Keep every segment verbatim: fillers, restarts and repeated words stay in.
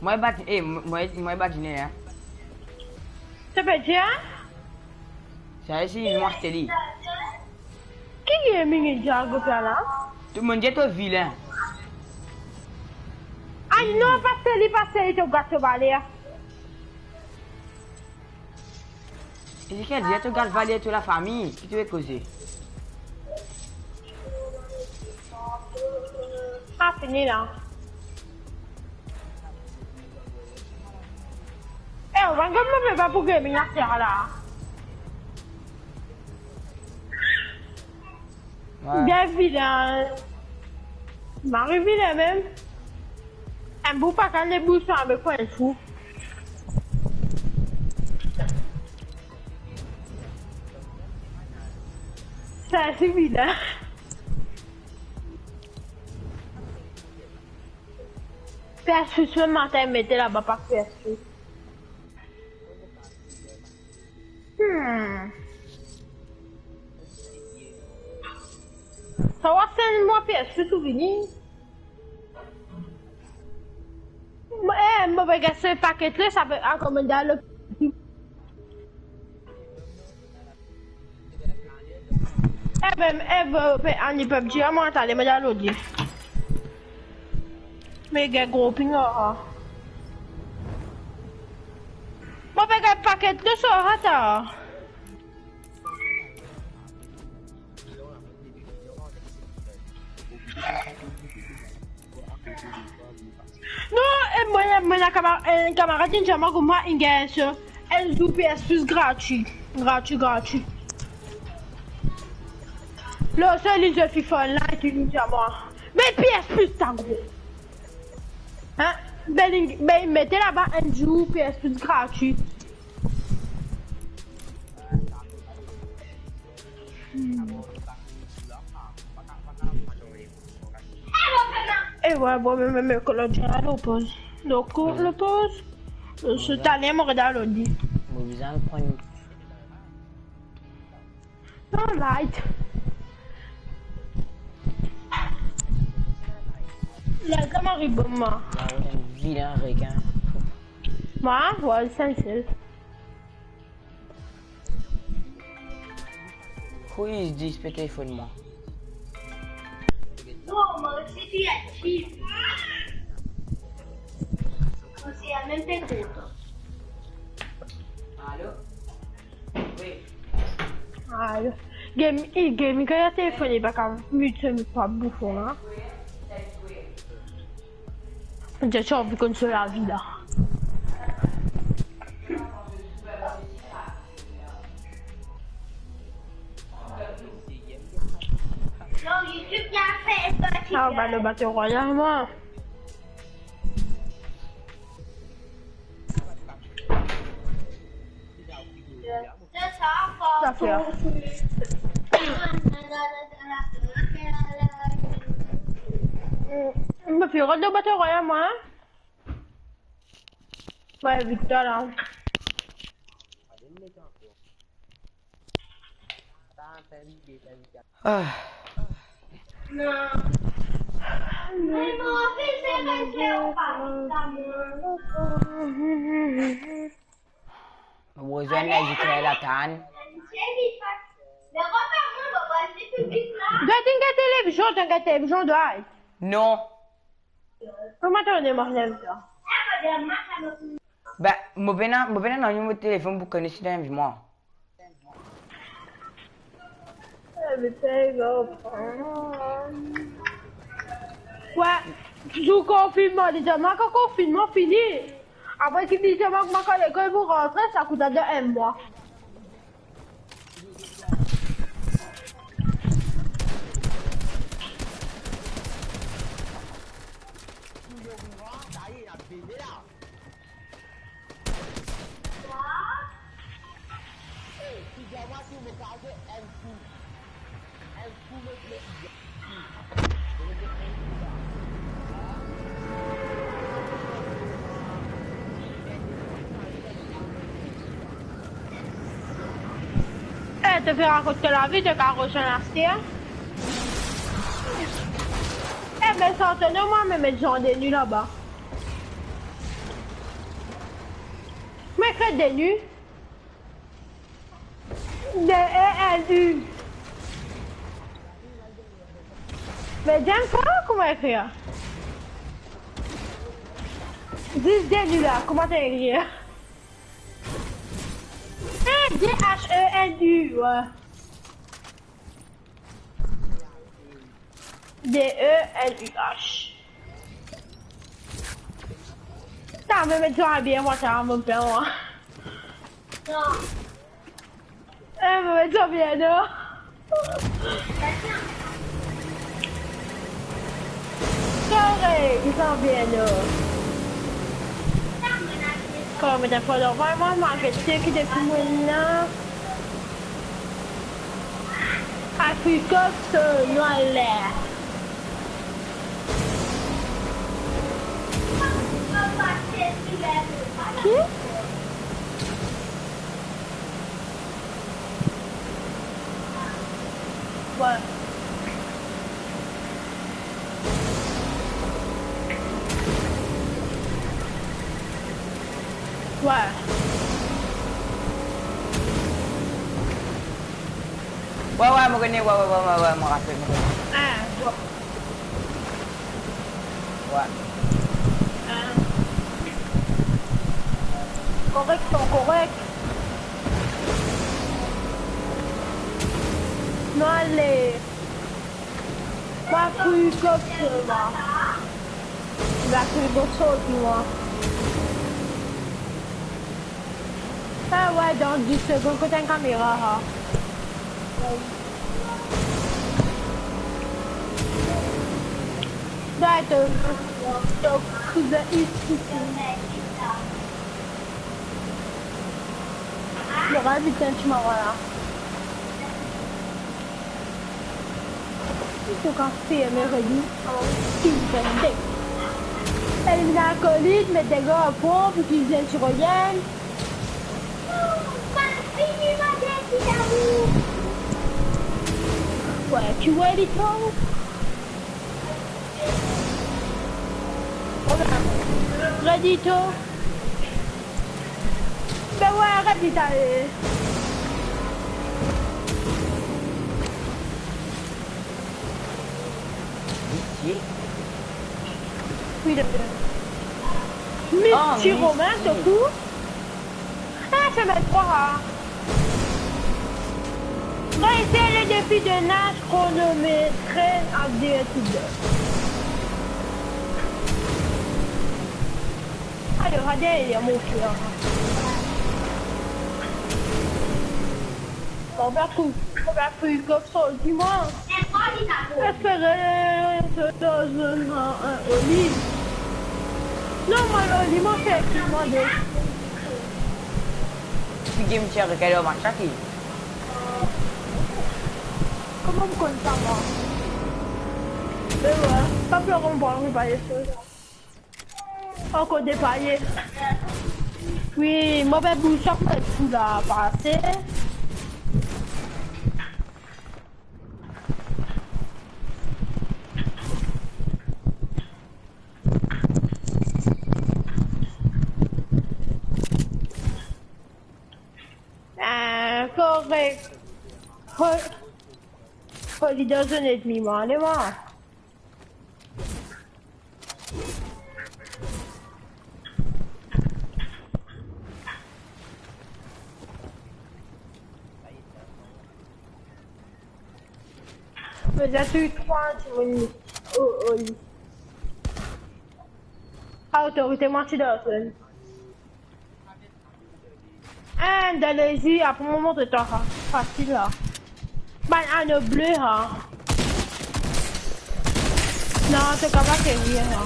Mwa, bat, eh, mwa, mwa, bat dine, hein. To pe dir, hein? Sa isi, mwa, Steli. Ki gaming e dir group la la? Tou dimoun dir to vilin. Ay non, pa Steli, pa Steli, to gat to bale, hein. Ezekiel, dir to gat vale to lafami, ki to pe koze? Ah, fini la. Eh, ou bann gom mo pe pa pou gaming aster la. Wi. Bien vilin. Mari vilin mem. Enn bout pa kale bouson avek pwin fou. Sa se vilin. P S Plus mem matin mete laba pa P S Plus. Hmm. Sa va send mwa P S Plus ou vini? Mo, eh, mo pe gas paket la, sa pe akomann dan le. Eh ben, eh ben, pe ani pep dir mwa, tande, mo dan lodi. Me gagn gro ping, ah. Mo pe gagn paket de so, ata. Non, e mwa, mwa, enn kamar-, enn kamarad inn dir mwa kouma inn gagn so, enn zour P S Plus gratwi. Gratwi, gratwi. Lo so li zwe FIFA Online, li dir mwa, "Me P S Plus ta gro." Hein? Ben, li, ben, li mete laba enn zour P S Plus gratwi. Hmm. E wi, bon, me, me, me, kouma dir, lo poz. Lo kou-, lo poz. Setanem mo regarde lodi. Mo bizin pran Non, light. Light, la mari bon, mwa. Enn vilin rekin. Mwa, wi, sa sel. Who is this pe telefonn mwa? Non, mwa osi, ti actif. Mo osi, a mem pe kontan. Alo? Wi. Alo. Game, eh, game, kan li telefone, li pa kav mute so mikro, boufon la. Mo ti anvi konn so lavi la. Ah, ba, le Battle Royale, mwa. Sa fer. Mo pe rod dan Battle Royale, mwa, hein? Wi, viktwar la. Ah. Mo rezoinn Ezekiel atann. Get in, get televizion, get televizion, dwat. Non. Kouma to ena mo televizion? Ben, mo pena, mo pena nanye mo telefonn pou konekte dan lavi mwa. Wi, zour konfinman, li dir mwa kan konfinman fini. Apre ki li dir mwa kouma lekol pou rantre, sa kout dan enn mwa. Eh, to fer rakont to lavi, to kav rezoinn aster. Eh, me sa, atann mwa, me met Jean Denis laba. Ekrir D N U. D E N U. Me James, kouma ekrir? Zis D N U la, kouma to ekrir? Eh, D H E N U, ouais. D E N U H. Sa, mo met zot bien, mwa, sa, mo plen, mwa. Non. Eh, mo met zot bien, non. Korek, zot bien, non. Kan mo ena fo lor mwa, mwa, mo get seki depi mo la. Aprikot, euh, nwa ler. Ki? Ouais. Ouais. Ouais, ouais, mo kone, ouais, ouais, mo rapel, mo kone. Ah, ouais. Ouais. Ah. Korek, ton korek. Non, ale. Ba, fouy kot, euh, ba. Ba, fouy kot, sorti, mwa. Ah ouais, dan dis segonn, kot enn kamera, ha. Dai, to, to kouzin isi. Mo al vit enn ti moman la. Ou kapav ferme, redi, Steven Deck. Eliminn alkolik, met degor, ponp, itilizez enn ti royenn. Ouais, tu vois, Lito. Redi to. Be ouais, redi ta, eh. Visie. Oui, de... Misi Romain, visie. Sekou. Ah, sa met trwa, ha. Réussir le défi de nage chronométré à deux étudiants. Alors, regardez, il y a mon frère. Bon, ben, cool. Bon, ben, cool, comme ça, dis-moi. Espere to dan zone, eh, Oli. Non, mwa, Oli, mwa fer ki mwa de. Ki game ti avek Elon Musk, sa ki? Kouma mo konn sa, mwa? Me ouais, pa plor, mo pa anvi parle de sa. Ankor de paye. Oui, mo pe bouz sak met pou la pase. Ah, korek. Fo, fo li dan zone enmi, mwa, ale, mwa. Mo dir tou trwa dimoun o, o li. Autorite, mwa ti dan zone. Ah, dan lezi, apre mo montre twa, ha. Fasil la. Bann ano ble, ha. Non, to kapav fer, ha.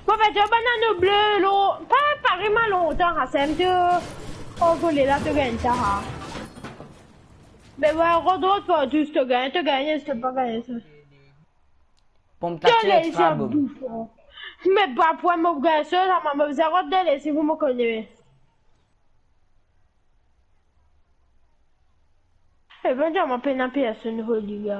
Mo pe dir bann ano ble, lo, pa, pa vremem lontan, ha, sa mem to anvole la, to gagn sa, ha. Me mwa, rod, rod, pa zis to gagn, to gagn, to pa gagn sa. Bon, ta tire trwa bom. Me pa pou mo gagn sa, la, mo bizin rod dan lezi pou mo kone. E ben, dir mwa pena personn, Oli, la.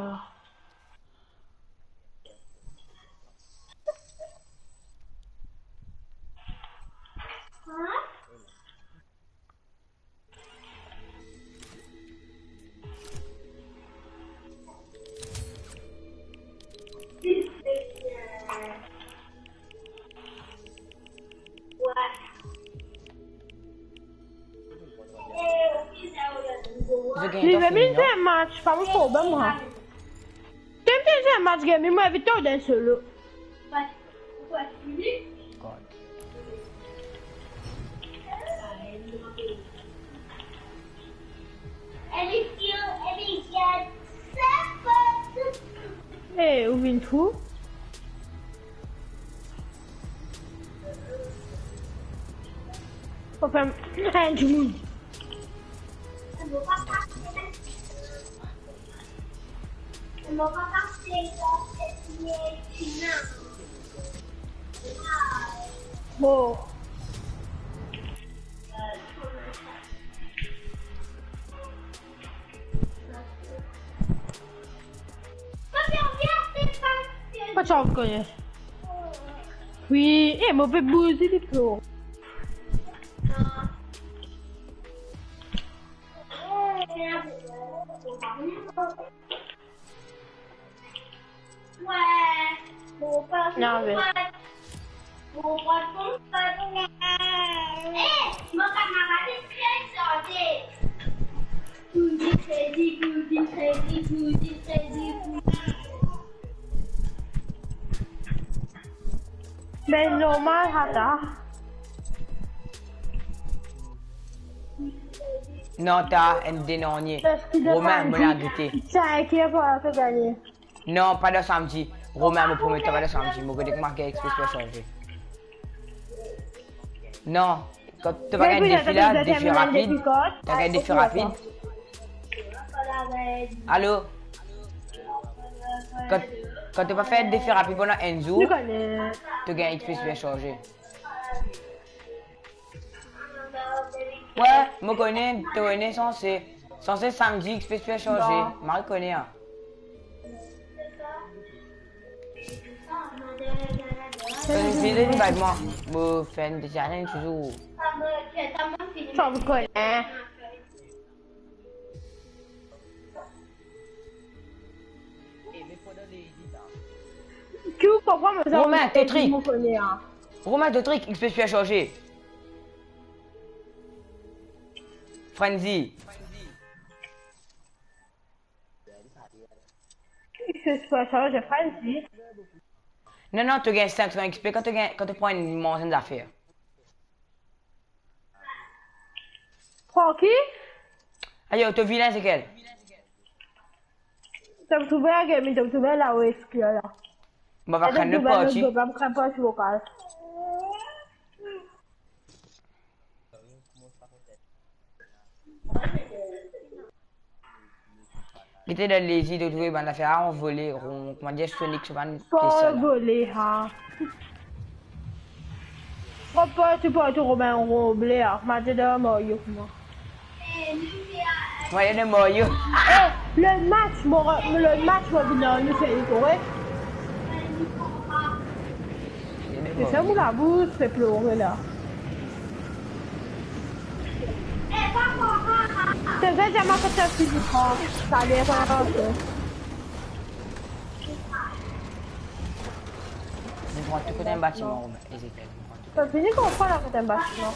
Li vinn fer match, pa mo problem, mwa. Tem pe fer match game, mo invit twa dan solo. God. Eh, ou vinn fou? Anfin, enn dimoun. Bon. Pa ti ankor kone. Wi, eh, mo pe bouze li plo. Non, mais ben, normal, sa. Non, ta enn denarnie. Romain, mo la gete. Sa, ki a pou gagne? Non, pa dan samdi. Romain, mo promet twa, pa dan samdi. Mo gete kouma X P pe sanze. Non, kan to pa gagn defi la, defi rapid. To gagn defi rapid. Alo? Kan, kan to pa fer defi rapid pandan enn zour, to gagn X P pe sanze. Wi, mo kone, to kone sanze. Sanze samdi, X P pe sanze. Non. Mari kone, an. Finn invite mwa. Mo finn invite touzour. Sa mo kone. Ki ou konpran mo, Romain, to trik. Mo kone, an. Romain, to trik, X P pe sanze. Frenzy. X P pe sanze, Frenzy. Non, non, to gagn sink san X P kan to gagn, kan to pran enn manze enn zafer. Pran ki? Ayo, to vilin, Ezekiel. To trouve la, Gaby, to trouve la, ou eski la. Mo pa kane parti. Mo pa kane parti vokal. Li te dan lezi, to trouve bann zafer la, anvole, ron, kouma dir, Sonic, so bann pes la. Anvole, ha. Pran partou, partou, Romain, ron ble, ha. Kouma dir dan Mario, kouma. Kouma dir dan Mario. Eh, le match, mo, le match, mo vinn nou fer li korek. Se sa mo labous pe plore la. Te fer diaman kot sa fini pran. Sa a ler pa ankor. Mo pran tou kot enn batiman, Romain, Ezekiel, mo pran tou. Sa fini konpran la kot enn batiman.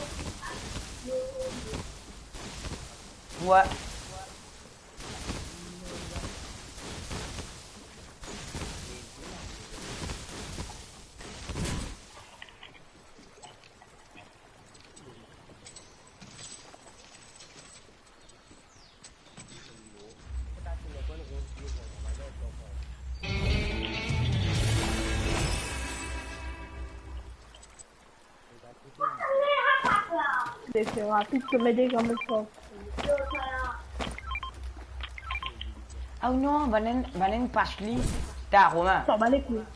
Wi. Defi rapid, to met deza mo sort. Ah non, bann enn, bann enn pas li. Ta, Romain. Sa va les couilles.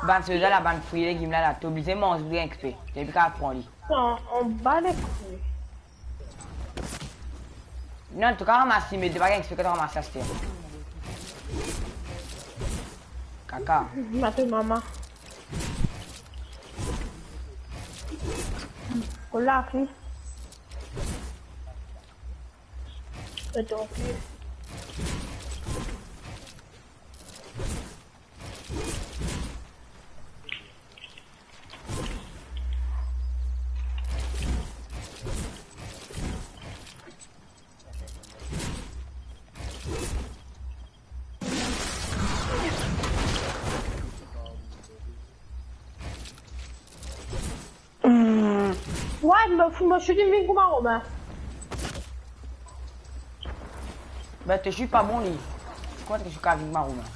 Bann soza la, bann fri legim la, la, to oblize manz pou gagn X P. To pa kapav pran li. Non, on bat les couilles. Non, to kapav ramas li, me to pa gagn X P kan to ramas li, aster. Kaka. Mate mama. Kola, fi. Atann, fi. What? Mo, mo shooting vinn kouma Romain. Ben, to shoot pa bon li. Kouma to shoot ka vinn kouma Romain?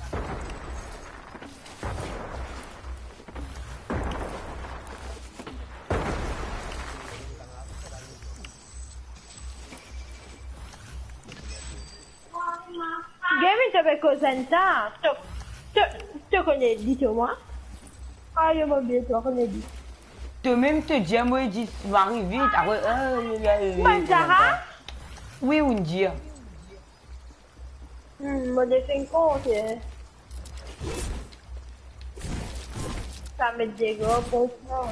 Gavin, to pe koz enn sa, to, to, to kone li, to mwa? Ayo, mo bien, to kone li. To mem to dir mwa, di mari vit, apre, eh, eh, eh, eh, Manzara? Wi, ou dir. Hmm, mo definn kont, eh. Sa met dega, bon pran.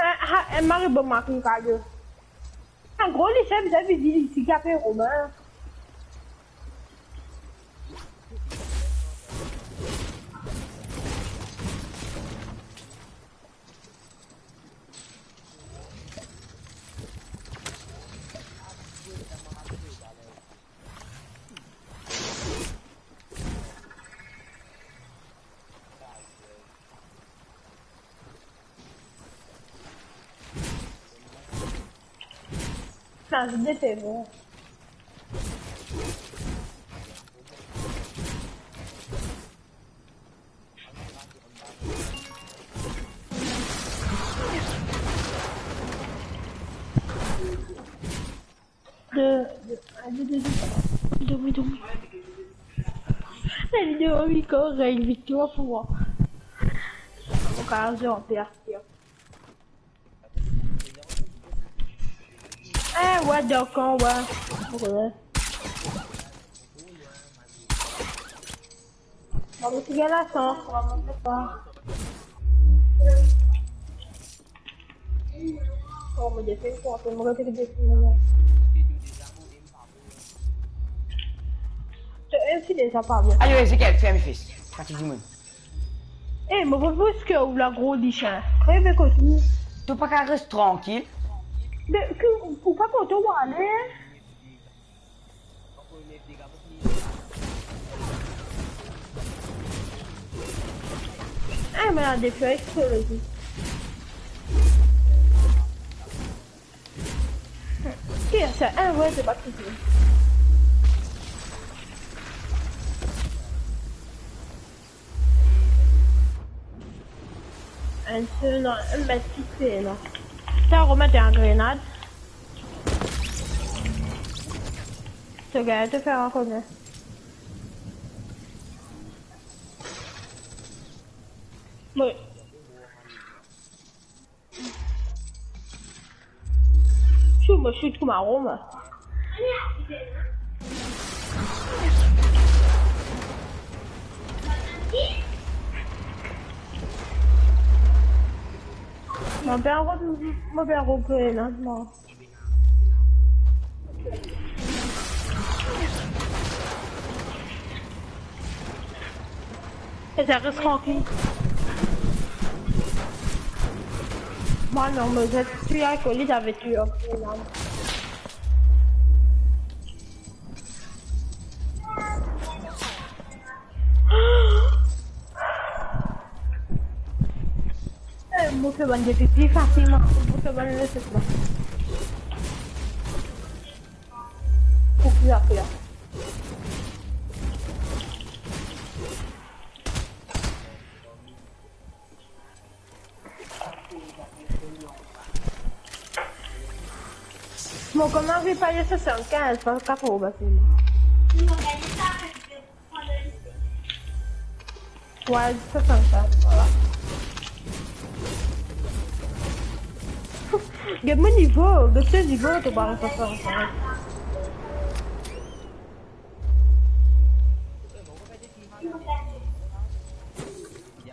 Ah, ah, eh, mari, bon, ma kou kado. An gro, li finn bizin vini isi, ki apel Romain. Sa, se de pe bon. De, de, de, de, de, de, de, de. La vidéo, oui, quand on gagne victoire pour moi. Mon cardio en P R T. Eh, what the con, ouais. Ouais. Bon, mais c'est bien la chance, on va montrer ça. Oh, mo definn kont, mo rete ki definn. To, eh, si deza pa bon. Ayo, Ezekiel, ferm fes. Fatig dimoun. Eh, mo pa pou ki ou la gro lichin. Reve kot ou. To pa ka res trankil? Me ki, ou pa kontan ou ale? Eh, merde, fais exploser. Qui a ça? Ah ouais, c'est pas possible. Enn sel, non, enn met kipe la. Sa, remet an grenad. To gagn, to fer ankor, non? Wi. Shoot, mo shoot kouma Roma. Mo pe ankor, mo pe ankor grenad, mwa. E sa res trankil. Mwa non, mo zot touy alkolik avek li, ok, la. Eh, mo fer bann de pipi fasilman. Mo fer bann reset la. Pou ki apre la. Mo kouma vi pale swasannkinz, pa kapav bati. Wi, swasannkinz, vwala. Get mo nivo, get so nivo, to pa swasannkinz.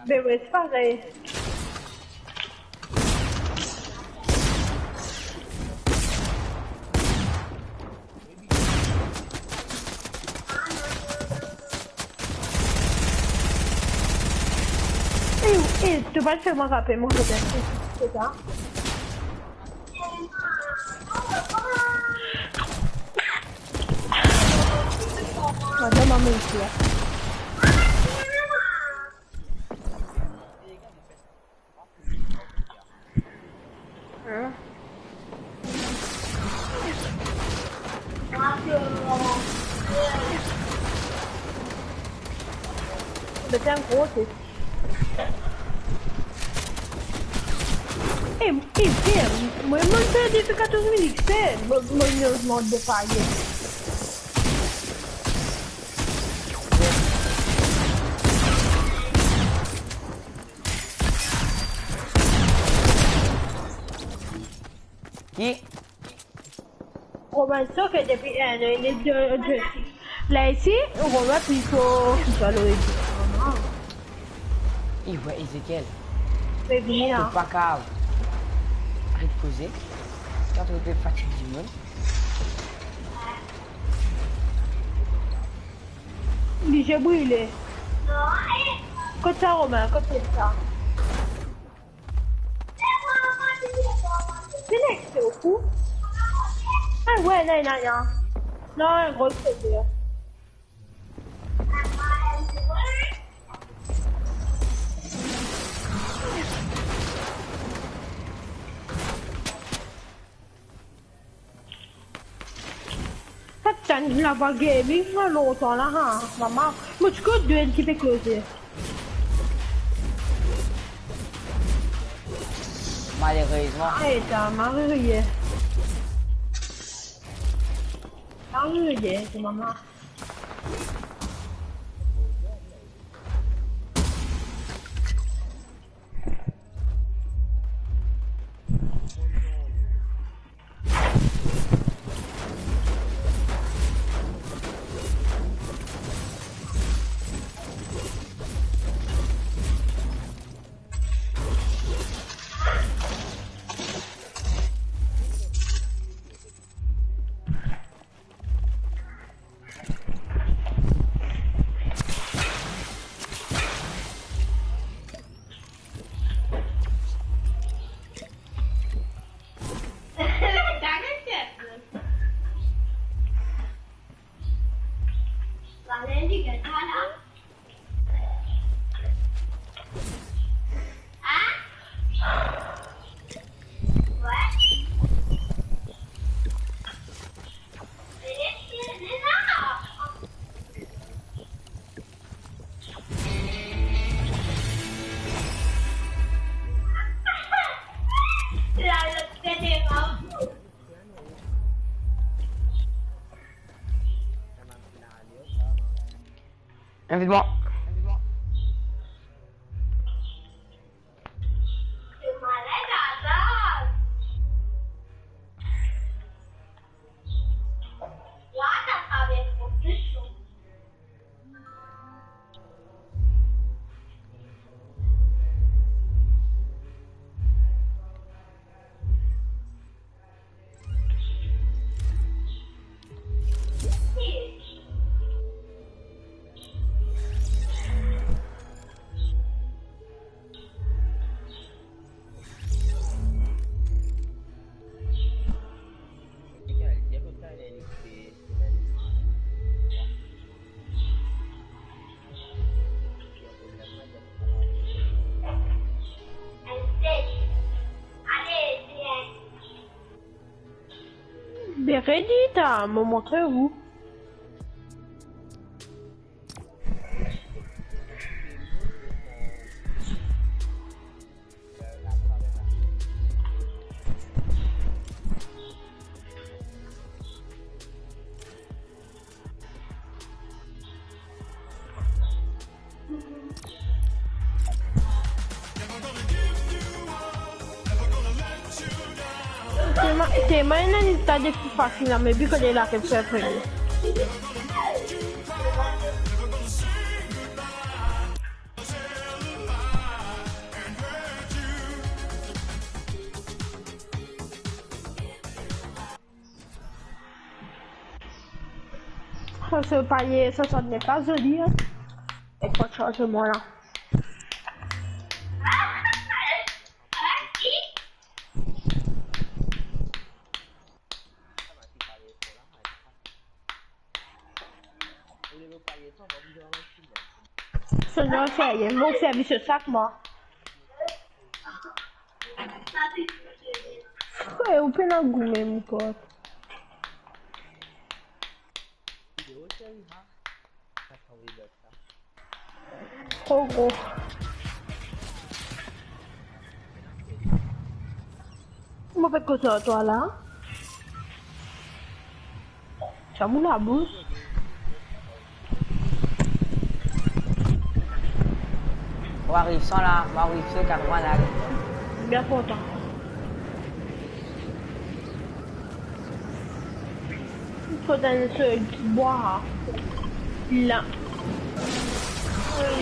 Be wi, se parey. Eh, eh, to pa fer mwa rapel mwa, se sa. Madam, maman isi la. Met enn gro tit. E, e, e, mwa, mwa, fer depi katorz minit, fer, mwa, mwa, mwa, mwa, depaye. Ki? Roman so ke depi, eh, de, de, de, de, la isi, Roman plito ki sa lor edi. I, we, Ezekiel. Pe vini la. Ou pa kav aret koze. Ou antre fatig dimoun. Li je brile. Kot sa, Roman? Kot sa? Ti nek se ou pou? Ah, we, non, non, non. Non, gro se dir. Sa tann laba gaming, sa lontan la, ha, mama. Mo ti kot dwenn ki pe koze. Malerezman. Ay, ta mari riye. Mari riye, ti mama. Invite-moi. Be redi ta, mo montre ou. Telman, telman ena enn ta de ki fasil la, me bi kot li la ke fer premie. Sa, se paye, sa, sa n'est pas zoli, hein. Ek pa sanzman la. Sa, non, serye, mo servi so sak, mwa. Fre, ou pena goumen, mon pote. Tro gro. Mo pe koz ar twa la. Ferm ou labous. Mo ariv san la, mo ariv san, katrovin la. Bien kontan. Kot enn so dibwa la. La.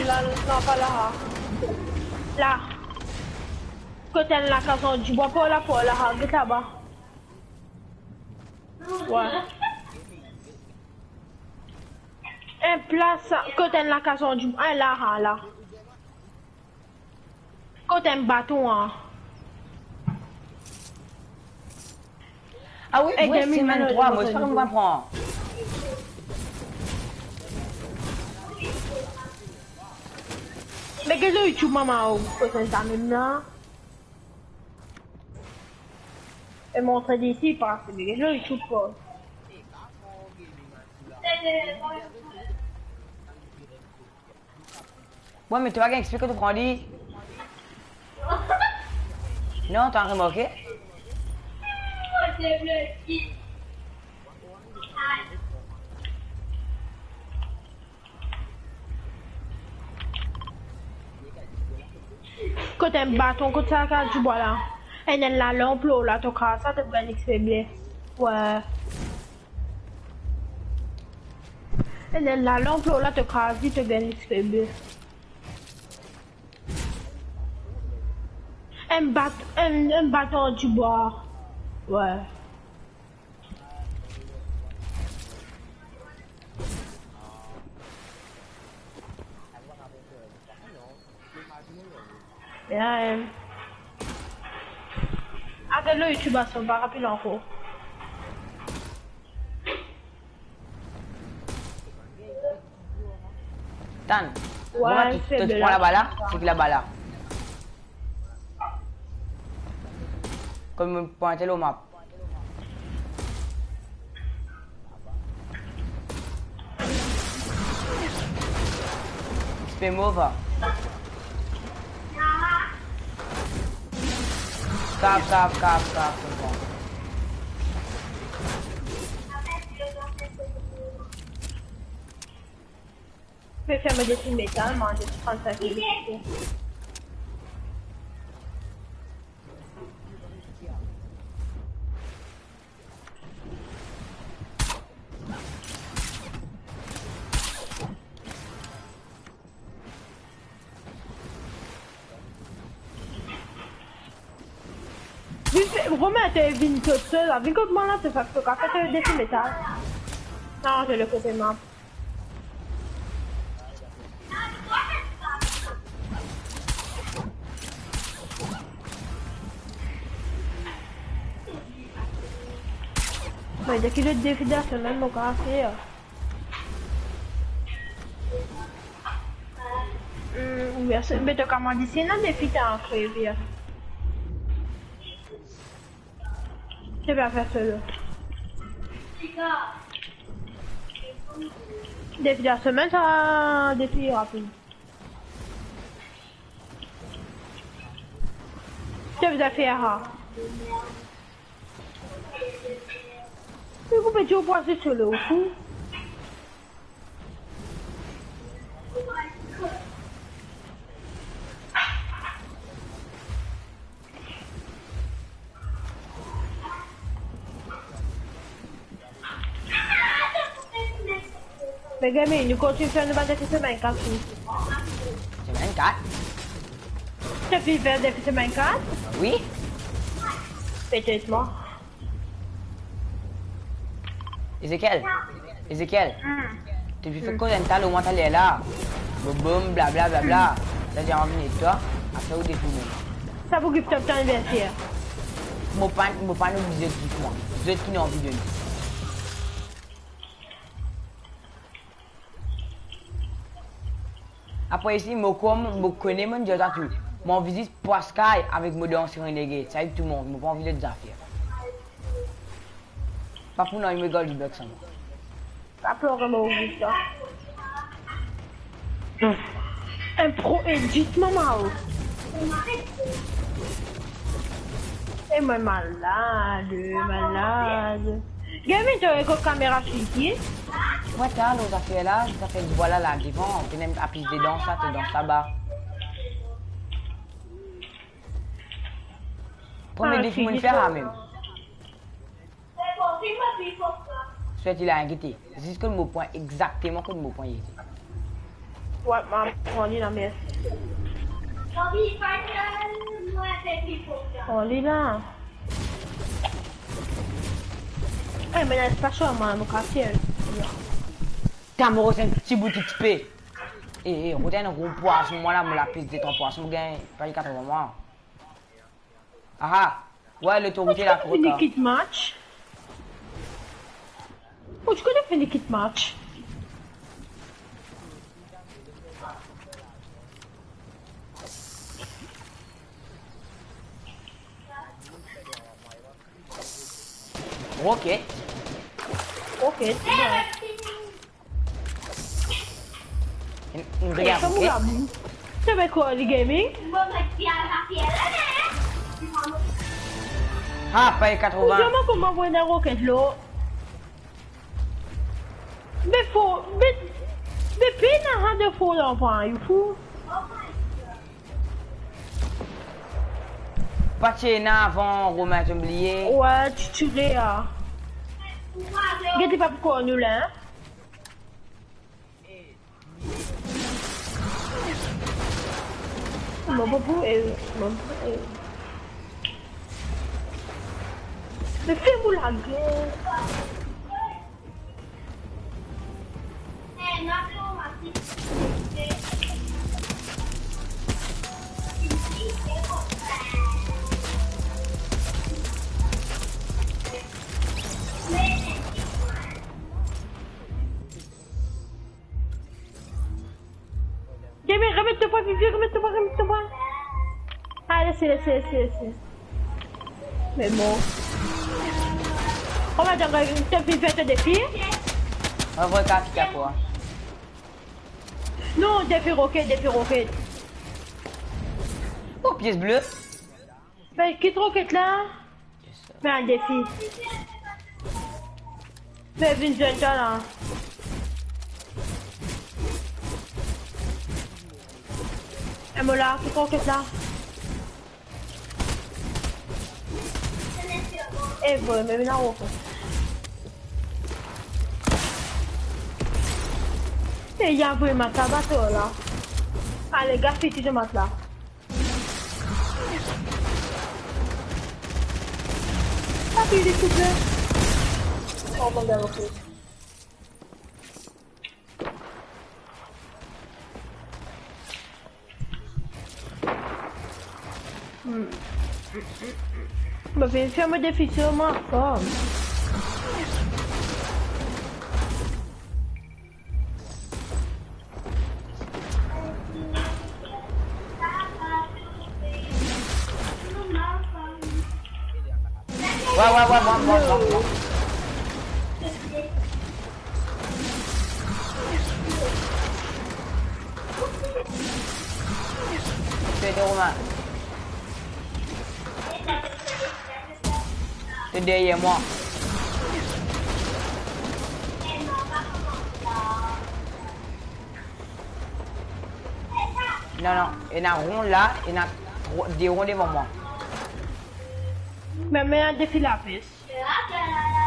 La, la, pa la. La. Kot enn lakaz an dibwa, pa la, pa la, get laba. Wi. Enn plas, kot enn lakaz an dibwa, enn la, la. Kot enn baton, an? Ah wi, wi, demi se mem trwa, mo, se pa ki mo pa pran. Me get lor YouTube, mama, ou kot enn sa mem la. E montre li isi, pa, me get lor YouTube, pa. Bon, me to pa gagn explike kot to pran li. Non, to pa remarke? Kot enn baton, kot sa lakaz dibwa la. Enn, enn lalanp lor la, to kraz sa, to gagn X P ble. Wi. Enn, enn lalanp lor la, to kraz li, to gagn X P ble. Enn bat-, enn, enn baton dibwa. Wi. Ya, em. Aret lor YouTube, aster pa rapid ankor. Tann. Wi, to, to pran laba la, se ki laba la? Kot mo pwinte lor map. X P move. Kap, kap, kap, kap, konpran. Pe fer mo defi metal, mo defi trant-sink minit. Vinn, Romain, to vinn tousel la, vinn kot mwa la, to fer, to kapav fer defi metal. Non, to lekote mwa. Bon, depi le defi de la semenn, mo kapav fer. Hmm, oubien se, be to kapav dir si ena defi ta krev ya. To pe fer solo. Depi la semenn, sa defi rapid. To bizin fer sa. Ou pe dir ou pou aste solo, ou fou. Me gamin, nou kontign fer nou bann defi semenn kat isi. Semenn kat? To finn fer defi semenn kat? Wi. Petet mwa. Ezekiel, Ezekiel, hmm, to finn fer koz enn ta lor mwa taler la. Boum, boum, blabla, blabla. Sa dir anvi ed twa, apre ou defi mwa. Sa pou gif twa pou to aniverser. Mo pa, mo pa ena oblize gif mwa. Zot ki ena anvi donn. Apre isi, mo kom, mo kone, mo dir twa tou. Mo anvi zis pwas kay avek mo dans Renegade. Sa tou mo anvi, mo pa anvi lot zafer. Pa pou nanye mo gard diblock sa. Pa plore mo oubli sa. Enn pro edit, mama o. E mo malad, malad. Gagn to kot kamera fini? Mwa ta lor zafer la, zafer dibwa la, la devan, ou pe mem aplis dedan sa, to dans laba. Premie defi mo'nn fer la mem. Swet li la, inkiete. Zis kot mo pwin, exakteman kot mo pwin li ete. Wi, ma pran li la, mersi. Pran li la. Eh, me la, pa swa mwa, mo kasiel. Ta mo rod enn ti bout XP. Eh, eh, rod enn gro pwason, mwa la, mo lapes de trwa pwason, mo gagn pase katreven mwa. Aha. Wi, lotorite la. Kot to fini kit match? Kot to fini kit match? Ok. Ok, se bon. Enn, enn, eh, regarde, ok? Sa be kwa, li gaming? Ha, pase katreven. Ou dir mwa kouma mo ena roket lo. Be fo, be, be pena de fo dan pwin, you fou. Pa ti ena avan, Romain, to bliye. Wi, ti tire, a. Gete pa pou kor nou la, hein? Mo pou, eh, mo pou, eh. Me fer mo lager. Demi, remet to pwin, Vivi, remet to pwin, remet to pwin. Ah, les, les, les, les, les. Me bon. On va dire, to finn fer to defi? Anvoy kat, kat, kwa? Non, defi roket, defi roket. Oh, pies ble. Be, kit roket la. Yes, sir. Fer enn defi. Be, vinn zwenn twa la. E mo la, kit roket la. E vre, me vinn ar roket. E ya vre, ma ta bato la. Ale, gafit, ti mat la. Papi, li koupe. Oh, mon Dieu, ok. Hmm. Mo pe fer mo defi sir mwa ankor. Wa, wa, wa, wa, wa, wa, wa. Ete Romain. T'es derrière moi. Non, non, ena ron la, ena tro-, de ron devan mwa. Me, me ena defi lapes.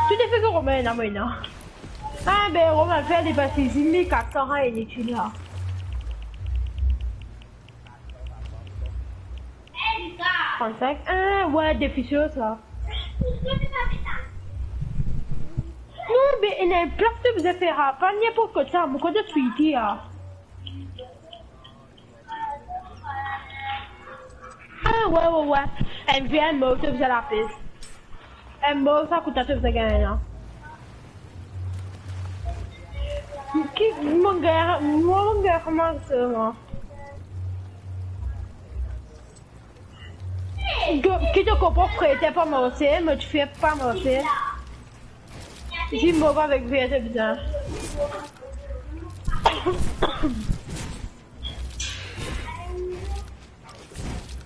Tou defi ki Romain ena, mo ena. Ah, be, Romain fer li pas li, mil kat san, ha, ena ti la. Trant-sink. Ah, wi, defi sir sa. Non, be, ena enn plas to bizin fer, ha, pa ninport kot sa, mo kot Sweetie, ha. Ah, wi, wi, wi. Enn vie, enn mor, to bizin lapes. Enn mor, sa kout la, to bizin gagn la. Ki, mo gagn, mo gagn kouma sa, mwa? Ki to konpran, frete pa marse, mo ti fer pa marse. Jimbo avek V S bizar.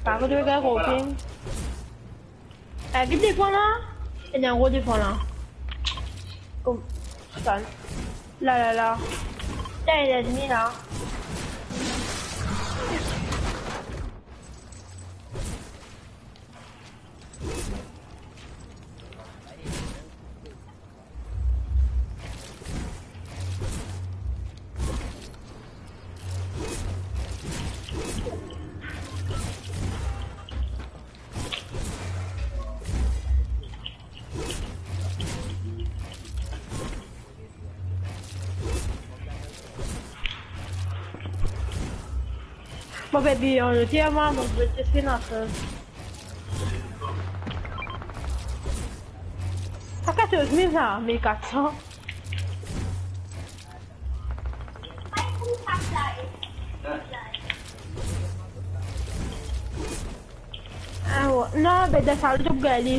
Par kont, regarde Ropin. Eh, vinn devan la. Ena enn gro devan la. Kom, sa. La, la, la. La, ena lennmi la. Mo pe bien, mo ti ama, mo pe ti finn afer. Sa katorz mil sa, mil kat san. Ah, ouais. Non, be, dan sa, to pou gagn li.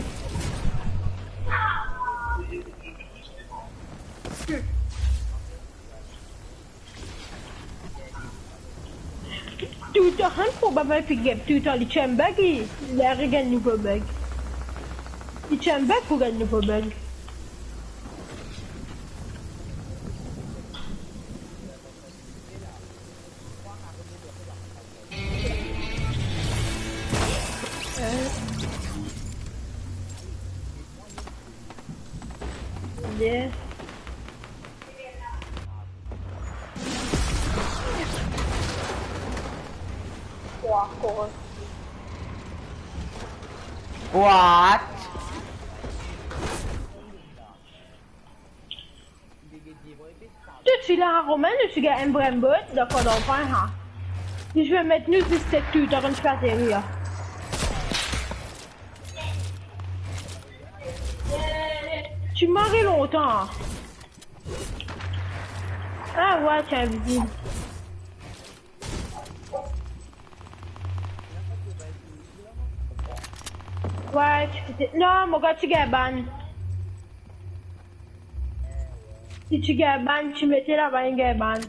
Hmm. Toultan, enn problem avek Epic Games, toultan li ti enn bug, li, li regagn nouvo bug. Li ti enn bug pou gagn nouvo bug. Euh. Yeah. What? Touti la, Romain, nou ti gagn enn vremem bot, dakor, dan pwin, ha. Li ti met nou zis tek toultan kan nou ti pe ateri, ha. Ti mari lontan, ha. Ah, ouais, ti invizib. Ouais, ti kite. Non, mo gagn ti gagn ban. Ti, ti gagn ban, ti mete laba, inn gagn ban.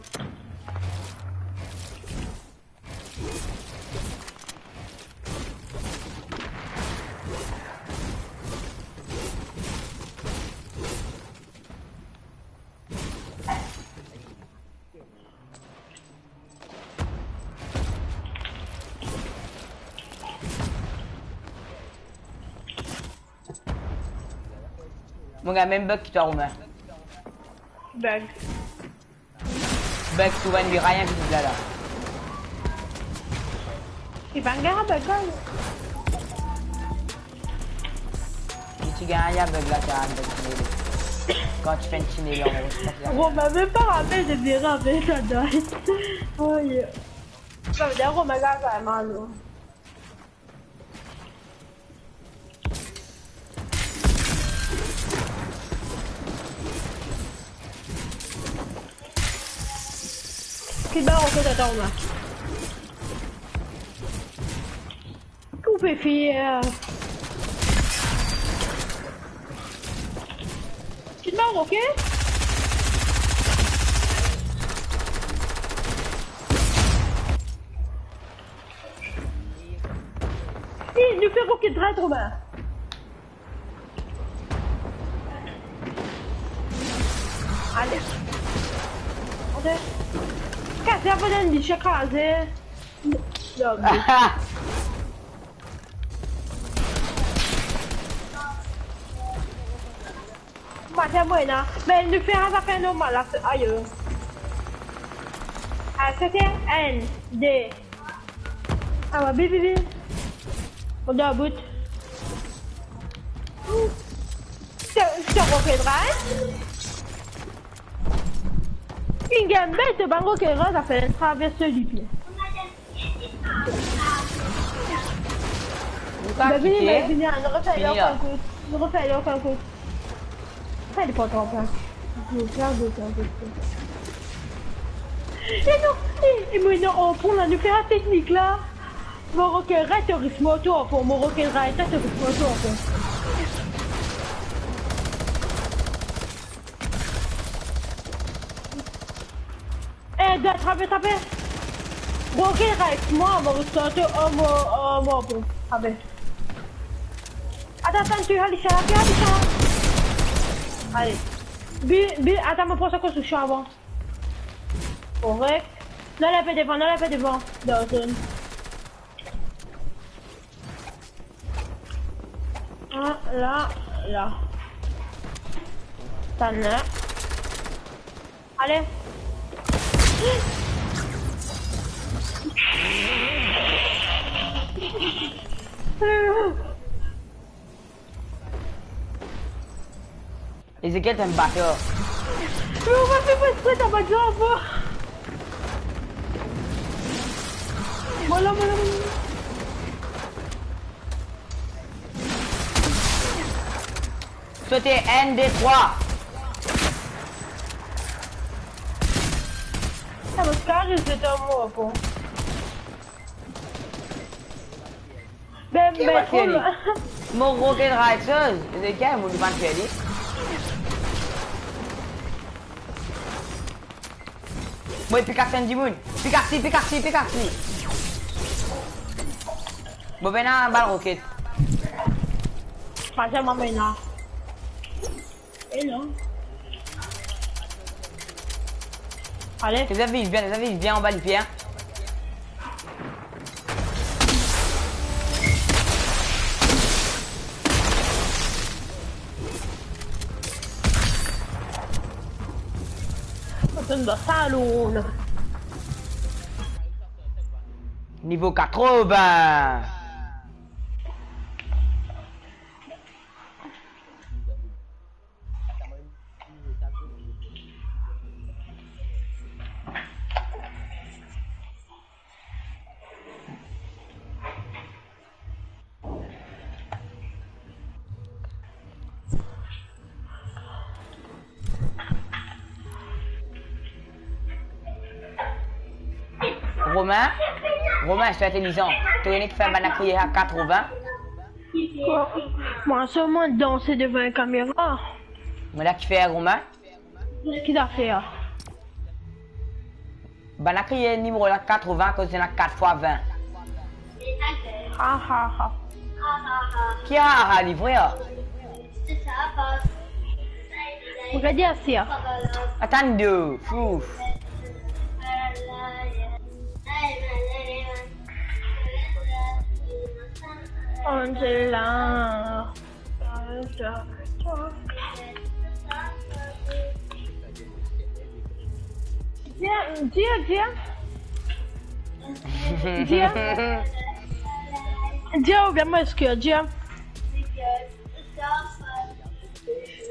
Mo gagn mem bug ki twa, Romain. Bug. Bug, tou bann bira, rien ki la, la. Li pa gagn bug, la. Li ti gagn bug la, ti gagn bug. Kan ti finn tini, la, on... Romain mem pa rapel de bira, me sa dwa. Oh, yeah. Sa vedir Romain gagn vremem mal, non. Ki bar oke, atann la. Ki ou pe fer? Ki bar oke? Si, nou fer okenn tret, Romain. Ale. Oke. Kaze, avan li kraze. Non, me Maten mwa la, me nou fer zafer normal la, ayo. Ah, se enn, de. Ah, ouais, bi, bi, bi. On est à bout. C'est, c'est Rocket Ride. Une game bête, Bango qui rentre, ça fait un traverse du pied. Ou pa... Be vini, kite. Be vini, nou refer li ankor enn kou. Nou refer li ankor enn kou. Sa, li pa tro pla. Gro pla, gro pla, gro pla. E non, e, e mo ena anfon la, nou fer la teknik la. Mo rekel, res to ris mo tou anfon, mo rekel, res to ris mo tou anfon. Trape, trape. Bon, ok, reste. Mwa, mwa, reste. Oh, mwa, oh, mwa, bon. Trape. Atann, atann, tu as les chats, tu as les chats. Ale. Bi, bi, atann, mo pran sa kot sou char avan. Korek. Non, la pe devan, non, la pe devan. Dan zone. Ah, la, la. Atann la. Ale. Ezekiel, t'es un bâtard. Mais on m'a fait pas exprès, t'as pas de jambe. Voilà, voilà, voilà. Sauter, un, deux, trois. Ah, parce que là, je suis en mort, quoi. Ben, ben, Ki mo fer li? Mo roket rayt soz, Ezekiel, mo di'nn fer li. Mo pikaksi enn dimoun. Pikaksi, pikaksi, pikaksi. Mo pena bal roket. Pas à moi maintenant. E non. Ale. Zot viv bien, zot viv bien anba lipie, hein. Atann, dan salon. Nivo katrevin. Romain, Romain, si to intelizan, to ena ki fer bann la kriye a katrevin. Kwa? Mwa selman danse devan enn kamera. Mo la ki fer, Romain? Ki zafer? Bann la kriye nimero la katrevin akoz ena kat fwa vin. Ha, ha, ha. Ki ha, ha, li vre, a? Mo gade asi, a. Atann de, fouf. Angela. Dia, dia, dia. Dia. Dia oubien mo eski, dia.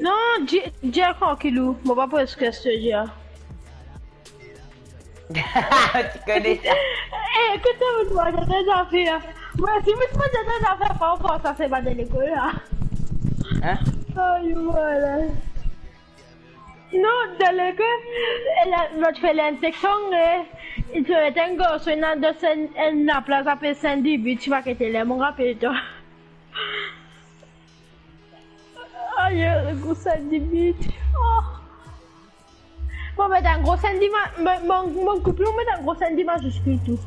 Non, dia, dia trankil ou. Mo pa pou eski, eski dia. Ti kone sa. Eh, ekout sa, mo ti manz enn zafer. Mwa si mo ti manz enn zafer, pa ankor sa, se pa dan lekol la. Hein? Ay, vwala. Non, dan lekol, e la, mo ti fer linseksion, e, ti met enn garson, ena dan enn, enn laplas apel Saint David, ti pa kete la, mo rapel twa. Aye, gro Saint David. Oh. Mo met enn gro Saint David, mo, mo, mo koup li, mo met enn gro Saint David maziskil tou.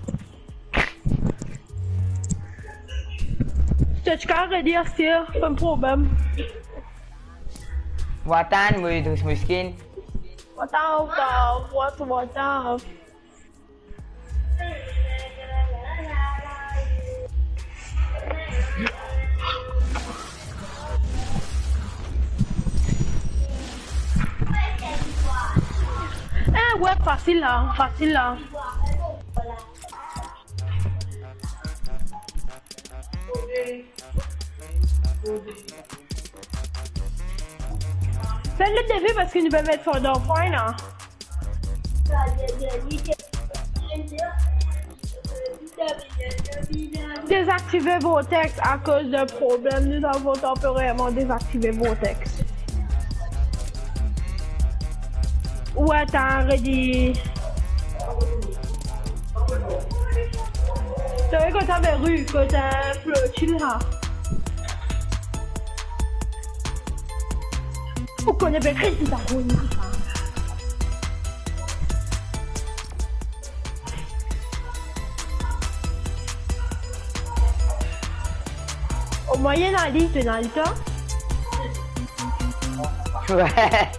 To ti kapav redi aster, pa problem. Mo atann, mo dous mo skin. What up, what up, what, what up? Eh, ouais, fasil la, fasil la. Fer li devi parski nou pe met for dan pwin la. Dezaktive vortex akoz de problem, nous avons temporairement désactivé vortex. Ouais, t'as un ready. T'as vu quand t'avais rue, quand t'as un flot, tu l'as. Ou kone pe kri ki ta kone. Mwa, ena li, to ena li, twa? Wey.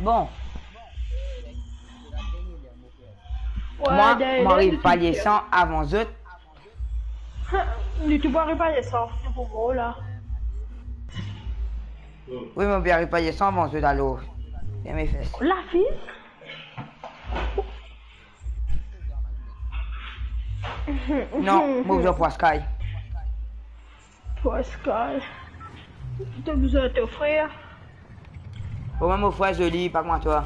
Bon. Wey, mwa, mwa ariv palier san avan zot. Li tou pou ariv palier san, se pou mwa la. Wi, mo pe ariv palier san avan zot, alor. Ferm fes. Lafi? Non, mo bizin pwar Sky. Pascal, to bizin to frer. Bon, mwa, mo frer zoli, pa kouma twa.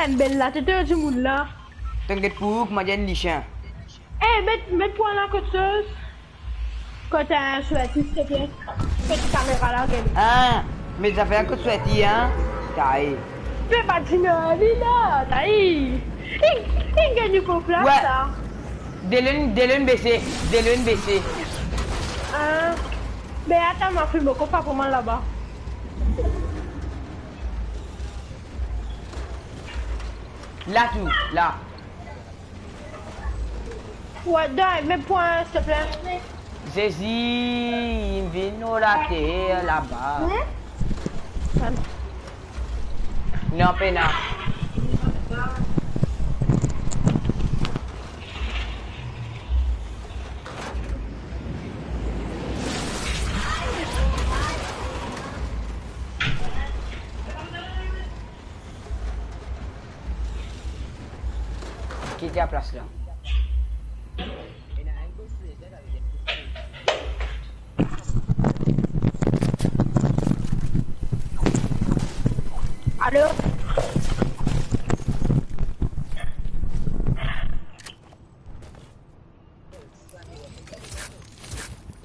Enn bel latet dimoun la. Tann get pou ou, kouma dir enn lisien. Eh, met, met pwin la kot soz. Kot, eh, sweaty, silteple. Kot kamera la, gagn. Ah, met zafer kot sweaty, hein? Taye. Pe pa dir li la, taye. Li, li gagn pou plas, wey, sa. Delonn, delonn bese, delonn bese. Ah. Be atann, mo film ko pa pou mwa laba. La tou, la. Wey, donn mwa pwin, silteple. Zezi, vinn lor later laba. Hmm? Non, pena. Kite laplas la. Alo?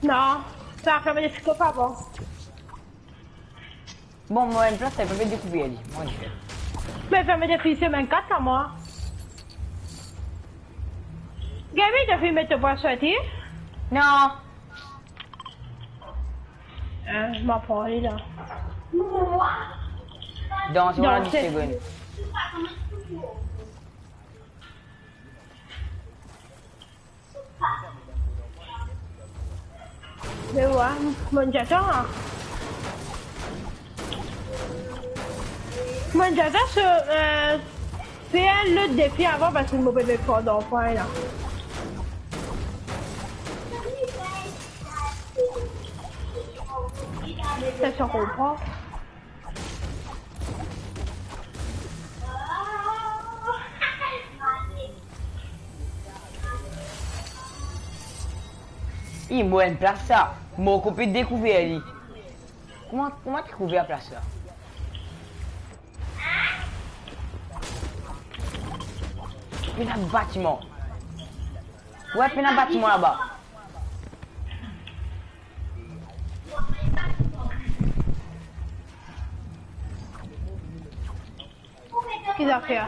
Non, sa ferm defi kof avan. Bon, mo enn plas, sa pa pe dekouver li. Mo enn plas. Me ferm defi semenn kat la, mwa. Gaby, to finn met to pwin sweaty? Non. Eh, mo pran li la. Dan, se dan, dis segonn. Me wey, mo dir twa. Mo dir twa, so, eh, fer lot defi avan, parski mo pe fer for dan pwin la. Sa, sa konpran. Ih, mo enn plas sa. Mo ko pe dekouver li. Kouma, kouma dekouver laplas la? Pena batiman. Wey, pena batiman laba. Ki zafer?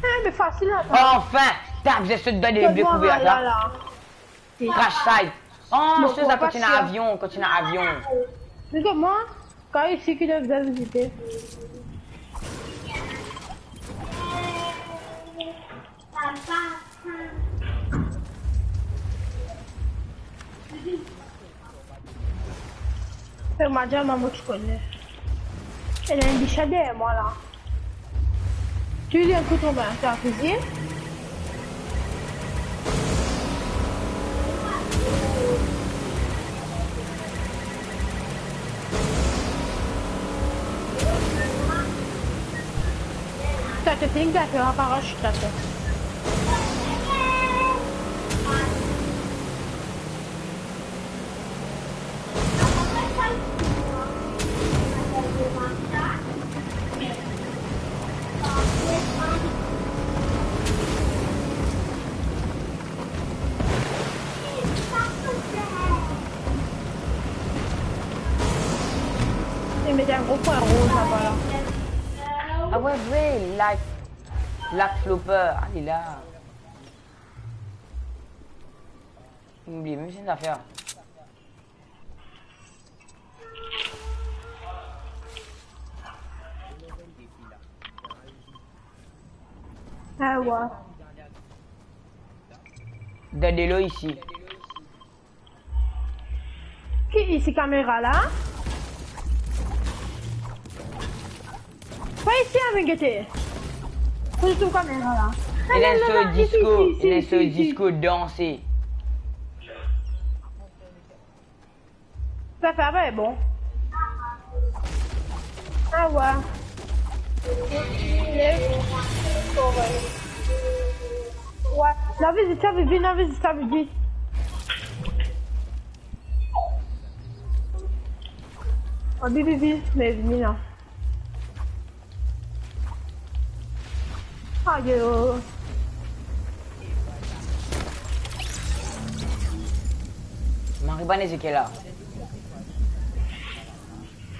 Eh, me fasil la, sa. Anfin, ta bizin sot dan le, dekouver la, la. Crash site. Oh, bon, so sa, kot ena avion, kot ena avion. Me kouma? Kan isi ki to bizin vizite. E madam, mo ti kone. Ena enn bichat deryer mwa la. Ti li enn kou tonbe, sa kizinn. Sa to finn gate, pa rach ta to. Li met enn gro pwin rouz laba la. Ah wey, vre, like, Black Flopper, ale la. Oublie mem si zafer. Ah ouais. Dan delo isi. Ki isi kamera la? Pa isi, ame gete. Kot to kamera la? Ena so disko, isi, ena so disko, danse. Sa, sa va, bon. Ah ouais. Ouais. La vizit sa, Vivi, la vizit sa, Vivi. Oh, Vivi, Vivi, me vini la. Ayo. Mari bann Ezekiel la.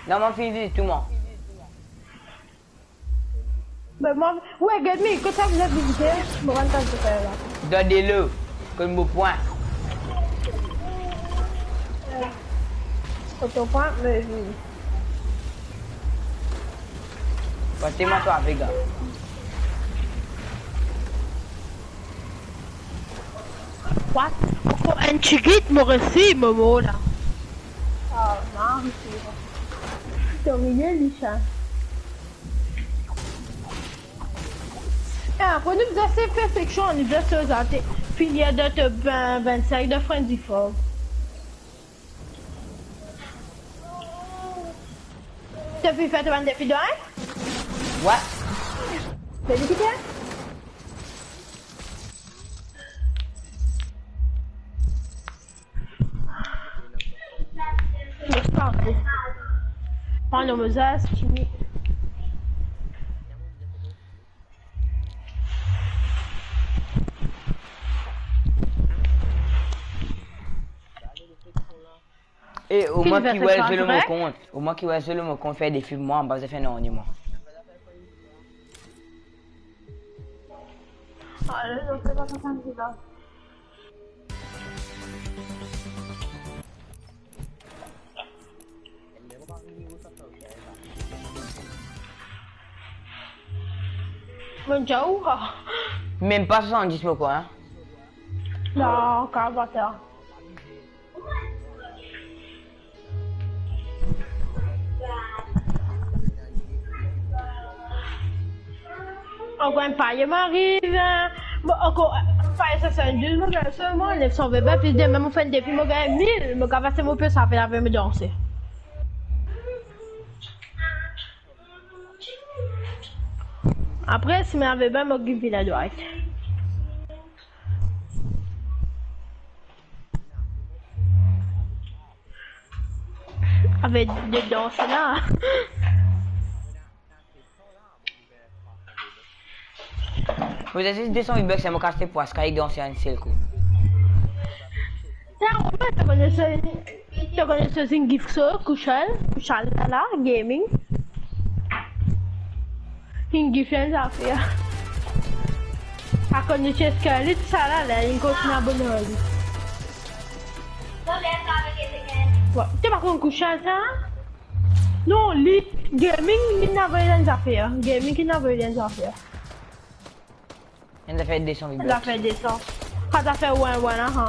Non, mo finn vizit tou, mwa. Be mwa, we, get mi, kot sa vizit vizite? Mo bann kas de fer la. Dan delo, kot mo pwin. Kot to pwin, me vini. Pase mwa twa, Vega. What? Ankor enn tigit, mo resi, mo mor la. Ah, non, resi. To milie li sa. Eh, apre nou bizin save perfection, nou bizin save zate. Fini dan top vin, vinn-sink dan Frenzy Fob. To finn fer to bann defi dan, eh? Wi. Be li kite? Mo santi. Mo, non, mo zis tini. E omwin ki wer zot lor mo kont, omwin ki wer zot lor mo kont fer defi mwa, mo pa bizin fer nanye mwa. Ale, zot fer pa sa, sa, sa. Mo dir ou, ah. Mem pa swasanndiz mo krwar, hein? Non, kapav sa. Ankor enn paye mo ariv, hein. Mo ankor, eh, paye swasanndiz, mo gagn selman nef san vin, plis demin mo fer enn defi, mo gagn mil, mo kapav aste mo pe sa, fer lavi mo danse. Apre, si mo arive bien, mo gagn vinn adwat. Avek de dans la. Mo zis de san V-Bucks, mo kapav aste pou Sky dans enn sel kou. Sa, Romain, to kone so, to kone so zinn gift so, Kushal, Kushal la, la, gaming. Inn gift enn zafer. Akoz nou ti eski li sa la, la, inn kontign abone ar li. Wa, to pa konn Kushal sa? Non, li, gaming, li inn avoy enn zafer. Gaming inn avoy enn zafer. Enn zafer de san V-Bucks. Enn zafer de san. Kan zafer wan, wan, aha.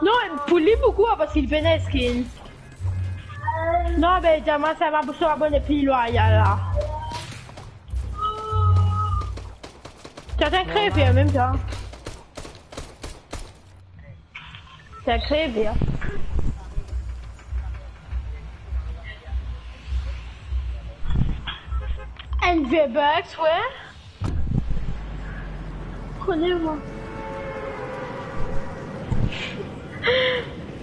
Non, pou li boukou, parski li pena skin. Non, be, diaman, sa va pou so abone pli lwayal la. Ti atann kreve an mem tan. Ti atann kreve an. Enn V-Bucks, wi. Kone mwa.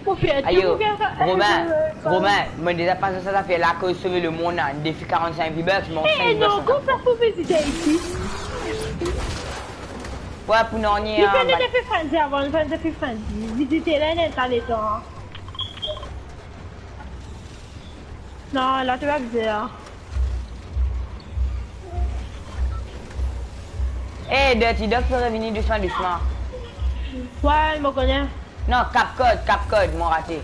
Mo fer tou. Ayo, pou fer sa. Romain, Romain, mo deza pas sa zafer la, koz sove lemonn la, defi karant-sink V-Bucks, mo... Eh, non, kouma pou vizite isi? Wi, pou nanye, li fer defi Frenzy avan, li fer defi Frenzy. Vizite la, ena letan. Non, la to pa bizin. Eh, Dirty Dog, fode revini dousman, dousman. Wey, mo kone. Non, kap kod, kap kod, mo rate.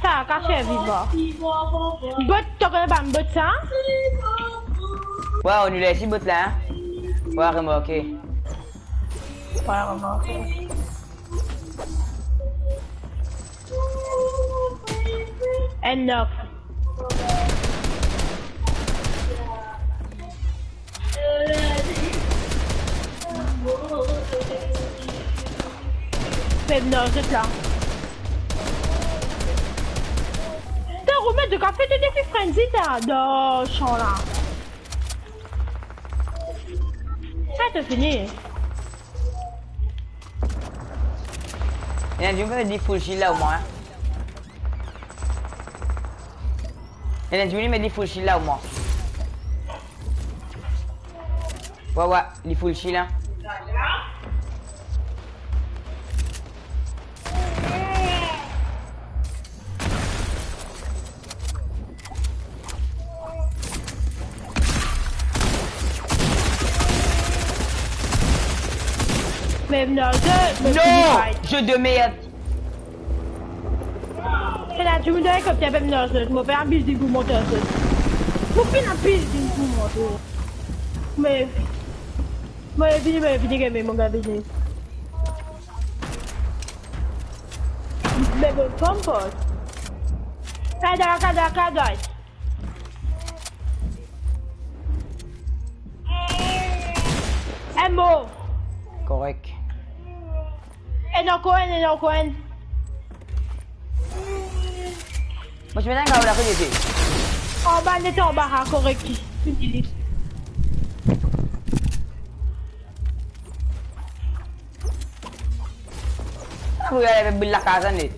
Sa, kase viva. Bot, to kone bann bot sa? Wey, nou les bot la, hein? Wey, remarke. Wey, remarke. Enn knock. Fem, non, zot la. Putain, Romain, to kapav fer de defi frenzy, ta, dan san la. Sa, to fini. Ena dimoun met li full shield la omwin, hein. Ena dimoun met li full shield la omwin. Wey, wey, li full shield, hein. Mem non, je, mem non, je de merde. Se la, dimoun dan elikopter, mem non, je, mo pe abiz li pou mont an sot. Mo pe abiz li pou mont. Me, mo vini, mo vini, mo vini. Level comfort. Kada, kada, kada. Enn mo. Korek. Enn ankor enn, enn ankor enn. Mo ti pe tann kav la, kote li ete? Anba, li ete anba, ha, korek. Ah, pou gagn boul lakaz net.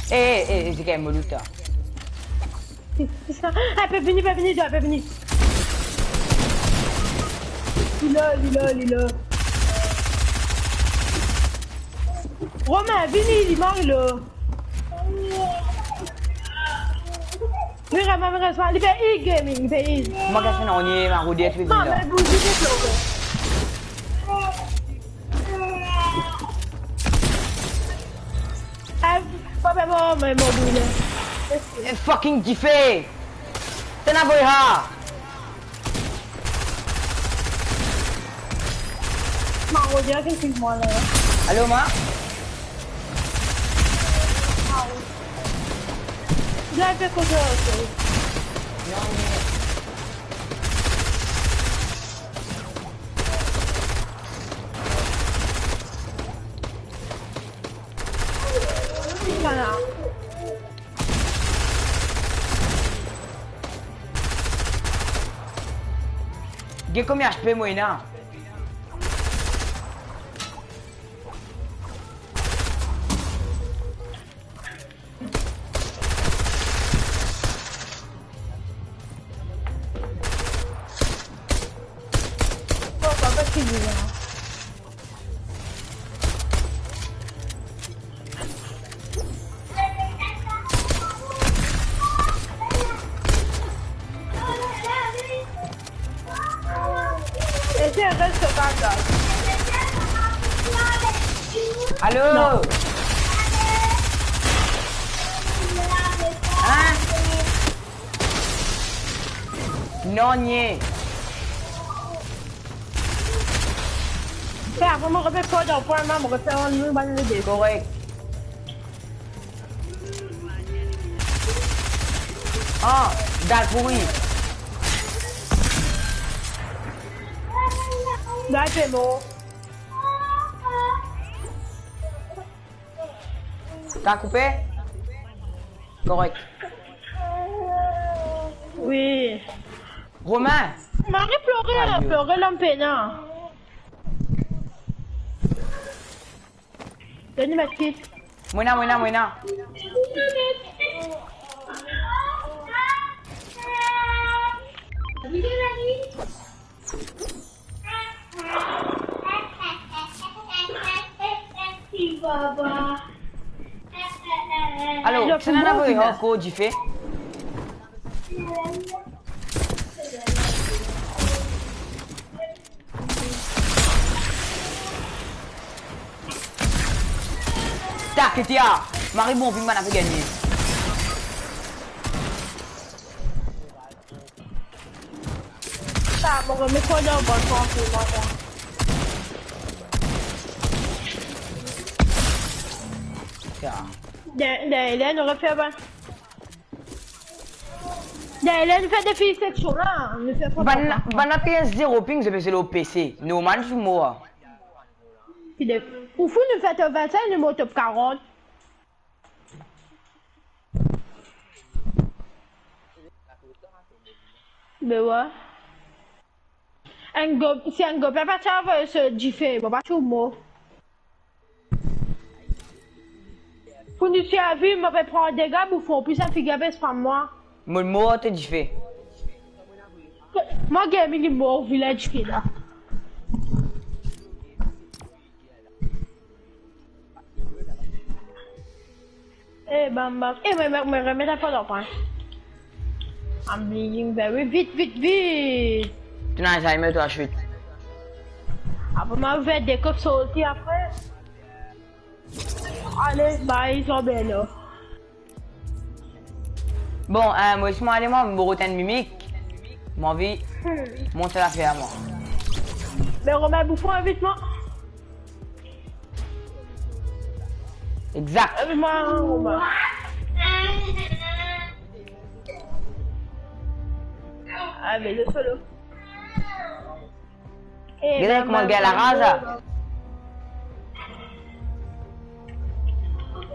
Eh, eh, eh, se kan mo louta. Ah, pe vini, pe vini, pe vini. Li la, li la, li la. Romain, vini, li mari la. Vini, Romain, vini, Romain, li pe heal gaming, li pe heal. Mo kas ena, on ye, ma rode, ti pe vini la. Non, me bouzi de flore. Eh, papa, mo, mo, mo, mo. Eh, fucking dife! Tena boy ha! Ma, on dirait que c'est moi là. Allô, ma? Ah oui. Viens un peu côté, ok. Non, mais Sa la. Get konbien H P mo ena? Bon, papa, ki li la? Ese, res so kaz la. Alo? Non. Hein? Non, nie. Fer, avan mo remet kod an pwin, mo refer an nou bann lede. Korek. Ah, dal pouri. Dal pe mor. Ka koupe? Korek. Wi. Romain. Mari plore, ayo. Plore, lamm pena. Dani, ma ti. Mo ena, mo ena, mo ena. Alor, kisann ena voy ankor dife? Tak, Ketia, mari bon, vinn bann ape gagne. Sa, mo remet twa dan bann trankil, mwa, sa. Ya. De, de, de, nou refer bann. De, de, nou fer defi seksion la, nou fer kontra. Bann, bann la P S zero ping, zot pe zwe lor P C. Normal, zot mor. Ki de, ou fou, nou fer top vennsenk, nou mor top karant. Be wa. Enn go, si enn go pa ti avoy so dife, mo pa ti mor. Pou nou servi, mo pe pran dega, boufon, plis sa figir pe spam mwa. Mo mor to dife. Mwa gagn li mor, vilaj ki la. Eh, bam, bam. Eh, mwa, mwa, mwa, remet ankor dan pwin. I'm bleeding very vit, vit, vit. To ena Alzheimer, twa, swit. Apre, mwa ouver de kop sorti apre. Ale, bay, zot bel la. Bon, eh, mo isi, mo ale, mwa, mo rod enn mimik. Mo anvi mont lafer mwa. Me Romain, boufon, invit mwa. Exact. Invit mwa, Romain. Ah, me le solo. Eh, gete kouma li gagn laraz la.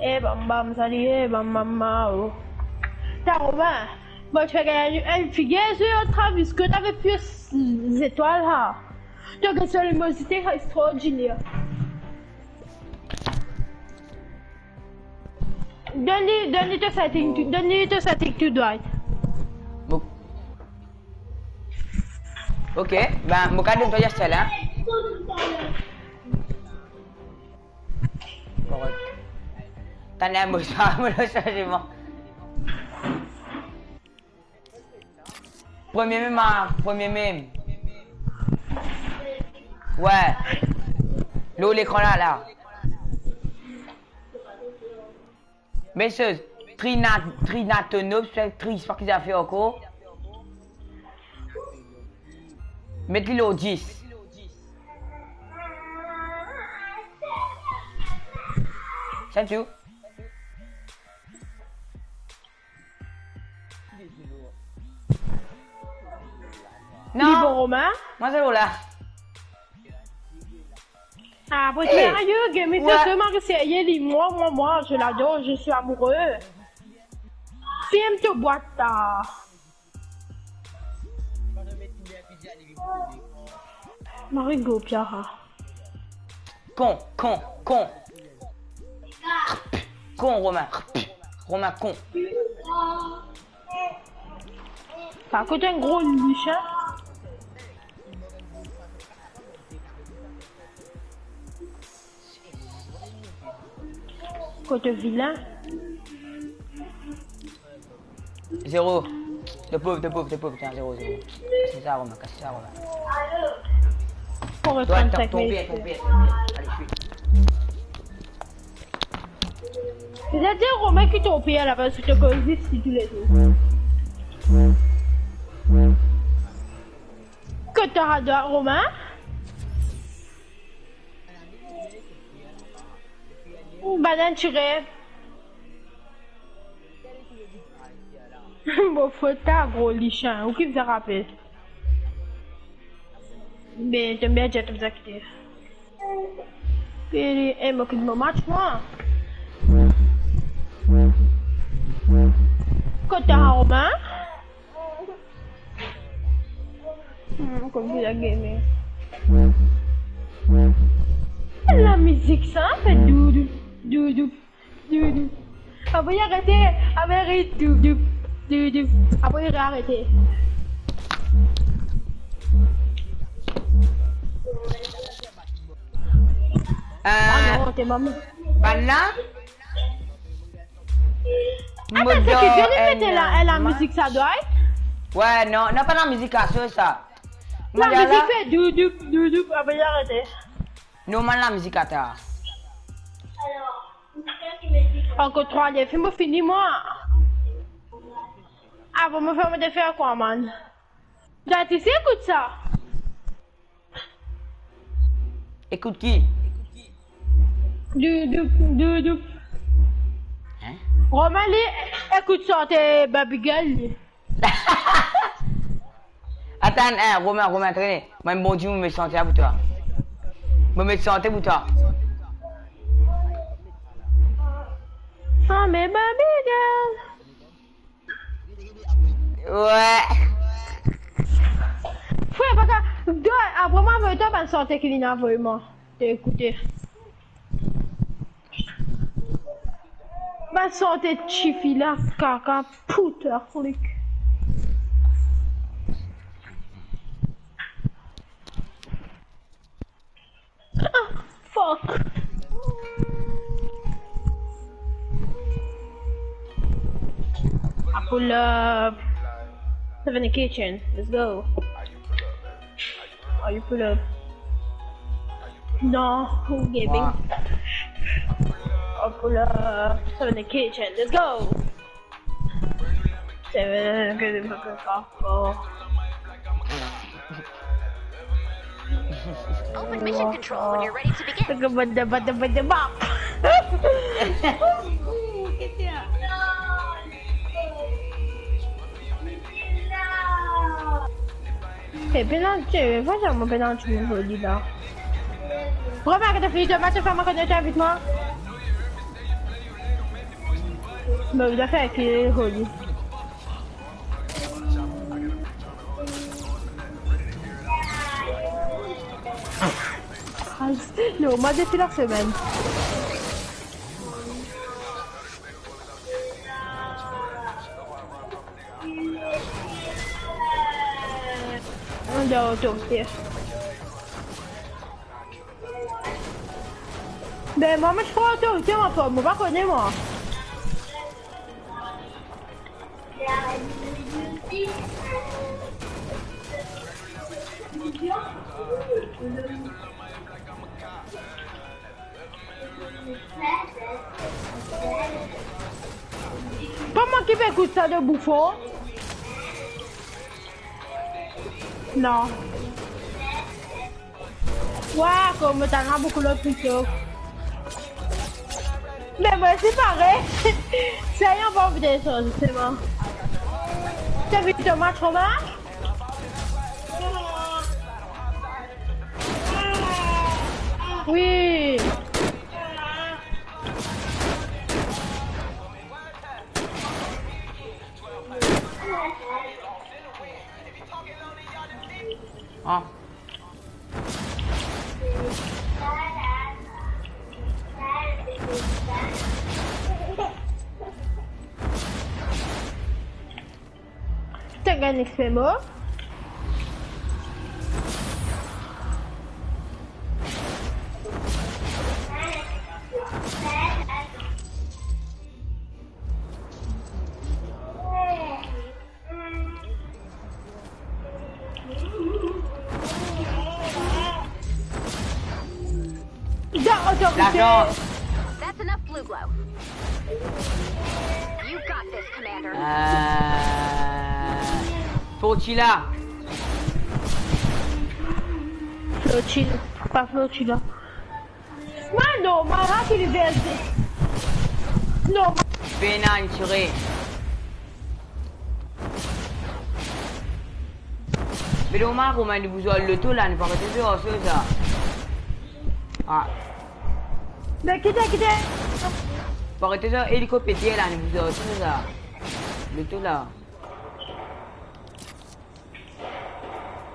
Eh, bam, bam, sa li, eh, bam, bam, bam, oh. Ta Romain, mwa, to gagn enn figir, zot Travis, kot to ave plis zetwal, ha. To gagn so limozite extraordiner. Donn li, donn li to setting, donn li to setting tou drwat. Bon. Ok, ben, mo kapav donn twa Yastel, hein? Korek. Tann, mo sa, mo le sanzman. Premie mem, ah, premie mem. Wey. Lor lekran la, la. Mem soz, Trina, Trinatonop, Tri, pa ki zafer ankor. Met li lor dis. Thank you. Non. Li bon, Romain? Mwa, se bon la. Ah, bon, eh, sérieux, game, ouais. Ce mari sérieux, li, moi, moi, moi, je l'adore, je suis amoureux. Ferme ta boîte, là. Mari gro piara. Con, con, con. Con, Romain. Romain, con. Sa kot enn gro lich, hein. Kot vilin. Zero. De pov, de pov, de pov, tiens, zero, zero. Kas sa, Romain, kas sa, Romain. Pour reprendre ton, ton pied, ton pied, ton pied. Allez, fuis. C'est-à-dire, Romain, qui ton pied à la base, tu te causes ici tous les jours. Kot to al, Romain? Bann tire. Bon, fot ta gro lich, hein. Ou ki bizin rapel? Be, to bien dir, to bizin kite. Be, e mo kit mo match, mwa. Kot to al, Romain? Hmm, konbien la game. Lamizik sa, fer doudou, doudou, doudou. Apre li arete, apre li doudou, doudou. Apre li rearete. Te mami. Bann la? Atann, se ki Johnny mete la, eh, la mizik sa, dwa? Ouais, non, non, pa la mizik la, se sa. La mizik fer doudou, doudou, apre li arete. Normal la mizik atar. Ankor trwa, le fim pou fini, mwa. Apre mo fer, mo te fer kwa, man? Dwa ti si ekout sa. Ekout ki? Doudou, doudou. Hein? Romain, li, ekout sante Barbie Girl, li. Atann, eh, Romain, Romain, atann. Mwa, bon Dieu, mo met sante la pou twa. Mo met sante pou twa. Ah, me Barbie Girl. Ouais. Frer, papa, do, apre mwa, avoy twa bann sante ki li ena avoy mwa. Te ekoute. Bann sante tifi la, kaka, pout, arlik. Ah, fuck. I pull up. Seven in the kitchen. Let's go. Are you pull up? No, who giving? I pull up. Seven in the kitchen. Let's go. Seven, good, good, good, good, good. Open mission control when you're ready to begin. Bada, bada, bada, bap. Eh, penalti, fwa sa, mo penalti, mo di la. Romain, kan to fini tomat, to fer mwa kone, to invit mwa. Bon, li fer ki Holy. Non, mwa depi lasemenn. Non, otorite. Ben, mwa, mo ti pran otorite, mwa, pa, mo pa kone, mwa. Pa mwa ki pe ekout sa de boufon. Non. Wa, kouma talman boukou lot pito. Me mwa osi parey. Sa, li anvi de sa, zisteman. To invit mwa, Romain? Wi. Ah. To gagn X P mo? Dan otorite. Lazan. That's enough blue glow. You got this, Commander. Euh, Flotilla. Flotilla, pa Flotilla. Mano, mara ki li verdi. Non. Pena tire. Me dommaz, kouma li pou zwe loto la, nou pa arete sa, sa. Ah. Me kite, kite. Pa arete sa, elikopter la, nou pou zwe sa. Loto la.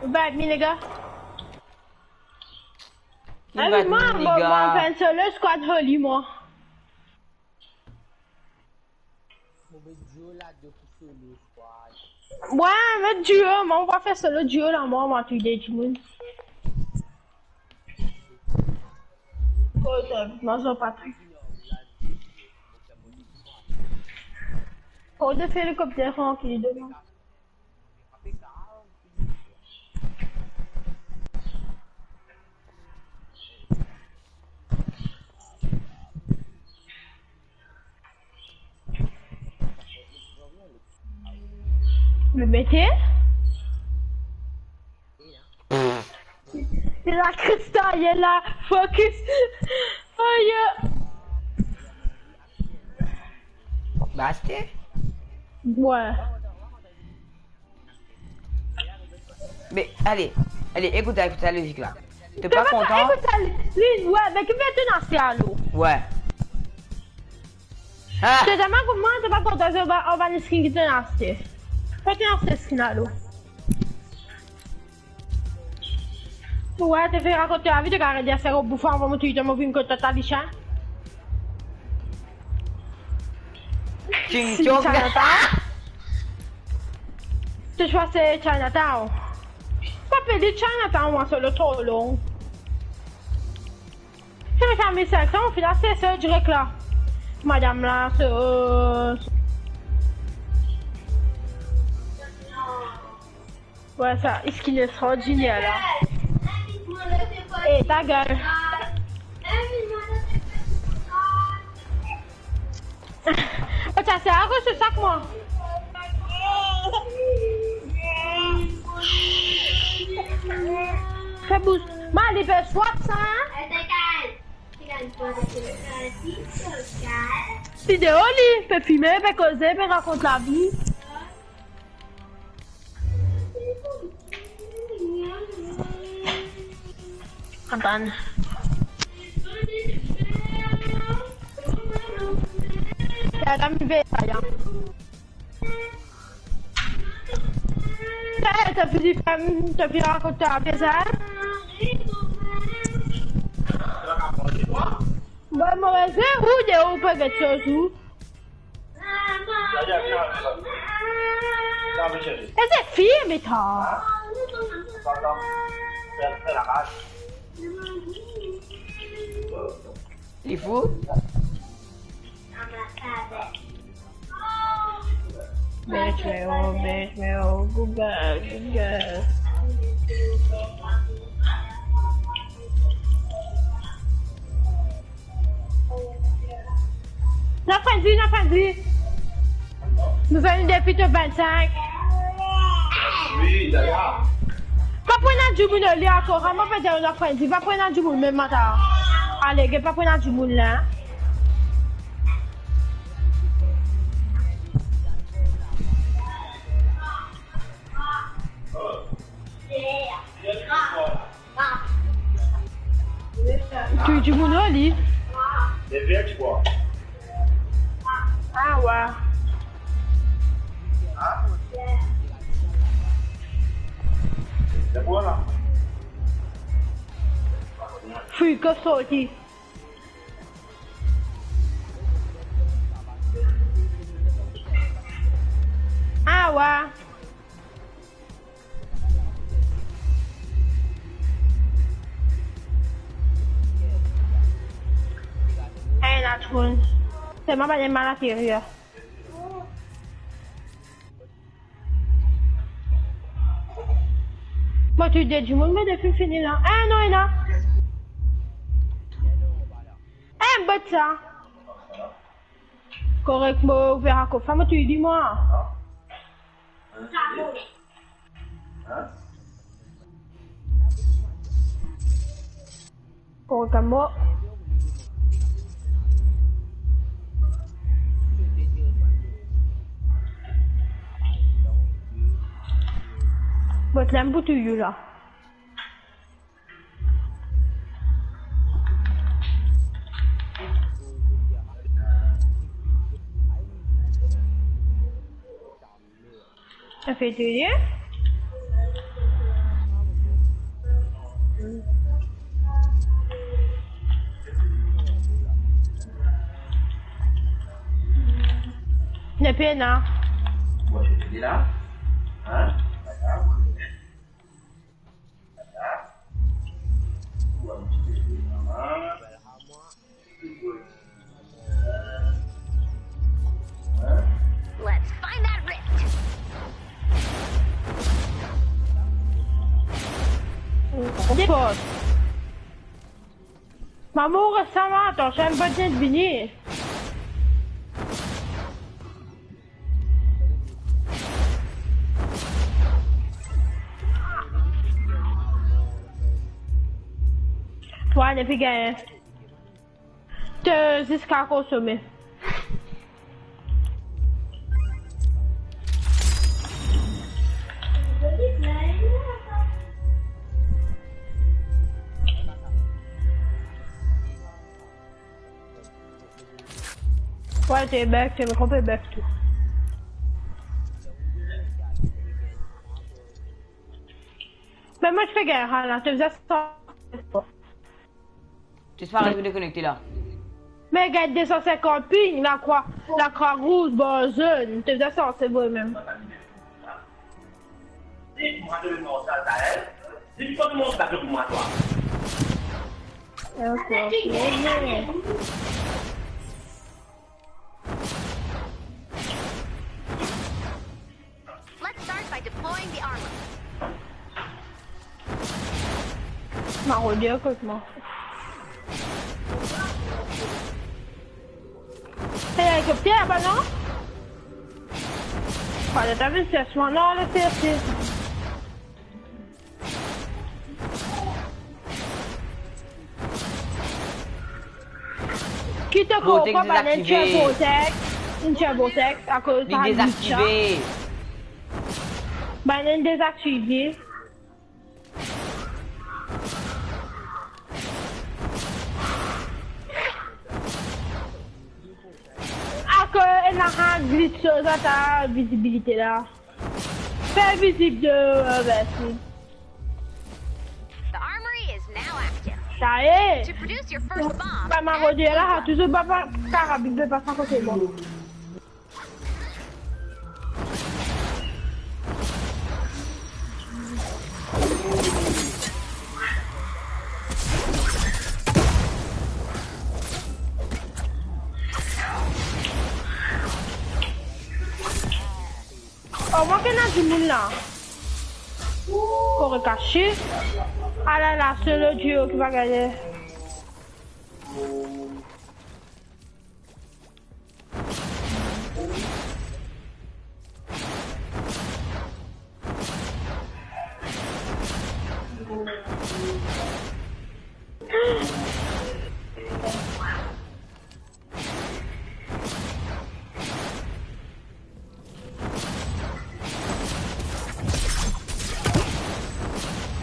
Bad mi, les gars. Ayo, mwa, mwa, mwa fer enn solo squad Holy, mwa. Mo met duo la, de pou solo squad. Wi, met duo, mwa, mo pa fer solo, duo la, mwa, mwa, touy de dimoun. Kot, euh, manzon patrik. Kot de fer helikopter trankil deman. Me mete. Li la, Krista, li la, focus. Ayo. Baste? Wi. Me, ale, ale, ekout, ekout sa lozik la. To pa kontan? Ekout sa, li, wi, me ki fer to ena se alo? Wi. Ah! To telman kontan, to pa kontan, to pa, to pa bann skin ki to ena aste. Kot to ena aste skin alo? Wi, to fer rakont to lavi, to kapav dir sa, bouf avan mo touy to, mo vinn kot to, ta lisien. Ching chong. Chinatown. To swazir Chinatown. Pa pe dir Chinatown, mwa, so lo tro long. Sa, sa mil senk san, finn ase, se direk la. Madam la, se, euh, wi, sa, skin extraordiner la. Eh, ta gel. Oh, sa, se akoz sa ki mwa. Fer bous. Ma, li pe swat sa, hein? Li deor, li pe fime, pe koze, pe rakont lavi. Atann. Sa, sa, mi ve sa, ya. Sa, sa, Filip, em, to finn rakont sa, pe sa? Bon, mo reste ou deor, ou pe get soz ou. E se fim, eta. Li fou? Bes meo, bes meo, good girl, good girl. Na frenzi, na frenzi. Nou vinn depi to vinn-sink. Wi, daya. Pa pran enn dimoun oli ankor, mo pe dir na frenzi, pa pran enn dimoun mem atann. Ale, get pa pran enn dimoun la. Touy dimoun oli. Ah, wa. Fouy, kot sorti. Ah, wa. Ena dimoun. Selman bann mal aterir. Mo touy de dimoun, me depi fini la. Ah, non, ena. Eh, bot sa. Korek, mo ouver ankor. Fam, mo touy li, mwa. Korek, mo. Bot la, mo pou touy li la. Sa fer touy li. Nepena. Li la. Hein? Wi, ti pe fini, mama. Mama, ou res la, atann, sa enn bann vini. Twa, ne pe gagn. To ziska konsome. Wi, to back, to mikro pe back tou. Me mo ti pe gagn la, to bizin sa. Ti pa ariv dekonekte la. Me gagn de san sinkant ping, lakra, lakra rouz, bor zonn, to bizin sanse vremem. Ok, ok. Let's start by deploying the armor. Maroder kot mwa. Hey, elikopter laba, non? Pardon, ta vinn sers mwa, non, le sers. Ki to konpran, bann enn tir vortex, enn tir vortex, akoz li dezaktive. Bann enn dezaktive. Akoz ena glitch so sa, ta vizibilite la. Fer vizib de, euh, versi. The armory is now active. Sa e. To produce your first bomb, pa maroder la, touzour pa, pa karab, li pe pas akote mwa. Oh, mwa ki ena dimoun la. Kore kase. Ala la, solo duo ki va gagne.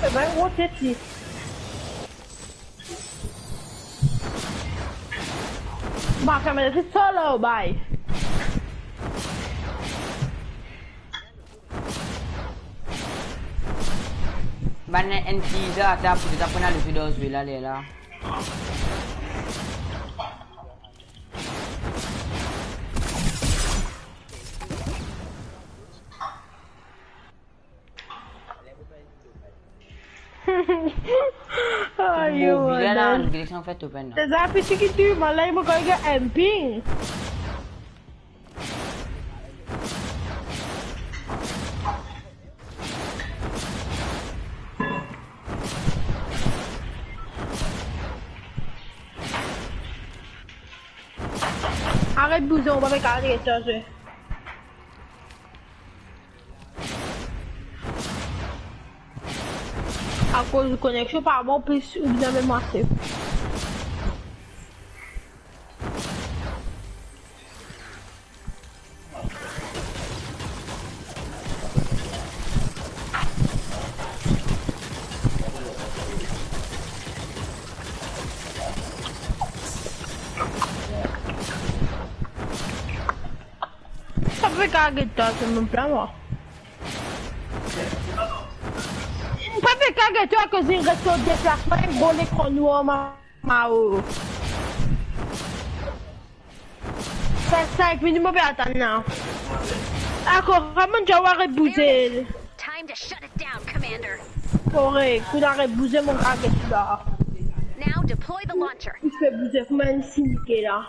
Ebin, rotate li. Mwa, kamera ti solo, bay. Bann enn ti zot ata pou zot aprann al zwe dan zwe la, lerla. Ayo, mo vila la, Adam. Gilles an fer open la. Sa piti ki tou, mo la, mo gagn enn ping. Aret bouze, ou pa pe kapav get zwe. Akoz koneksion pa bon, plis ou bizin mem ase. Sa pe kapav get twa, se mo plan mwa. Mo pa pe kapav get twa akoz inn res lor deplasman, enn gro lekran nwar, ma, mao. Sa, sink minit mo pe atann la. Akor, pa bann djawar e bouze. Time to shut it down, Commander. Korek, kouma aret bouze, mo kapav get twa. Now deploy the launcher. Li pe bouze kouma enn sinike la.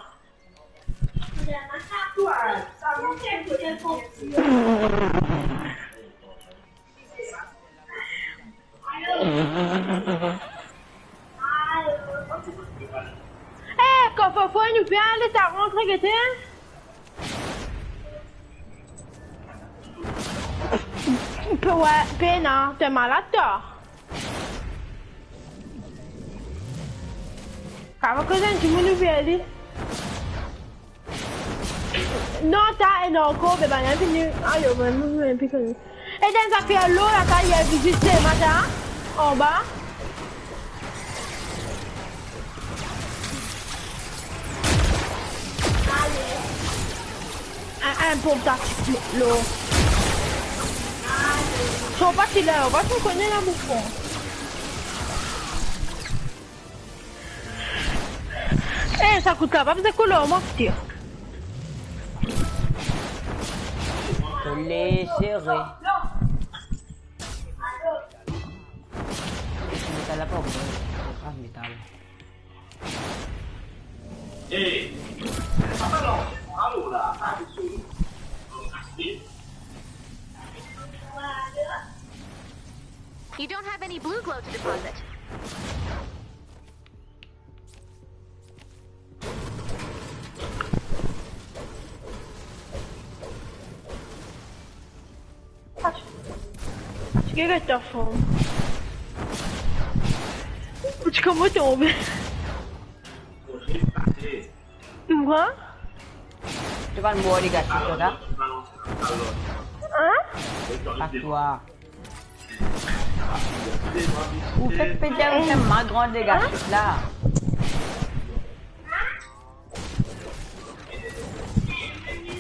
Pou nou pe ale, ta rantre gete. Pe, wi, pena, to malad, to. Kama koz enn dimoun ouver li. Non, ta ena ankor, be bann fini. Ayo, bann nou vinn pi koni. E dan zafer lor la, ta, li a vizit se mata, anba. Enn, enn ponp ta ti lor. Son pa ti la, pa ti kone la, boufon. Eh, sa kout la, pa bizin koule, mo ti. Kole sere. Metal apa, bro? Ah, metal. You don't have any blue glow to deposit. Acho, acho ki get to form. Acho ki mo tonbe. Tou, hein? To pa mor, les gars, c'est ça? Hein? Pas toi. Ou fek pete avek sa ma grande, les gars, hein? La.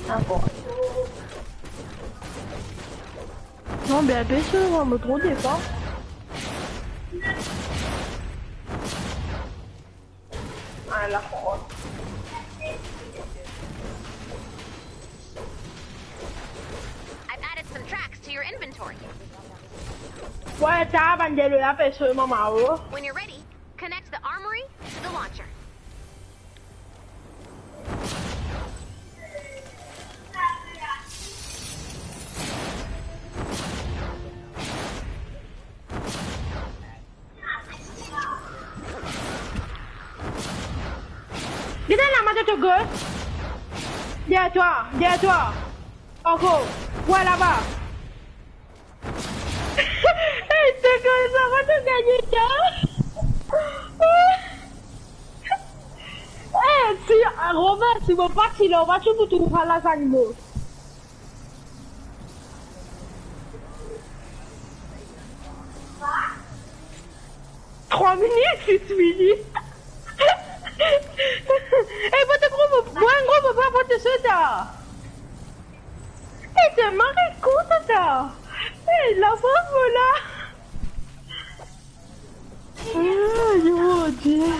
Ah bon. Non, be, apel so, mo tro devan. Ah, la, I've added some tracks to your inventory. Wi, ta bann delo la pe sove mama, oh. When you're ready, connect the armory to the launcher. Get la, ma to gos. Derrière toi, derrière toi. Encore. Voilà, là-bas. Hey, c'est quoi ça? Va te gagner ça. Eh, si, ah, Romain, si mo pa ti la, va ti pou trouv la zanimo. Trwa minit, sis minit. Eh, mo te gro, mo, mo gro, mo pa pote sa. Eh, te mari kout sa. Eh, la, bravo, la. Aïe, mon Dieu.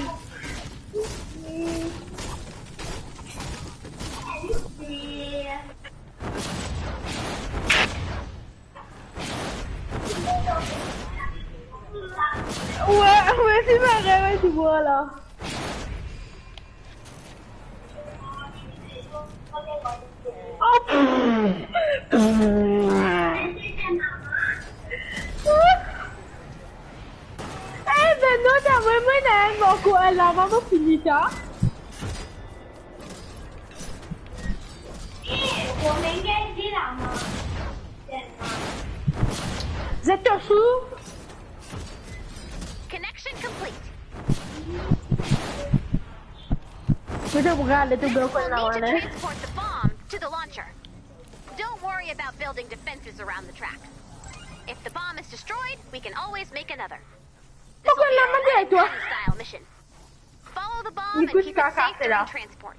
Ouais, ouais, c'est pareil, ouais, tu vois là. Oh, pff. Eh ben non, t'as vraiment un mot, quoi, là, maman, fini ça. Vous êtes au fou? Connection complete. Next, we'll need to transport the bomb to the launcher. Don't worry about building defenses around the track. If the bomb is destroyed, we can always make another. This will be a Red Baron style mission. Follow the bomb and keep it safe during transport.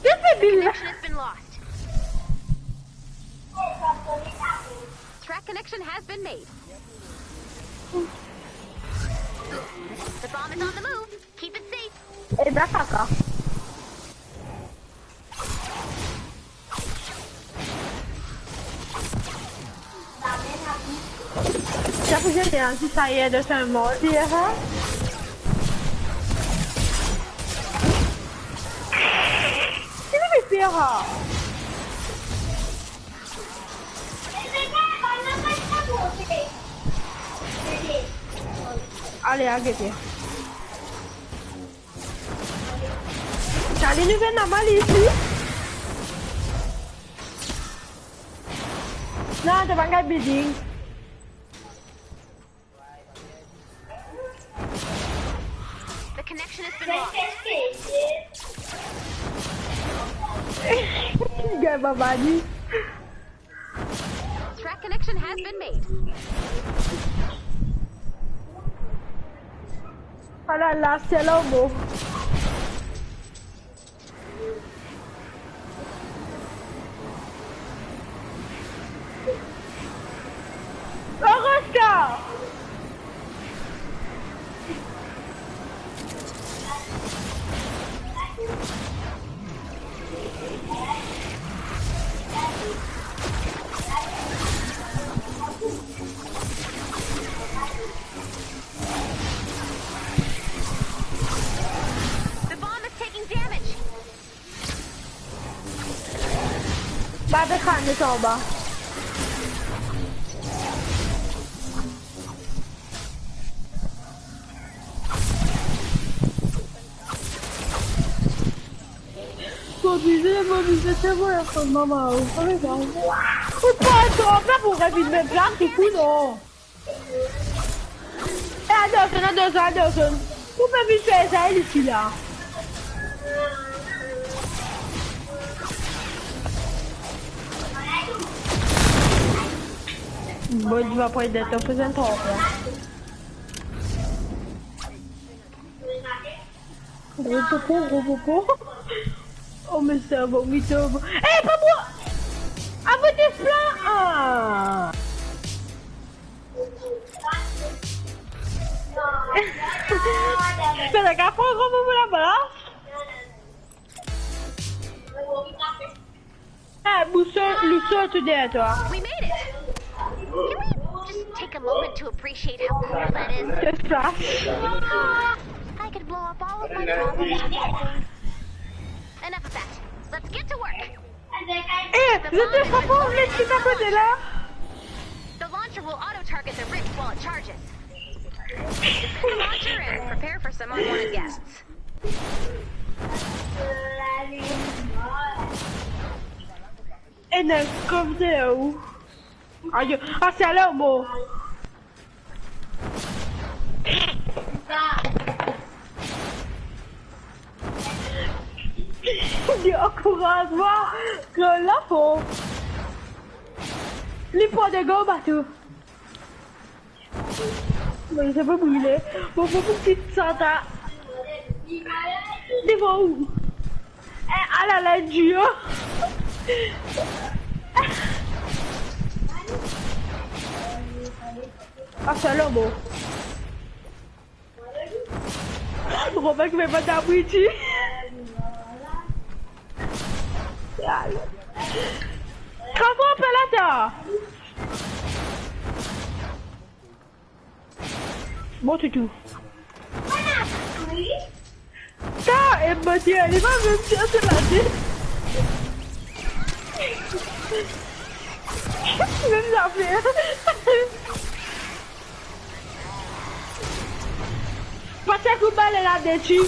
Connection has been lost. Track connection has been made. The bomb is on the move. Keep it safe. Eh ben, kaka. Sa pou zot, hein, si sa y est de se mentir, hein. Ki li pe fer, hein? Ale, al gete. Li nou finn normal isi. Non, to pa gagn building. The connection has been lost. Gagn baba li. Track connection has been made. Ala la, se lanmo. Oroska! The bomb is taking damage. Ba, pe kane anba. Mo oblize, mo oblize, se bon, mama, ou pa regarde. Ou pa antann la pou revinn met la, se kou, non. E, atansion, atansion, atansion. Ou pe vinn fer sa, li ti la. Bon, li va pran de tan pou zot trap la. Gro popo, gro popo. Oh, me servo, mi servo. Eh, pa mwa! Avan de flan! Ah! Sa la ka pran gro popo laba la? Ah, Boussole, Boussole, to deryer twa. We made it! Can we just take a moment to appreciate how cool that is? Just flash. Ah, I could blow up all of my problems with that thing. Enough of that. Let's get to work. Eh, zot pe frape, les li akote la. The launcher will auto-target the rift while it charges. Put the launcher in. Prepare for some unwanted guests. Ena kom de ou. Ayo, ah, se ala mo. Li ankouraz mwa, gran lafo. Li pran de gro bato. Mo, sa pe brile. Mo, mo, mo, ti santa. Devan ou. Eh, ala la, dio. Ah, sa la, mo. Robert ki pe bat abwiti. Kouma pe la ta? Bon, toutou. Sa, e, mo dir, li pa mem tir, se la di. Mem zafer. Pas sa kou bal la desi.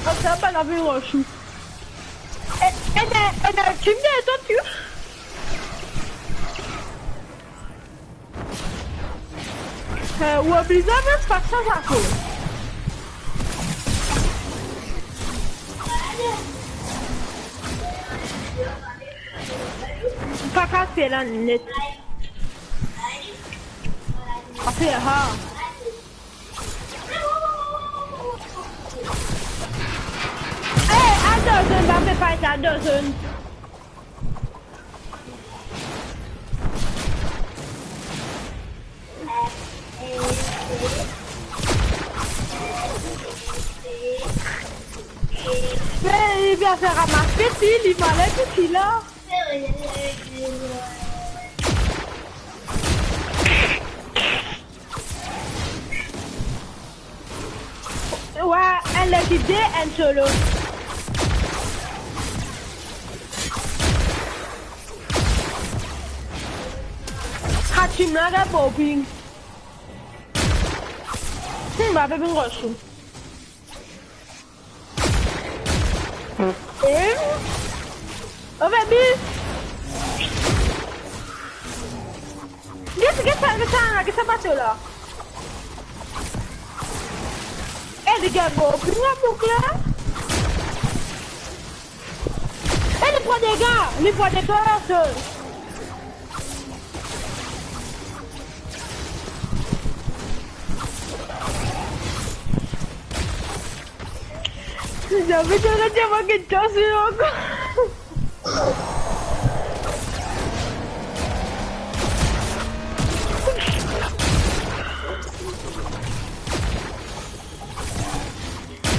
Koumsa pa lavi rosou. E, e, e, e, kim de to tir. Eh, ou oblize mem pas sa, sa kou. Pa kas la net. Apre, ha. Eh, atansion, pa fer fight, atansion. Me li vinn fer ramas peti, li male peti la. Wa, enn lekip de, enn solo. Hakim la, gard bon ping. Hmm, ba, pe ping rosou. Eh? Oh, baby! Get, get sa, get sa, get sa bato la. Eh, les gars, bon, pli la bouk la. Eh, li pran dega, li pran dega, sir. Zame to rete manke de chans ankor.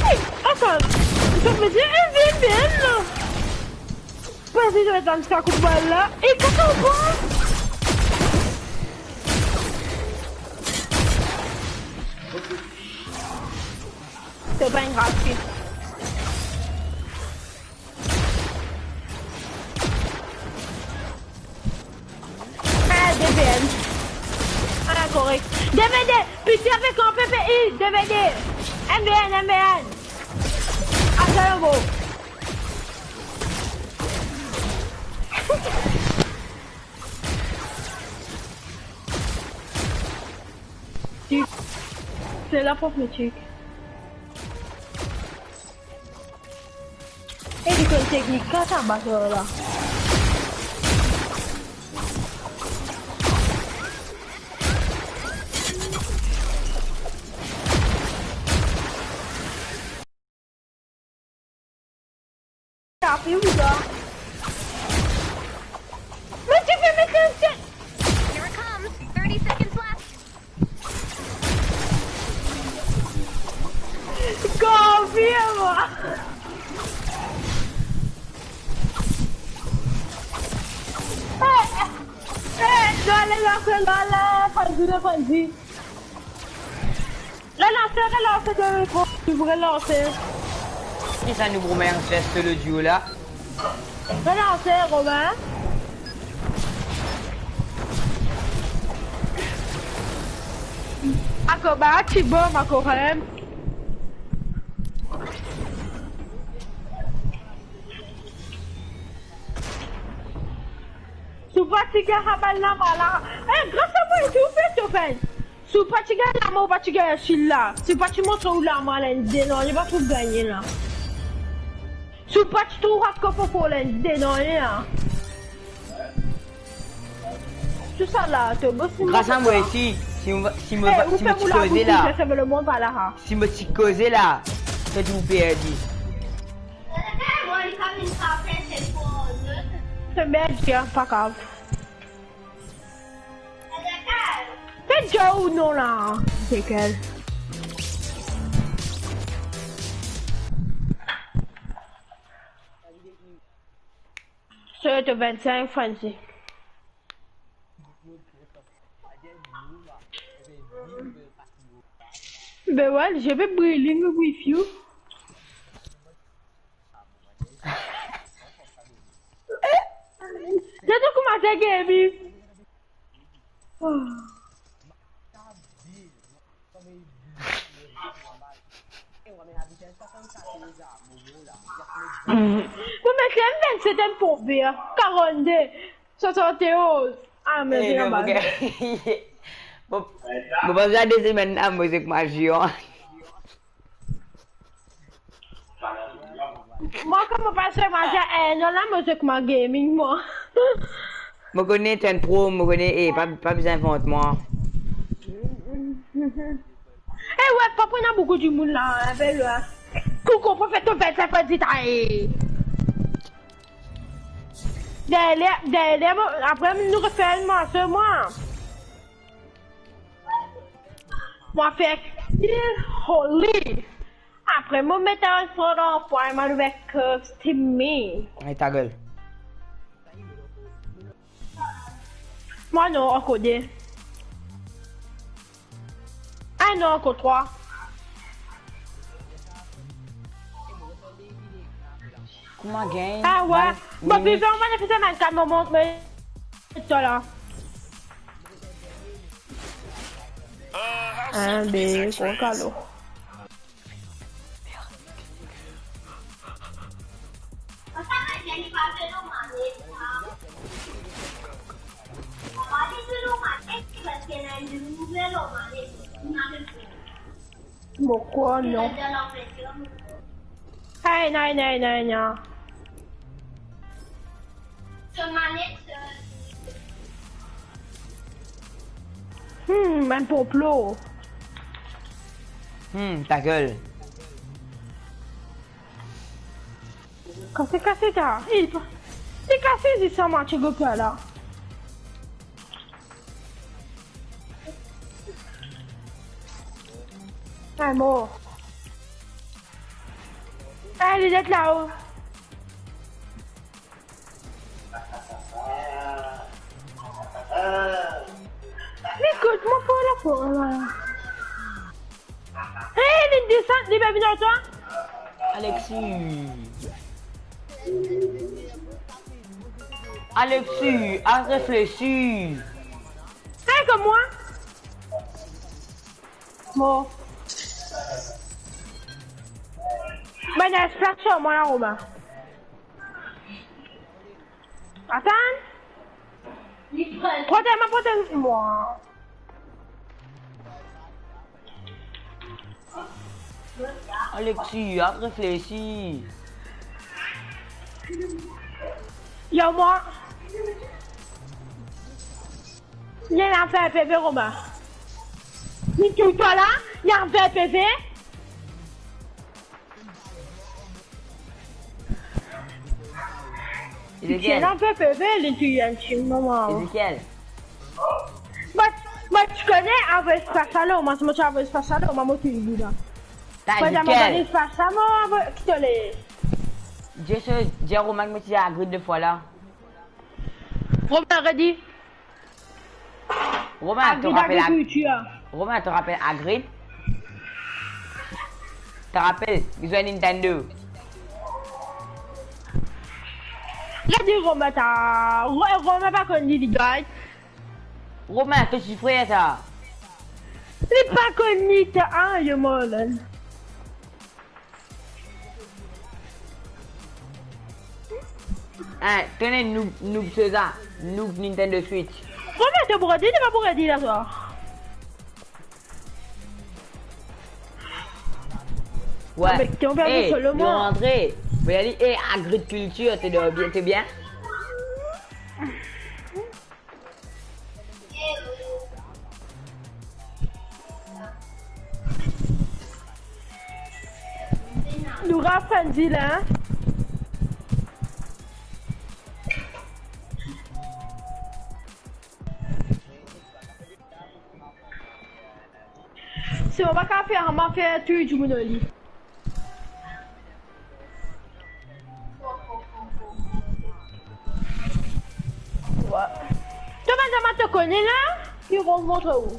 Hey, atann, sa ve dir, eh, bien, bien, non. Pas li dan sa kout bal la. E kas ankor. To pa enn rasis. Ah, D V N. Ah, korek. D V D, piti avek an P P I, D V D. M V N, M V N. Atann, bon. Tic. Se la prof, mo tic. E li konn teknik, kas anba sa la. Tapi udah. Mete, mete, mete. Here it comes. Thirty seconds left. Confirme. Eh, eh, eh, dale, dale, dale, panzi, panzi. Relanse, relanse, de, de, relanse. Kisa nou pou met an test le duo la? Relanse, Romain. Akoba, ti bom, akoba. Sou pa ti gagn sa bal la, bal la. Eh, gras a mwa, tou fer, tou fer. Si ou pa ti gagn lame, ou pa ti gagn sila. Si ou pa ti montre ou lame, la, enn dedan, li pa trouv gagne la. Si ou pa ti trouv akopo pou la, enn dedan, la. Tou sa la, to bos, gras a mwa isi, si mo, si mo, eh, si mo ti koze la. Sa ve le mond pa la, ha. Si mo ti koze la, to ti pou perdi. Se merd, ya, pa grav. Fè dja ou non la, Zekel. Sort of vennsenk, Franzi. Be well, je vais brilling with you. Zot koumans gagn. Bon, me, se vennset, enn ponpe, karannde, swasante, onz. Ah, me, eh, se normal. Bon, bon, bon, sa de semenn la, mo zwe kouma zian. Mwa, kouma pas, mwa, sa, eh, non, la, mo zwe kouma gaming, mwa. Mo kone to enn pro, mo kone, eh, pa, pa bizin vant mwa. Eh, we, pa pran boukou dimoun la, apel la. Koukou, pa fer to vennsenk fwa dit, ay. Deryer, deryer, mo, apre, nou refer enn morso, mwa. Mo fer kill Holy. Apre, mo met enn fo dan pwin, mo ouver curse to me. Ay, ta gel. Mwa non, ankor de. Ah non, ankor trwa. Kouma gagn? Ah, we. Bon, bizin, mo finn fer enn kat moman, me to la. Ah, be, gro kalo. Mo krwar non. Ay, non, non, non, non. Hmm, bann konplo. Hmm, ta gel. Kase, kase ta. Li pa, li kase ziska mwa ti group la. Ay, mor. Ay, li et lao. Li kot mwa pou la pou la. Hey, li desann, li pa vinn ar twa? Alexis. Alexis, al reflesi. Hey, kom mwa. Bon. Bann esplas ar mwa la, Romain. Atann. Protez mwa, protez mwa. Alexis, al reflesi. Yo, mwa. Li ena vingt P V, Romain. Li toutan la, li ena vingt P V. Ezekiel. Li ena vingt P V, li touy enn ti moman. Ezekiel. But, but ti kone, avoy espas la lor mwa, si mo ti avoy espas la lor mwa, mo touy li la. Ta, but Ezekiel. Avoy espas la, mo avoy, ki to le? Jesu, dir Romain ki mo ti Hagrid de fwa la. Romain, redi. Romain, to rapel Hagrid, Ag-, agrikiltir. Romain, to rapel Hagrid? To rapel, li zwe Nintendo. La di Romain ta, Ro-, Romain pa konn li, li gagn. Romain, to ti frer sa. Li pa konn li ta, ah, yo malad. Eh, tene noob, noob Seza, noob Nintendo Switch. Romain, to pou redi, to pa pou redi la, twa. Wi. Ah, me to pe... Eh, solo, nou mwa rantre. Be, ale, eh, agrikiltir, to bien, to bien? Nou rap Frenzy la, hein? Si mo pa kapav fer, mo fer tou dimoun ar li. Wi. To bann zama to kone la, ki mo montre ou.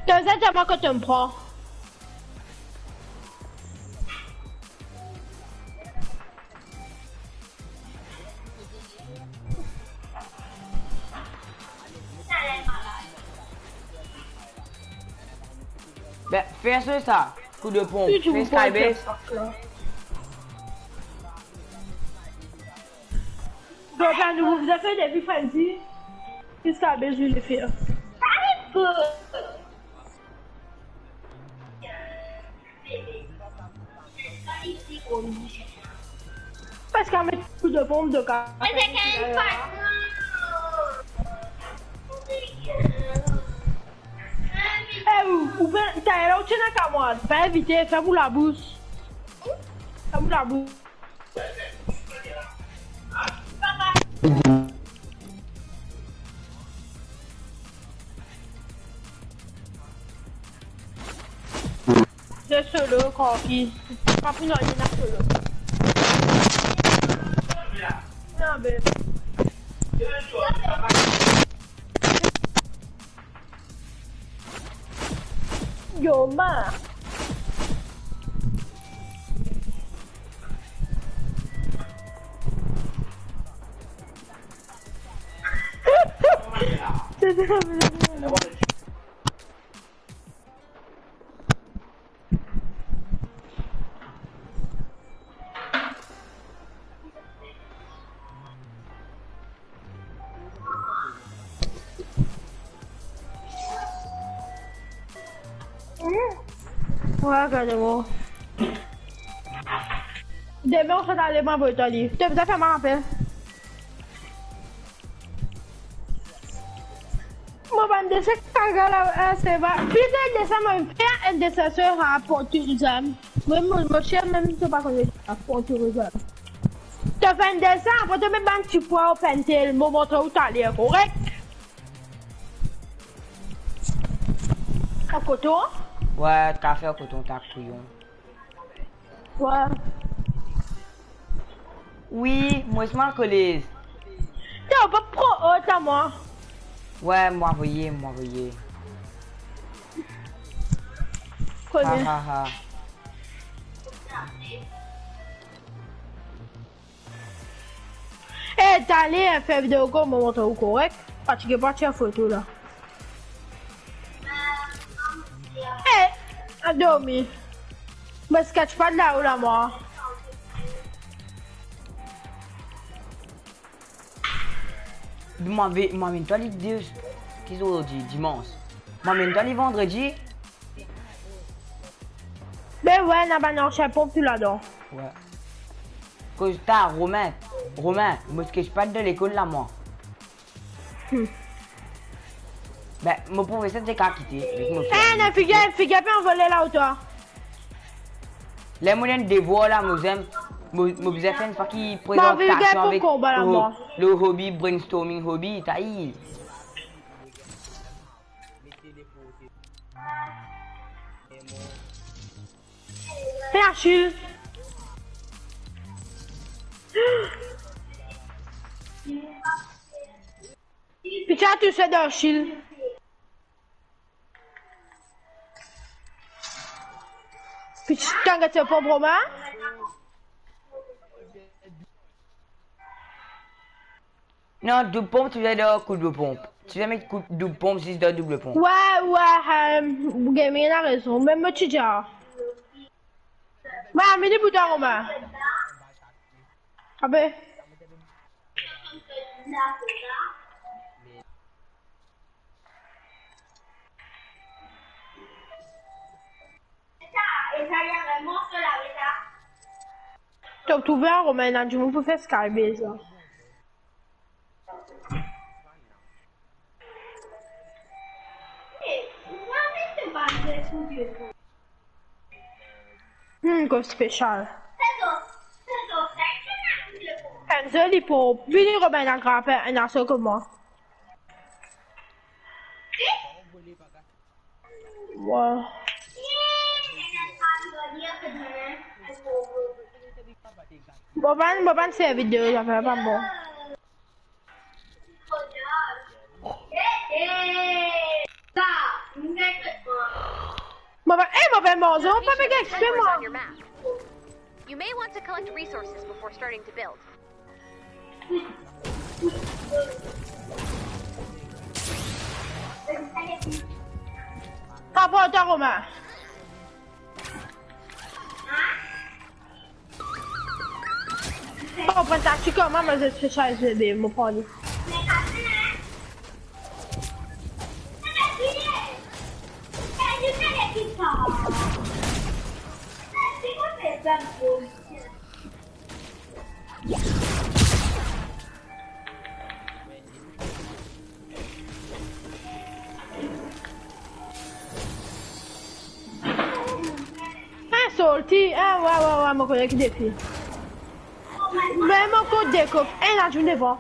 To zet zama kot to pran. Be, fer sa, kou de ponp, fer Skybase. Donk, la, nou, nou fer depi Frenzy, ziska Skybase, nou le fer. Paski met kou de ponp, donk, eh, ou, ou pe, ta, la, ou ti ena kamwad, pa invite, fer pou labous. Fer pou labous. Se solo, tranquille. Pa pou nou, li ena solo. Non, be. Yo, ma. Ouais, gade mwa. Demin, ou sot ale, mwa, pou twa li. To bizin fer mwa rapel. Mo bann desin kaga la, eh, se va. Pita desin, mo fer enn desin sir, ah, pou touzour zam. Mwa, mo, mo cher, mem si to pa kone, ah, pou touzour zam. To fer enn desin, apre to met bann ti pwa o pensil, mo montre ou taler, korek? An koton? Ouais, kafe an koton, ta kouyon. Ouais. Wi, mo res mwa kolez. To pa pro ot a mwa. Ouais, mo avoye, mo avoye. Kone. Ha, ha, ha. Eh, taler fer video call, mo montre ou korek. Fatige pa tir foto la. Eh, al dormi. Mo sketch pa la ou la mwa. Mo amenn, mo amenn twa li de, ki zour ozordi, dimans. Mo amenn twa li vandredi. Be ouais, ena bann ansien prof tou ladan. Ouais. Koz ta, Romain, Romain, mo sketch pa dan lekol la mwa. Hmm. Be, mo profeser ti kapav kite, nek mo... Eh, non, figir, figir pe anvole la ou twa. Ler mo ena devwar la, mo zem, mo, mo bizin fer enn faki prezantasion avek konba la, ho-, mwa. Le hobby, brainstorming hobby, ta i. Hey, Achille. Pitia, tu sais d'Achille. Pitia, t'inquiète pas, bro, hein? Non, doub ponp, ti bizin dan kout doub ponp. Ti bizin met kout doub ponp zis dan doub ponp. Ouais, ouais, euh, Gaming a rezon. Mem mo ti dir. Ouais, mete bouton an, Romain. Abe. To trouve, Romain, ena dimoun pou fer Skybase la. Hmm, kot spesial. Enn zoli pou vini Romain, ena grape, ena so kouma. Wow. Mo pa'nn, mo pa'nn servi de zafer pa bon. Mo pa, eh, mo pa manze, mo pa pe exprès, mwa. You may want to collect resources before starting to build. Apa ta, Romain? Oh, pran taktik, mwa, mo spesial bebe, mo pran li. Ah, sorti. Ah, ouais, ouais, ouais, mo kone ki defi. Mem mo kot dekoup. Eh, la, ti devan.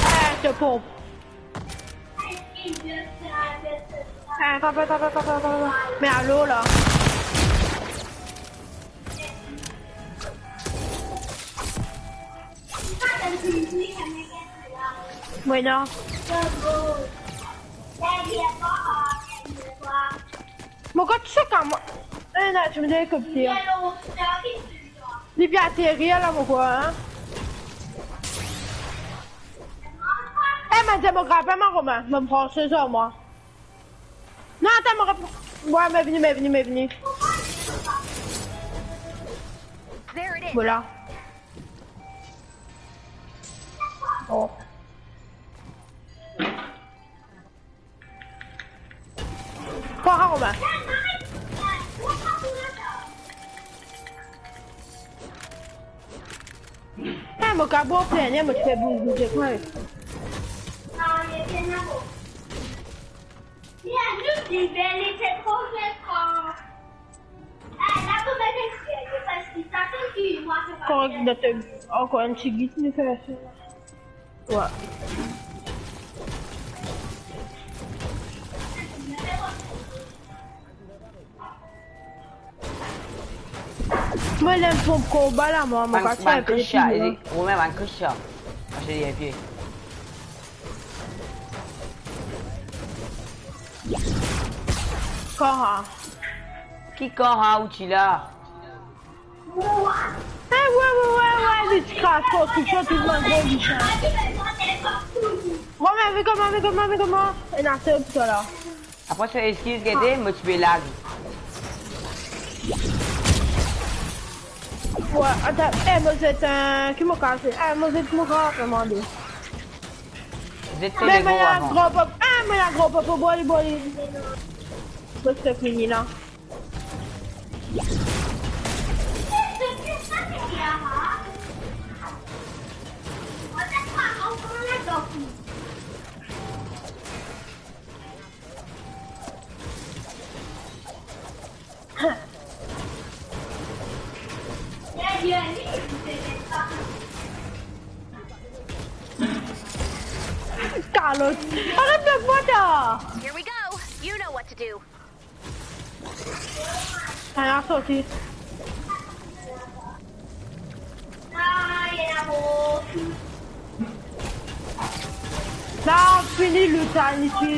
Ah, to ponp. Ah, atann, atann, atann, atann, atann. Me alor la. Mwa non. Mo kot so kan mwa. Eh, non, ti me helikopter. Li pe ateri la, mo krwar, hein. Eh, mo dir mo grape mwa, Romain, mo pran so zam, mwa. Non, atann, mo repran. Mwa, me vini, me vini, me vini. There it is. Vwala. Oh. Kwa, Romain? Eh, mo kapo plin, mo ti pe bouz, bouz, bouz. Korek, dan to, ankor enn tigit nou fer sa. Wa. Mwa, linn pran konba la, mwa, mo pa ti pe Romain, bann krisha. Kaha. Ki kaha ou ti la? Eh, we, we, we, we, li ti kras konstriksion, tou bann gro lisin. Bon, me vinn kouma, vinn kouma, vinn kouma. Ena sel pou twa la. Apre so eskiz, gete, mo ti pe lag. We, atann, eh, mo zet, eh, ki mo kase? Eh, mo zet, mo kase, mo demande. Zet to lego avan. Mo ena gran pop, eh, mo ena gran pop, boli, boli. Mo ti fini la. Kalot. Aret fer fwa sa. Here we go. You know what to do. Ala, sorti. La, fini le tan isi.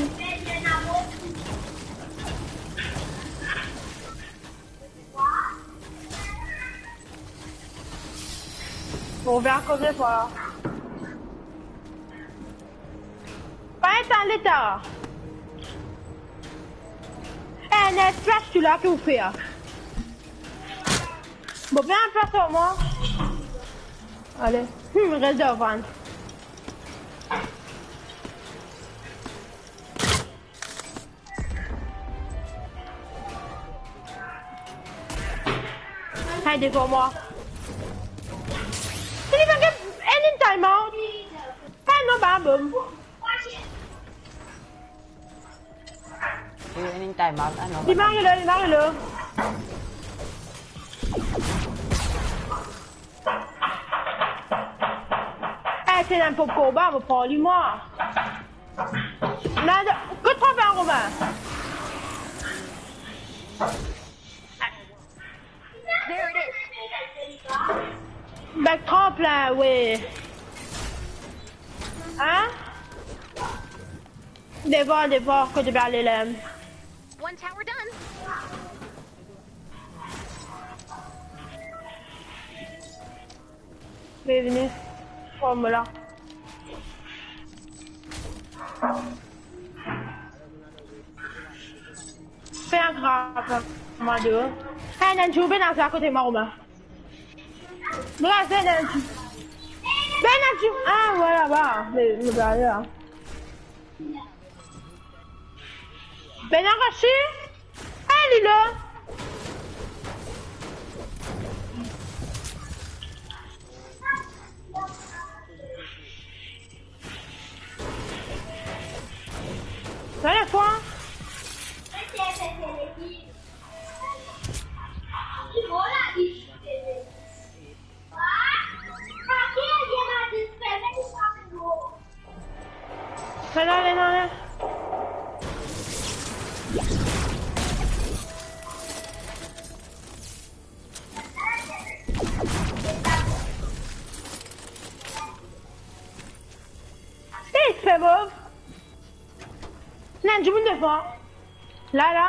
Bon, vinn akoz de twa. Pa etann li ta. Eh, net flash tou la ki ou fer. Bon, bien plas ar mwa. Ale. Hmm, res devan. Hey, devan mwa. Li pa get any time out. Hey, non, ba, bom. Li pa get any time out, ah, non. Li mank lo, li mank lo. Eh, se enn pop konba, mo pran li, mwa. Nada, kot tranplin, Romain? There it is. Bann tranplin, we. Hein? Devan, devan, kot to pe ale la. One tower done. Bienvenue. Formula. Fer grav, mwa de. Hey, ena enn dimoun pe naze akote mwa, Romain. Regarde, ena enn dimoun. Ena enn dimoun. Ah, vwala, ba. Me, me, la, la. Ena enn dimoun. Hey, li la. Sa la fwa. Ala, ale, ale. Hey, ti fer mov. Ena enn dimoun devan. La, la.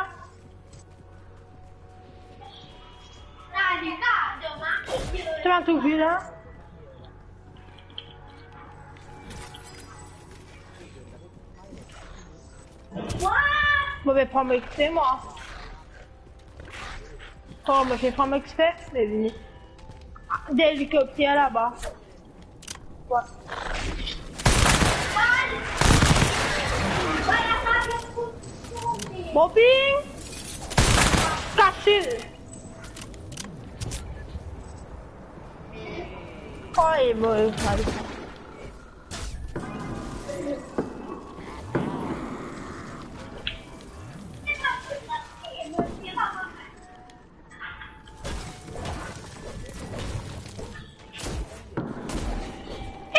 Ti va trouve la. Mo pe pran mo X P, mwa. Oh, mo finn fer mo exper, me vini. De elikopter laba. Wa. Mobbing! Kasil! Oh, e mo, e mo.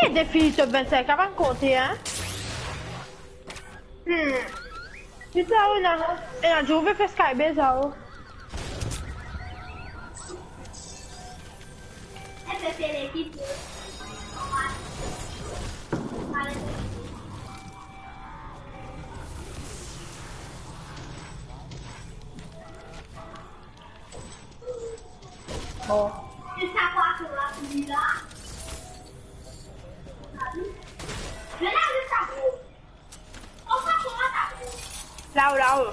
E defi top vennsenk, pa konte, hein? Hmm. Ti sa, ou ena, ena djour pe fer skybase, oh. Bon. Lao, lao.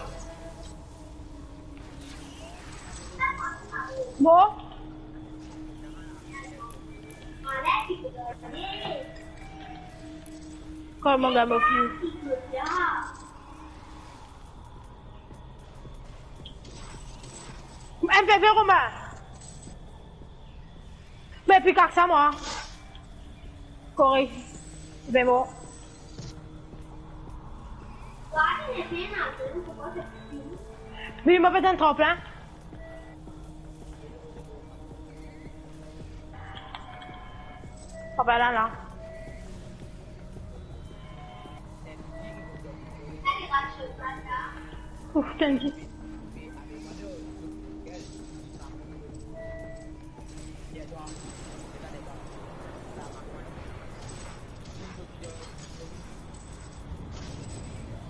Bon. Kouma gagn mo fini? M P V, Romain. Me pli kak sa, mwa. Korek. Be bon. Wi, mo pe tann tranplin. Papa la, la. Ouf, tann ti.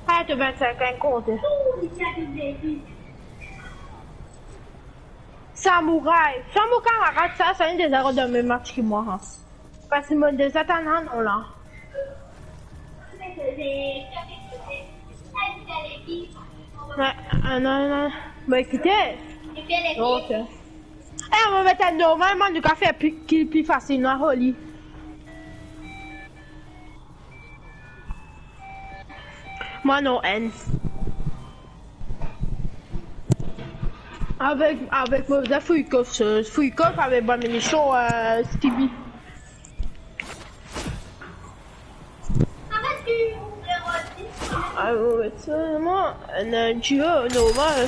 Ay, to vennsenk an konte. Samouray. Samouray, kamarad, sa, sa inn deza rod dan mem match ki mwa, ha. Parski mo deza tann enn la. Ah, ah, non, non. Bon, ekoute. Ok. Eh, mo met normalman, nou kapav fer pli, ki pli fasil, non, Holy. Mwa non, enn. Avek, avek mo bizin Fuikov, Fuikov avek bann mision, euh, Stevie. Ah, mo met sa, mwa, enn, enn tir normal.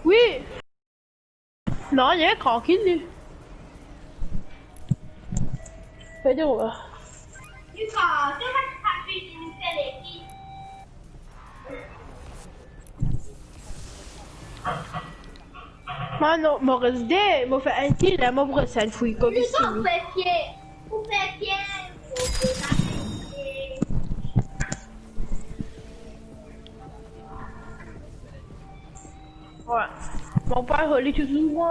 Wi. Non, li trankil, li. Fede, wi. Mwa non, mo res de, mo fer enn kill, mo res enn fri, kom isi. Wi. Mo pa Holy touzour, mwa.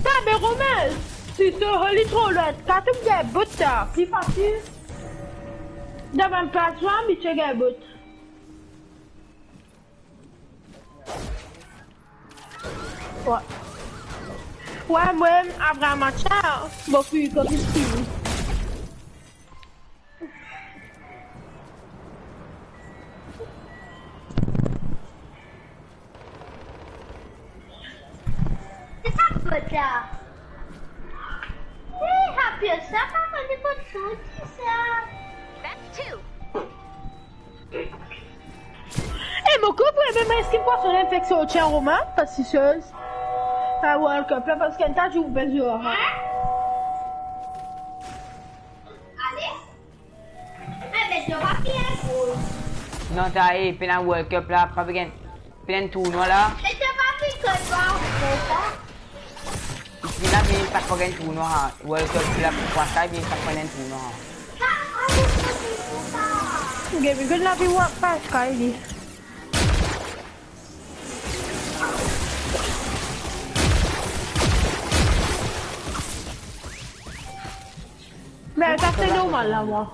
Ta be Romain, si to Holy tro lwin, kapav gagn bot la, pli fasil. Dan bann plas la, mi ti gagn bot. Wi. Wi, mwa, apre match la, mo fini, mo fini. Se sa kot la. Eh, apel sa, pa kone kot sorti sa. That's two. Eh, mo konpran, me eski pwason la fek sorti an Romain? Parski se, sa World Cup la, parski enn ta zour pe zwe, hein? Non, ta, eh, pena World Cup la, pa pe gagn, pena enn tournwa la. Isi la, bien, pa pe gagn tournwa, ha. World Cup la, pou sa, bien, pa pe gagn tournwa, ha. Gagn, gagn lavi, wa, pa, Sky, li. Me sa se normal la, mwa.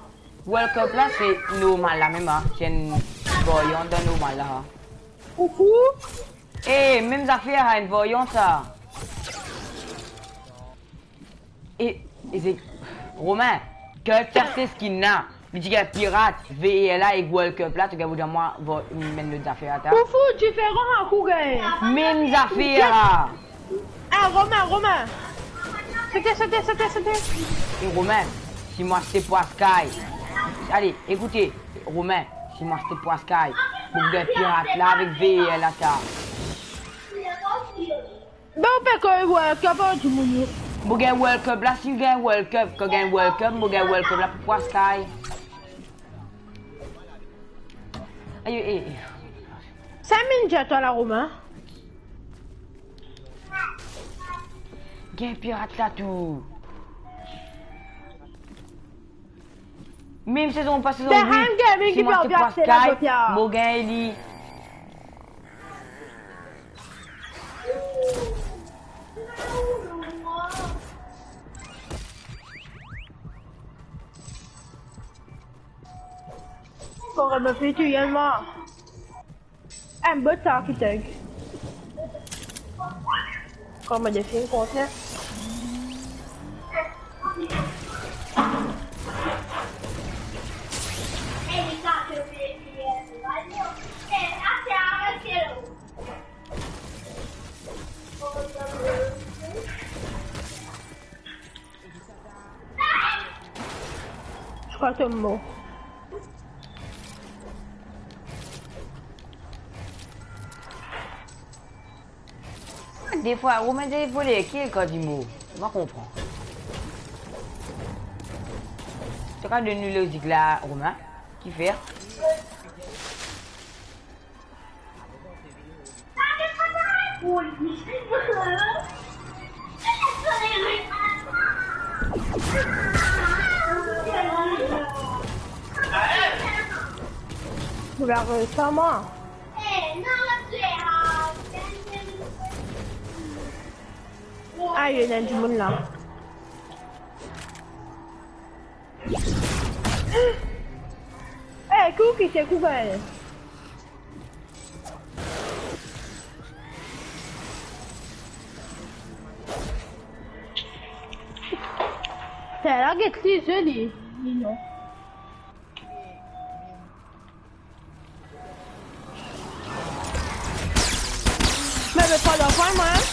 World Cup la, se normal la mem, ha. Ti enn, Variant dan normal la. Koukou. Eh, mem zafer, enn variant sa. E, e se, Romain, ki ti aste skin la, li ti gagn pirat, V R la ek World Cup la, to gagn pou dir mwa, vo-, menn lot zafer la ta. Koukou, diferan, ha, kou gagn. Mem zafer la. Ah, Romain, Romain. Sote, sote, sote, sote. E Romain, si mo aste pou Sky. Ale, ekoute, Romain, si mo aste pou Sky, pou gagn pirat la avek V R la ta. Ben, ou pe koz World Cup, ou dimoun yo. Pou gagn World Cup la, si gagn World Cup, kan gagn World Cup, pou gagn World Cup la pou Sky. Ayo, eh, eh. Sa minn dir twa la, Romain. Gagn pirat la tou. Mem sezon pas sezon Berham wit, Gaming si ki mo pe aste pou Sky, Sky, mo gagn li. Kouran mo pe touy enn mor. Enn bot sa ki tag. Kouma definn kont la. Zot tou mor. Defwa, Romain, defwa, li, ki kan li mor? Mo pa konpran. To kapav donn nou lozik la, Romain? Kifer? Mo la reysi mwa. Ayo, ena dimoun la. Eh, kou kite, kou gagn. Sa la get li zoli, li non. Me, me pa dan pwin, mwa, hein?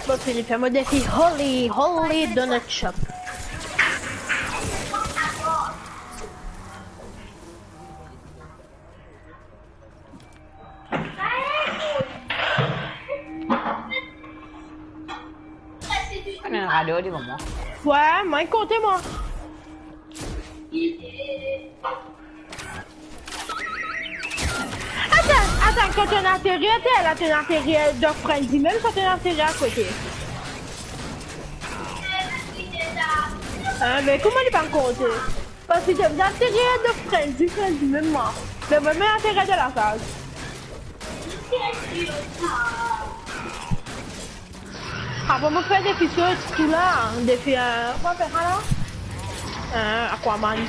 Bon, Philippe, mo defi Holy, Holy Donut Shop. Ena enn rador devan mwa. Wi, mwa, konte mwa. Atann, atann, kan to'nn aterir ater la, to'nn aterir dan frenzy mem, sa to'nn aterir akote? Ah, me kouma li pa konte? Parski to bizin aterir dan frenzy, frenzy mem mwa. Me mwa, mo aterir dan lakaz. Apre mo fer defi sot tou la, defi, euh, kouma apel sa la? Euh, Aquaman.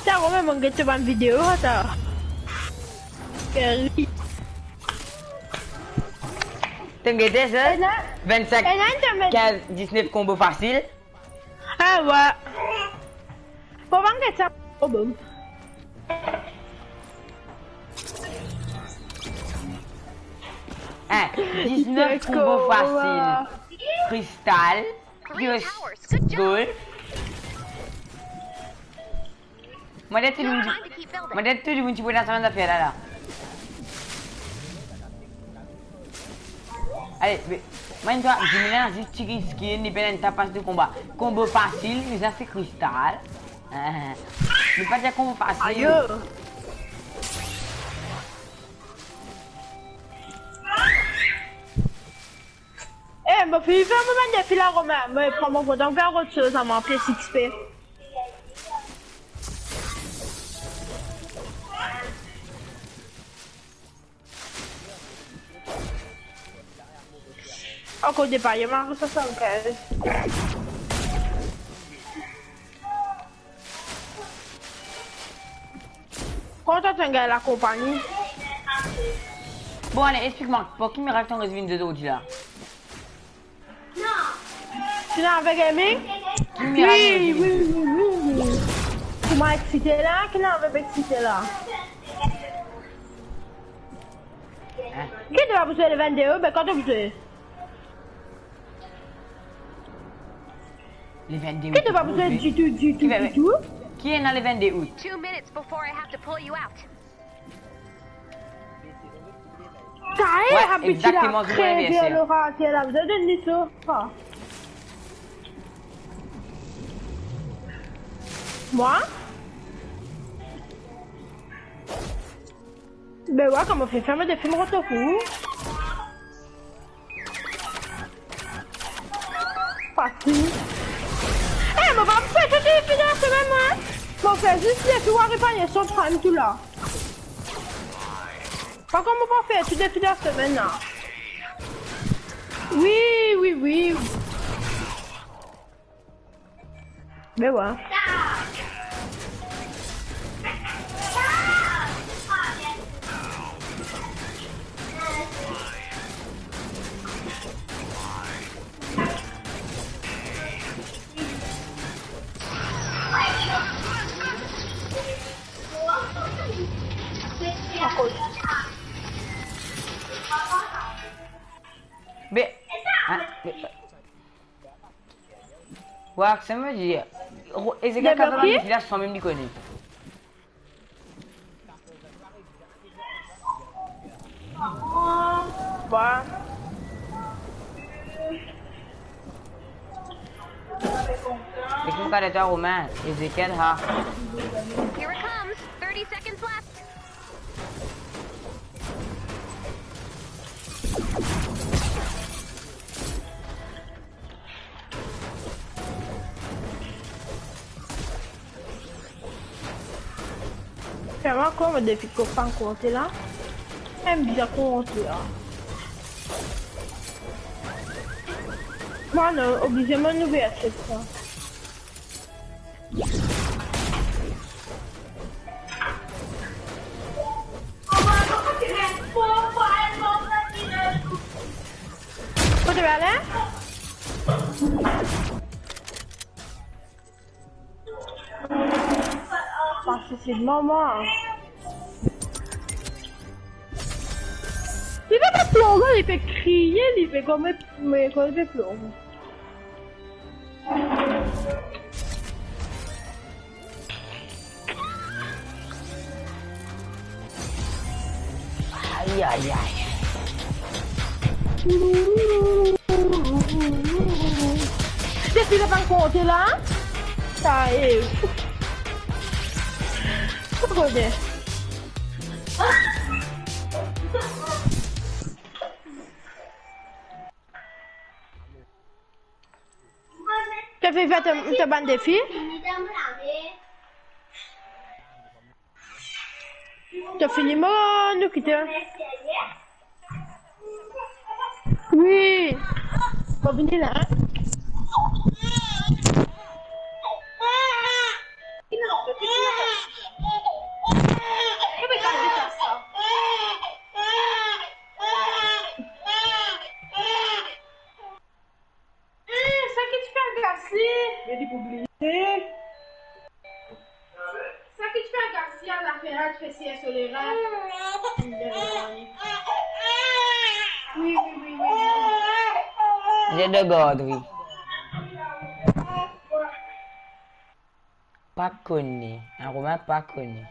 Sa, mwa mem mo get to bann video, atann. Geri. To'nn gete sa? Ena, vennsenk, ena enn domenn. Kinz, disnef konbo fasil. Ah, wi. Pou bann get sa. Oh, boum. Hein, disnef konbo fasil. Kristal. Yes. Goal. Mo dir tou dimoun ti, mo dir tou dimoun ti pou dan sa bann zafer la, la. Ale, be, mo dir twa, dimoun la zis tir skin, li pena enn ta pas de konba. Konbo fasil, li sa se kristal. Li pa dir kouma pase. Ayo. Eh, mo fini fer mo bann defi la, Romain. Mo pran mo kontan fer rod soz, sa mo anpes X P. Ankor de pari, mo swasann-kinz. Kouma to tann gagn lakonpani? Bon, ale, explik mwa, par ki mirak to res vinn de zordi la? Ki'nn arive gaming? Ki mirak to res vinn de? Wi, wi, wi, wi. Kouma eksite la, ki'nn arive eksite la? Hein? Ki to pa pou zwe le vennde out, be kan to pou zwe? Le vennde out. Ki to pa pou zwe ditou, ditou, ditou? Ki ena le vennde out? Two minutes before I have to pull you out. Kae, wi, abitid la, exakteman, kreve lor aniverser. Lora, ti la, zot donn li sa. Mwa? Be wi, kouma fer, fer mo defi, mo retourn pou ou. Fasil. Eh, mo pa fer tou defi dan semenn, mwa. Mo fer zis defi war epanye son pran tou la. Par kont, mo pa fer tou defi dan semenn la. Wi, wi, wi. Be wi. Be, hein, be, Wa, sa mo dir, Ro-, Ezekiel kapav amenn village sanmem li kone. Wa. Ek nou kapav dir Romain, Ezekiel, ha. Here it comes. Thirty seconds left. Fer mwa ankor mo defi kot pa konte la. Enn bizin konte la. Mwa non, oblize mo nouvel akseptan. Kot to pe ale? Pas isi, mama. Li pe plore, li pe kriye, li pe koumadir, me kan li pe plore. Ay, ay, ay. Depi la pa konte la. Sa e. Kot konte? To fini fer to, to bann defi? To fini, mo nou kite. Wi. Mo vini la, hein? Eh, sa ki ti fer gas li? Li pou bliye. Sa ki ti fer gas li, ala fer, ti fer siye so lera. Wi, wi, wi, wi, wi. Li de gard, wi. Pa kone, en Romain pa kone.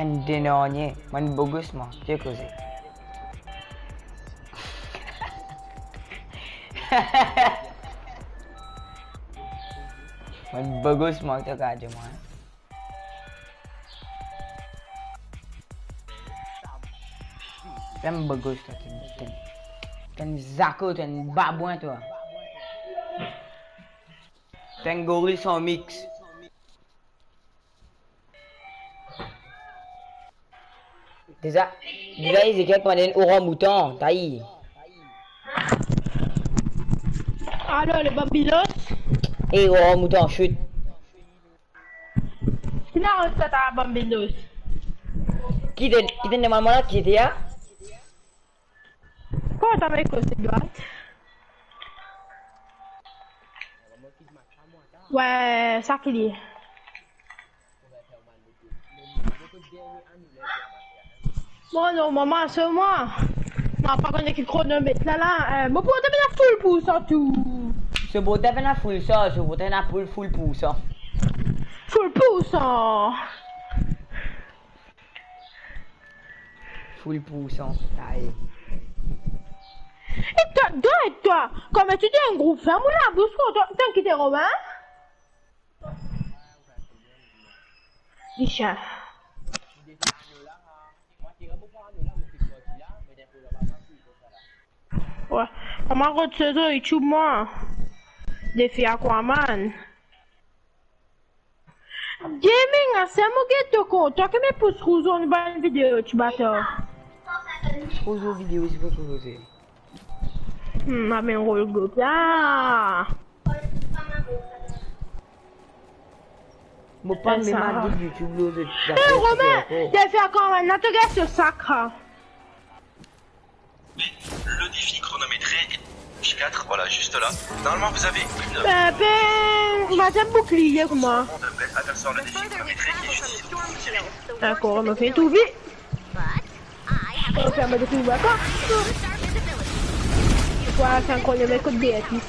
Enn denernie, bann bogos mwa, ki koze? Bann bogos mwa, to kapav dir mwa, hein? Enn bogos twa, to enn, to enn, to enn zako, to enn babwin twa. To enn goril san mix. Deza, deza Ezekiel koumand enn orang mouton, tayi. Alor, le Bambinos. Eh, orang mouton, shoot. Ki la rod sa, ta Bambinos? Ki te, ki te normalman la, ki te la? Kouma ta met koze drwat? Wi, sa ki li. Bon, non, mama, se mwa. Mwa pa kone ki kronomet la, la. Eh, mo portab ena full pou san tou. So portab ena full san, so portab ena full, full pou san. Full pou san. Full pou san, taye. E twa, twa, e twa, kouma ti dir enn group, ferm ou labous, twa, twa, twa kite Romin. Bicha. Wi, kouma rod so lor YouTube, mwa. Defi Aquaman. Gaming, aster mo get to kont, twa ki met pous rouz lor bann video, ti batar. Pous rouz lor video, se pa koze. Hmm, amenn rod group la. Mo pa mem al get YouTube lor zot. Eh, Romin, ankor. Defi Aquaman, la to get so sak, ha. Le défi chronométré est quatre, voilà, juste là. Normalement, vous avez une heure. Ben, ben, mo pa ti ena boukliye kouma. Bref, aperçoir le défi chronométré qui est juste ici. Dakor, mo finn trouve. Mo finn trouve, dakor. Wi, sa inkroyab, kot Beatrice.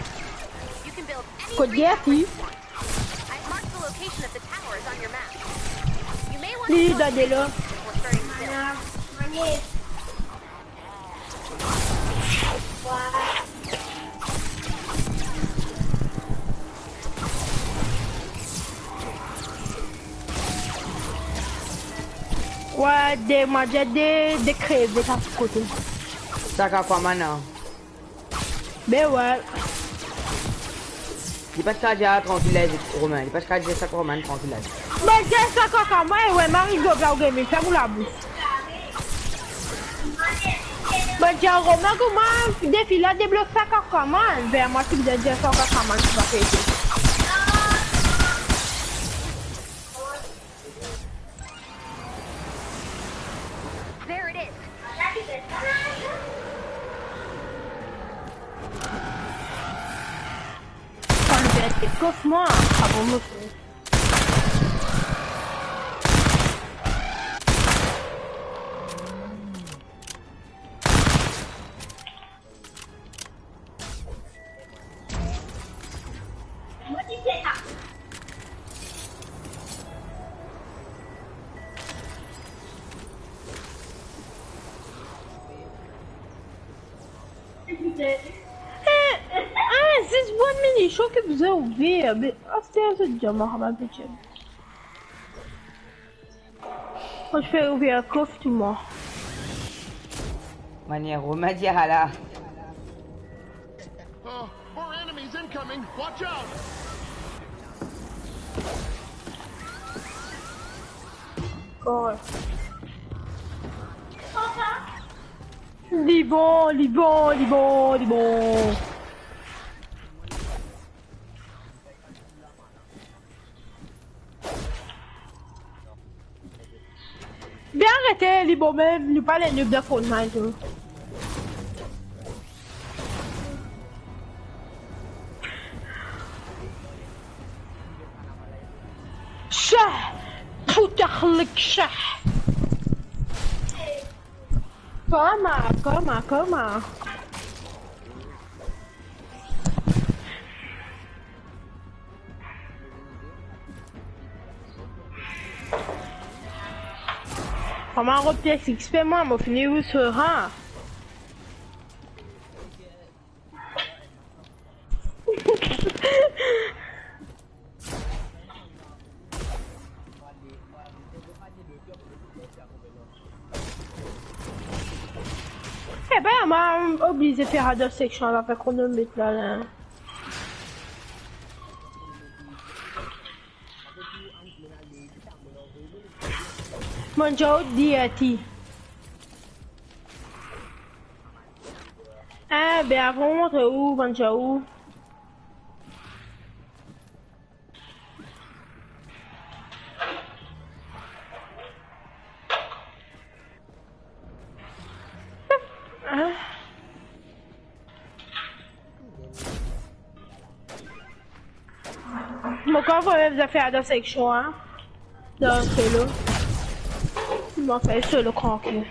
Kot Beatrice. Li dan delo. Wi, de, mo dir de, de kreve sa kote. Sa Aquaman, non? Be wi. Li pa ti kapav dir trankil la, Romin. Li pa ti kapav dir sa Aquaman trankil la. Be, dir sa Aquaman, e wi, Marie Globe la, ou gagn, ferm ou labous. Be, dir Romin kouma defi la deblok sa Aquaman. Be, mwa ti bizin dir sa Aquaman, ti pa fer. There it is. Kan nou fer kof mwa, apre mo fer. Eh, eh, zis bann minision ki bizin ouver, be aster zot dir mwa, ma pitie. Mo fer ouver kof tou mwa. Manier Romin dir la. Uh, more enemies incoming. Watch out. Kor. Li bon, li bon, li bon, li bon. Bien arete, li bon mem, nou pa le noob dan Fortnite tou. Shah! Puta khlik shah! Koma, koma, koma. Koma, rod pie six pe mwa, mo fini ou sera. E ben, mo oblize fer ador seksion avek konomet la, la. Manze ou dirti. Ah, ben, avan montre ou, manze ou. Ah. Mo konn voye zafer dan seksion, hein. Dan solo. Mo fer solo trankil.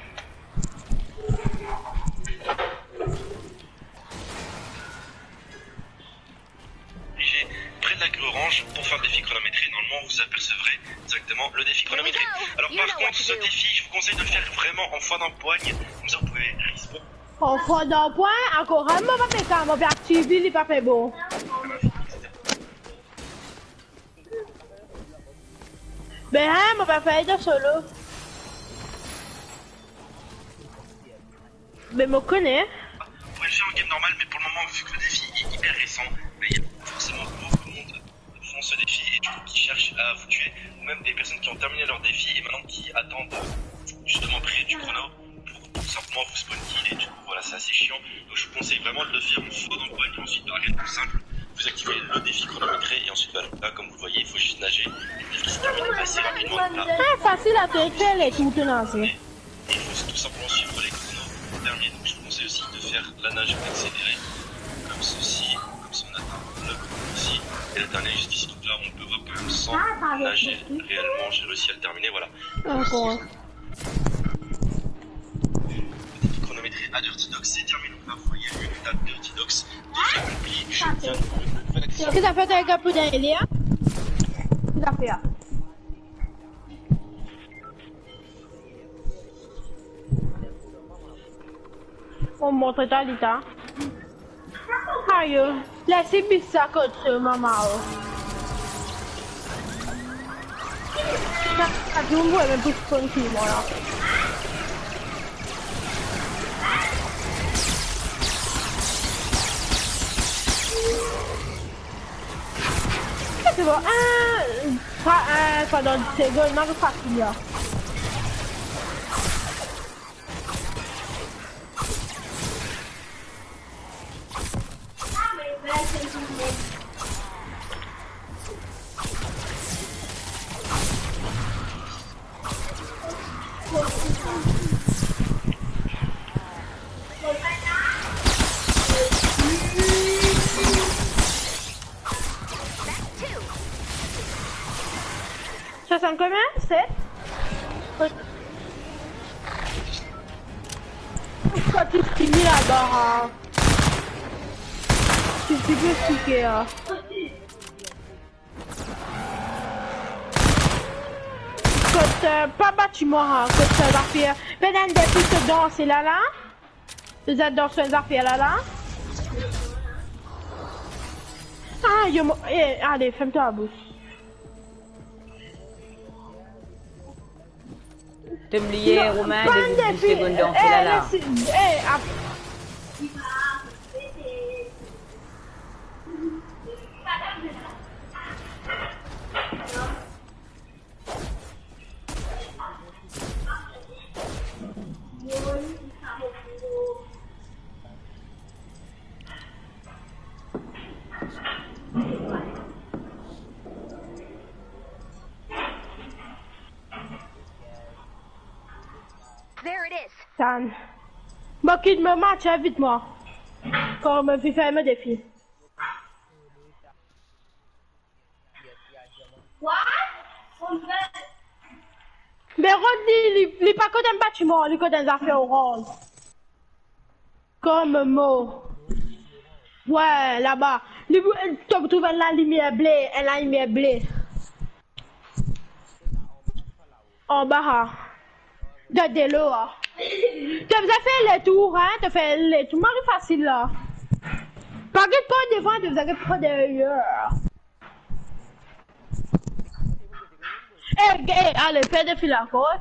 Près de la grille orange pour faire le défi chronométré. Normalement, vous apercevrez directement le défi chronométré. Alors, par contre, ce défi, je vous conseille de le faire vraiment en foi d'empoigne. Comme ça, vous pouvez respawn. An foi d'empoigne, ankor enn, mo pa fer sa, mo pe aktiv li, li pa fer bon. Ben, hein, mo pa fer dan solo. Ben, mo kone. Vous pouvez le faire en game normal, mais pour le moment, vu que le défi est hyper récent, ben, il y a forcément beaucoup de monde qui font ce défi et du coup qui cherchent à vous tuer, ou même des personnes qui ont terminé leur défi et maintenant qui attendent, euh, justement près du chrono pour tout simplement vous spawn kill et du coup, voilà, c'est assez chiant. Donc je vous conseille vraiment de le faire en foi d'empoigne et ensuite, bah, rien de plus simple, vous activez le défi chronométré et ensuite, bah, là, comme vous le voyez, il faut juste nager. Le défi se termine assez rapidement. Ah, facile à faire, les tours de nager. Et il faut tout simplement suivre les chronos pour terminer. Donc je vous conseille aussi de faire la nage accélérée, comme ceci, comme ça on atteint le chrono ici, et le dernier juste ici. Donc là, on peut voir quand même sans nager réellement, j'ai réussi à le terminer, voilà. Petit chronométré à Dirty Docks, c'est terminé. Donc là, vous voyez une étape Dirty Docks, déjà accomplie. Je viens de faire l'accès. Ki zafer to gagn pou deryer li, hein? Ki zafer? Mo montre twa li ta. Ayo, les li sa kot mama, oh. Sa, sa, nou mem pou spawn kill mwa la. Sa se bon. Ah, pa, ah, pandan dis segonn, mo pe fasil la. Swasant konbien? Set? Kot li fini laba, ha? Ti, ti pe sike, ha? Kot, euh, pa batiman, ha, kot, euh, zafer. Pena enn defi to danse la, la. Zot dan so zafer la, la. Ah, yo mo-, eh, ale, ferm to labous. To bliye, Romain, de, de segonn dan, eh, la, la. Les, eh, ap- Tann. Mo kit mo match, hein, vit mwa. Kan mo finn fer mo defi. Be Rod, li, li, li pa kot enn batiman, li kot enn zafer oranz. Kom mo. Wi, laba. Li, to trouv enn lalimier ble, enn lalimier ble. Anba, ha. Dan delo, ha. To bizin fer letour, hein, to fer letour. Mari fasil la. Pa get par devan, to bizin get par deryer. Eh, eh, ale, fer defi la, koi.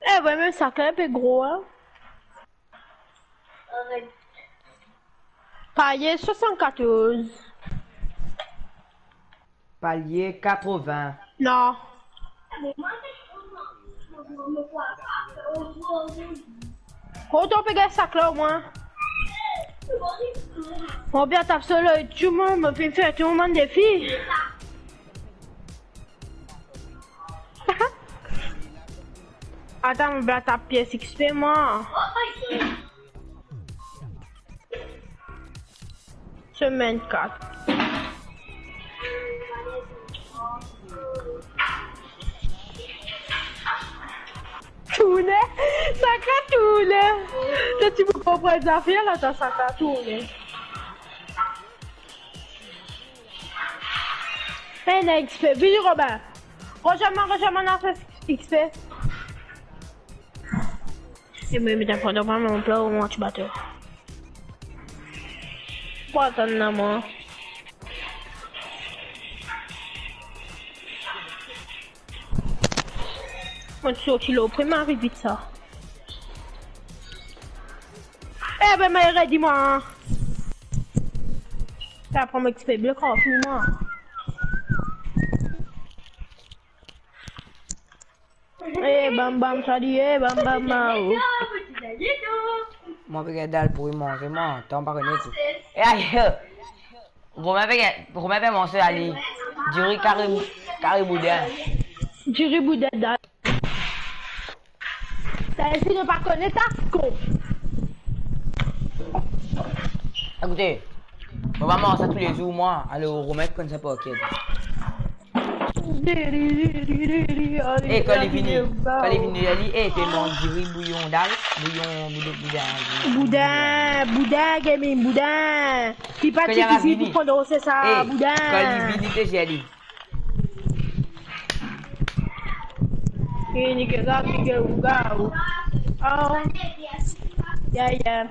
Eh, wi, me sak la inpe gro, hein. Palier swasann-katorz. Palier katrevin. Non. Kot to pe gagn sak la omwin? Mo bien tap solo tou, mo, mo finn fer tou mo bann defi. Atann, mo bien tap pies X P, mwa. Semenn kat. Tourne, sa ka tourne. To ti pou konpran zafer la, sa, sa ka tourne. Ena X P, vini Robin. Rejoinn mwa, rejoinn mwa, nou fer X P. E mwa, met enn fwa dan mwa, mo plan, mo ti bato. Pou atann la, mwa. Mo ti sorti lor premye, ariv vit sa. Eh ben, mo redi mwa. Sa pran mo X P ble, kan fini mwa. Eh, bam, bam, sa li, eh, bam, bam, bam, oh. Mwa pe gagn dal pouri manze, mwa, tann pa kone tou. Eh, ayo. Romain pe gagn, Romain pe manze ali. Diri kari, kari boudin. Diri boudin dal. Sa, si nou pa kone, ta kon. Ekoute, mo pa manz sa toulezour, mwa. Alor, Romain konn sa par ker. Eh, kan li vini, kan li vini, li, eh, pe manz diri, bouyon dal, bouyon, bouyon, boudin. Boudin, boudin, gaming, boudin. Ki pa ti vini pou pran sa, eh, boudin. Kan li vini, te zeli. Ini ke gaki ke ugau. Oh. Ya, ya.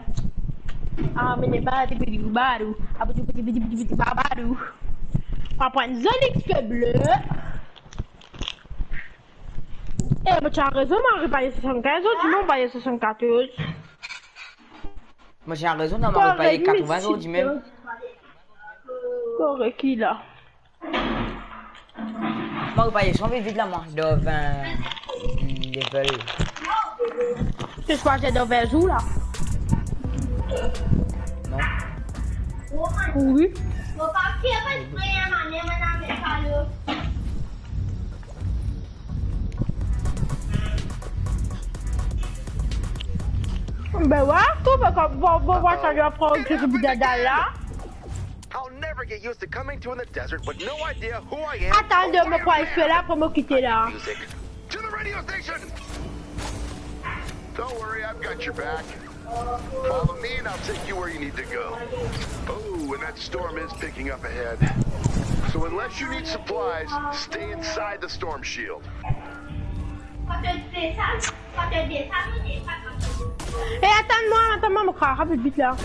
Ah, mene bati bidi baru. Apa tu bidi bidi bidi bidi baru. Papa, enn zoli X P ble. Eh, mo ti a rezon, mo ariv palier swasann-kinz, ou dimoun palier swasann-katorz. Mo ti a rezon, non, mo ariv palier katrevin zordi mem. Korek, la. Mo ariv palier swasann-vit la, mwa, dan vin level. To swazir dan vin zour la? Non. Wi. Ben wa, tou, kan, bon, bon, bon, sa li aprann ki se boudin dal la. I'll never get used to coming to in the desert with no idea who I am. Atann, mo pou al fer la pou mo kite la. Music. To the radio station! Don't worry, I've got your back. Follow me and I'll take you where you need to go. Oh, and that storm is picking up ahead. So unless you need supplies, stay inside the storm shield. Eh, atann mwa, atann mwa, mo kapav vit la.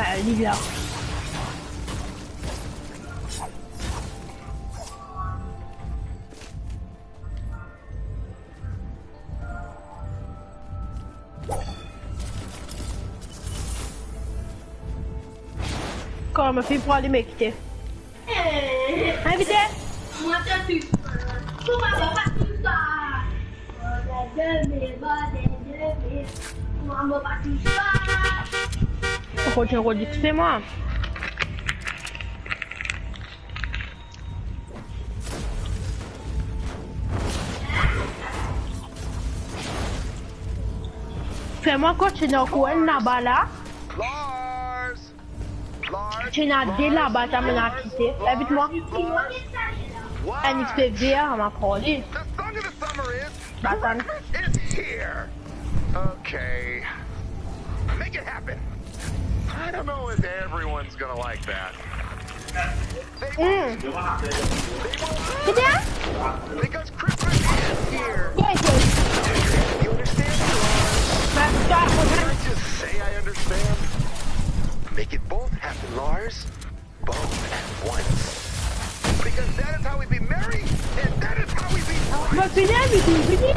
Eh, li la. Kouma finn pou ale, me kite. Eh. Invite. Mwa, to tou. Kouma va pa tou sa? Mwa, mwa pa tou sa. Kote Rodi, se mwa. Fais-moi continuer au coin là-bas là. Lars! Lars! Tu n'as deux là-bas, t'as mené à quitter. Invite-moi. What? Un X P V, hein, on va prendre. The song of the summer is Christmas is here. Okay. Make it happen. I don't know if everyone's gonna like that. They won't. They won't. Because Christmas is here. You understand? Can I just say I understand? Make it both happen, Lars. Both at once. Because that is how we be merry, and that is how we be bright. Mo fini, mo fini.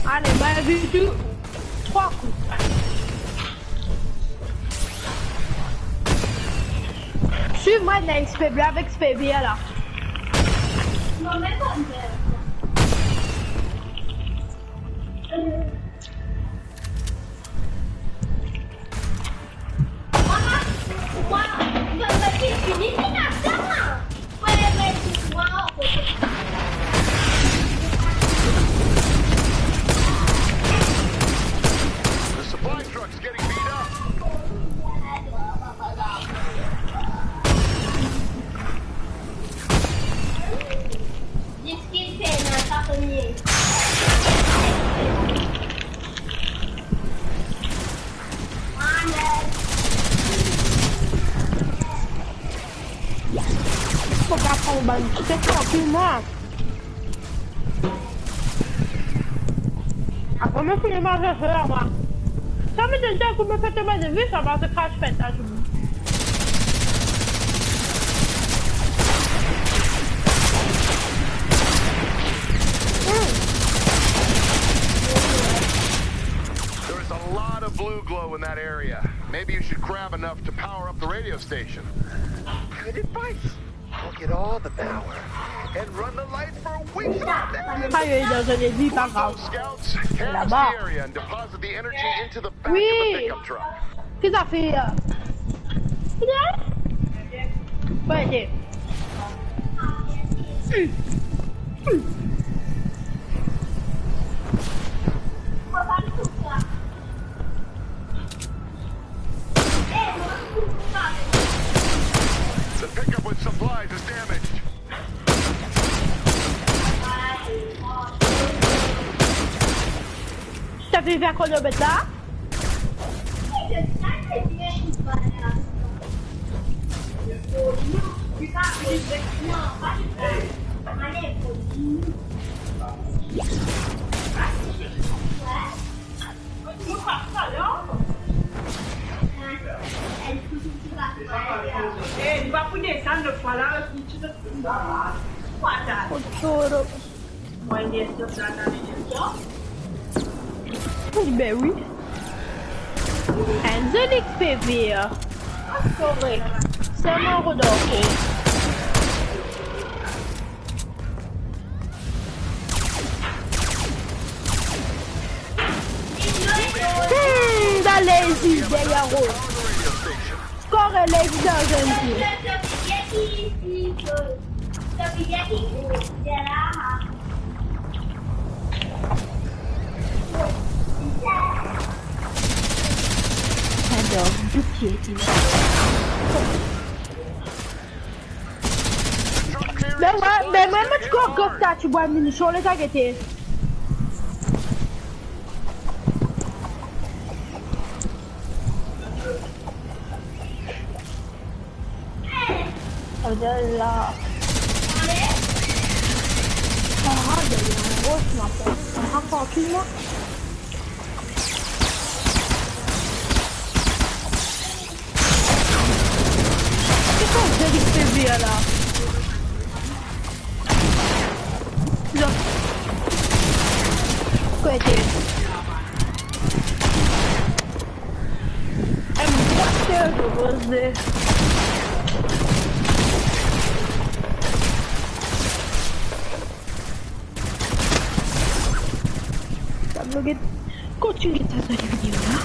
Ale, mo fini. Trwa kou. Swiv mwa, ena X P V avek X P V la. The supply truck's getting beat up. Fok aprann bann, se trankil mwa. Apre mo fini manze fer mwa. Sa mo dir, kou mo pe tonbe de vi, sa va se kras fet la tou. Hmm. There is a lot of blue glow in that area. Maybe you should grab enough to power up the radio station. Good advice. We'll get all the power and run the lights for weeks on end. Ayo, li dan zone ennmi, pa grav. Scouts, canvass the area and deposit the energy into the back of the pickup truck. Ki zafer? Ki zafer? The pickup with supplies is damaged. Sa finn fer kouma bet la? Be wi. Enn zoli X P V. Korek. Selman Rodolfo. Hmm, dan Lazy, deryer Rose. Kore Lazy dan zone. Ador, bout pie, ti. Be wa, be mwa, mo ti koz kot sa, ti bwa minision, leta gete. Sa ve dir la. Ah, deryer ros, ma fre. Ah, trankil, mwa. Ki koze li pe vir la? Lot kote. Enn bwat de roze. Sa nou get, kontign get sa, sa video la.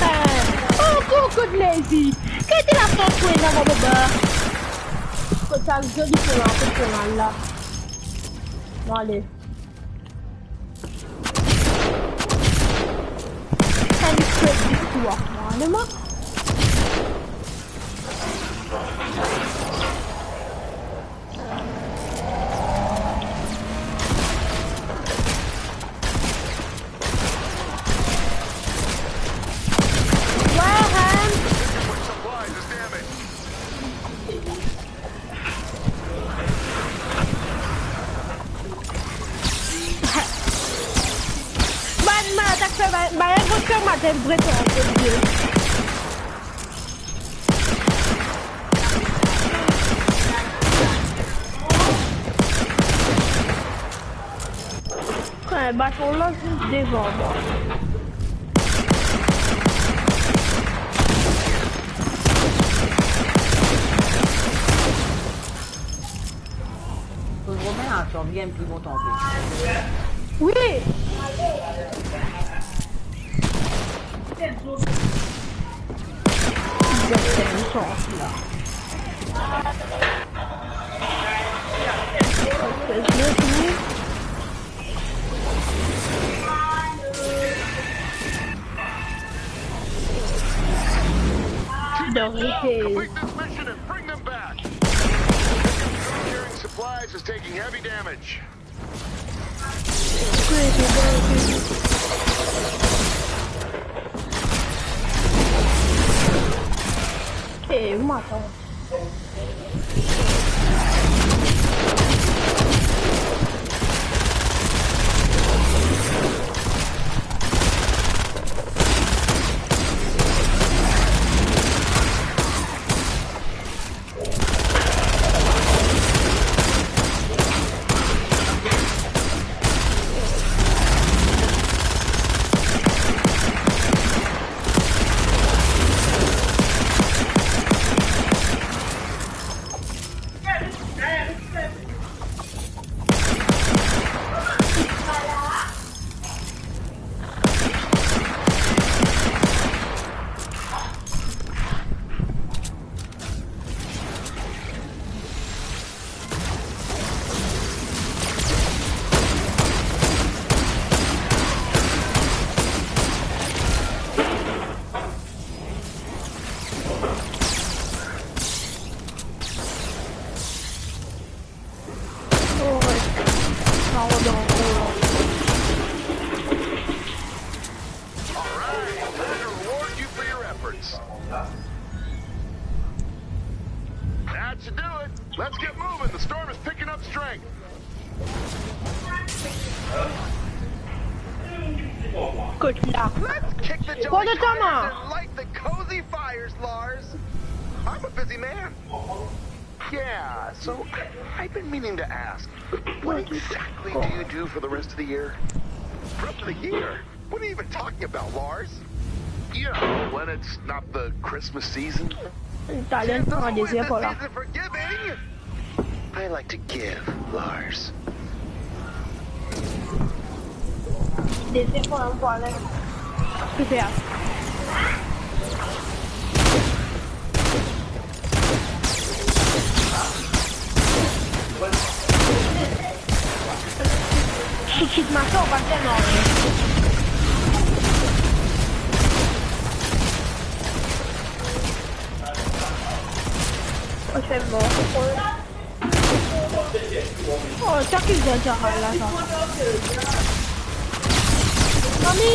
Eh, oh, coucou, Lazy. Kete la fans pou ena mo baba. Sa zoli pou la, pou la la. Bon, ale. Sa li fre tou, ale, mwa. Where, Hans? Bann malad, atak fer, ba, ba, enn gro fer maten, breton, mon Die. Kan baton la zis devan mwa. Romain, attends, viens plus longtemps. Oui. Zot fer enn sans la. Espes de fou. Don't hate. Complete this mission and bring them back. Carrying supplies is taking heavy damage. Eh, mwa, atann. Oh, ouais. Sa rod ankor. All right, time to reward you for your efforts. That should do it. Let's get moving. The storm is picking up strength. Kot la? Let's kick the jolly tires and light the cozy fires, Lars. I'm a busy man. Yeah, so I've been meaning to ask, what exactly do you do for the rest of the year? Rest of the year? What are you even talking about, Lars? You know, when it's not the Christmas season. There's always a season for giving. I like to give, Lars. Super. Shit, shit, ma soeur, va faire non. Oh, c'est mort. Oh, sa ki vinn dir la, sa. Mami!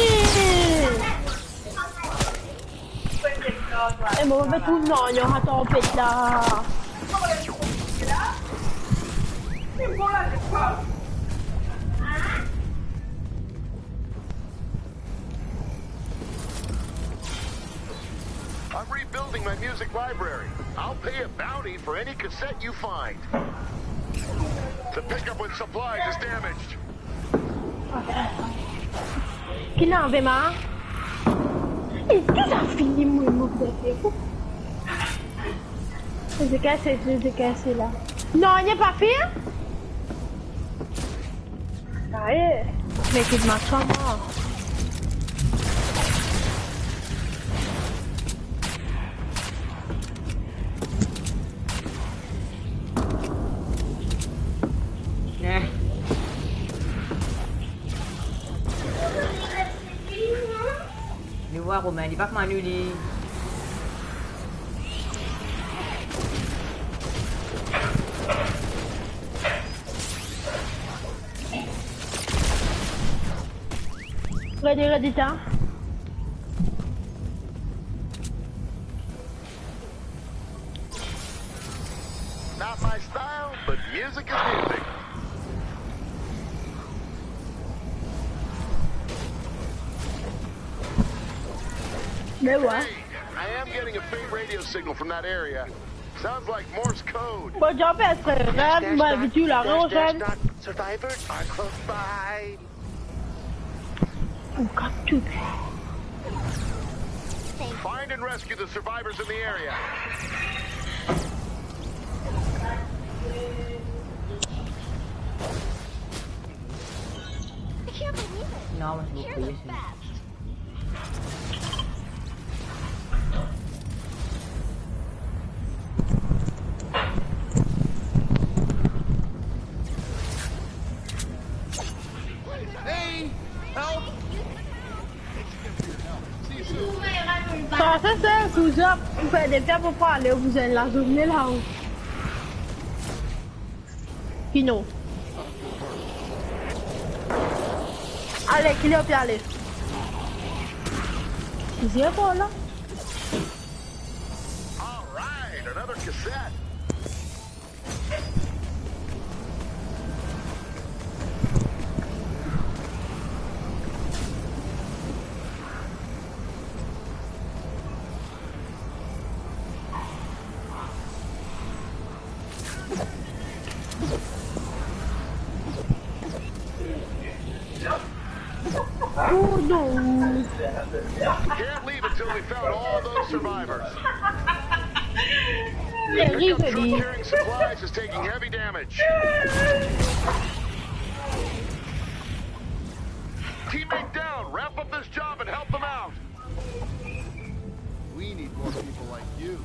E mo, mo pe trouv non, li atann pet la. I'm rebuilding my music library. I'll pay a bounty for any cassette you find. To pick up when supplies is damaged. Ki ena, Vema? E ki sa fini, mwa, mo pe fer. Zis kase, zis kase la. Non, li pa fini. Aye, me ki machin, mwa. Romain, li pa kouma nou, li. Ready, ready, ta. Not my style, but music is music. Me wa. Hey, I am getting a faint radio signal from that area. Sounds like Morse code. Bon, Jean-Pierre, frère, regarde, moi, vidéo là, dash, dash, regarde. Dot, survivors are close by. Ou kap tou. Find and rescue the survivors in the area. I can't believe it. Non, mais c'est beaucoup. You're the best. Hey, help! Sa, sa, sa, kouza, pou fer de fer pou pa ale, ou bizin lazourne la, ou. Ki non? Ale, ki le ou pe ale? Ki zye pou la? All right, another cassette. Oh non. Can't leave until we found all those survivors. Pickup truck carrying supplies is taking heavy damage. Teammate down. Wrap up this job and help them out. We need more people like you.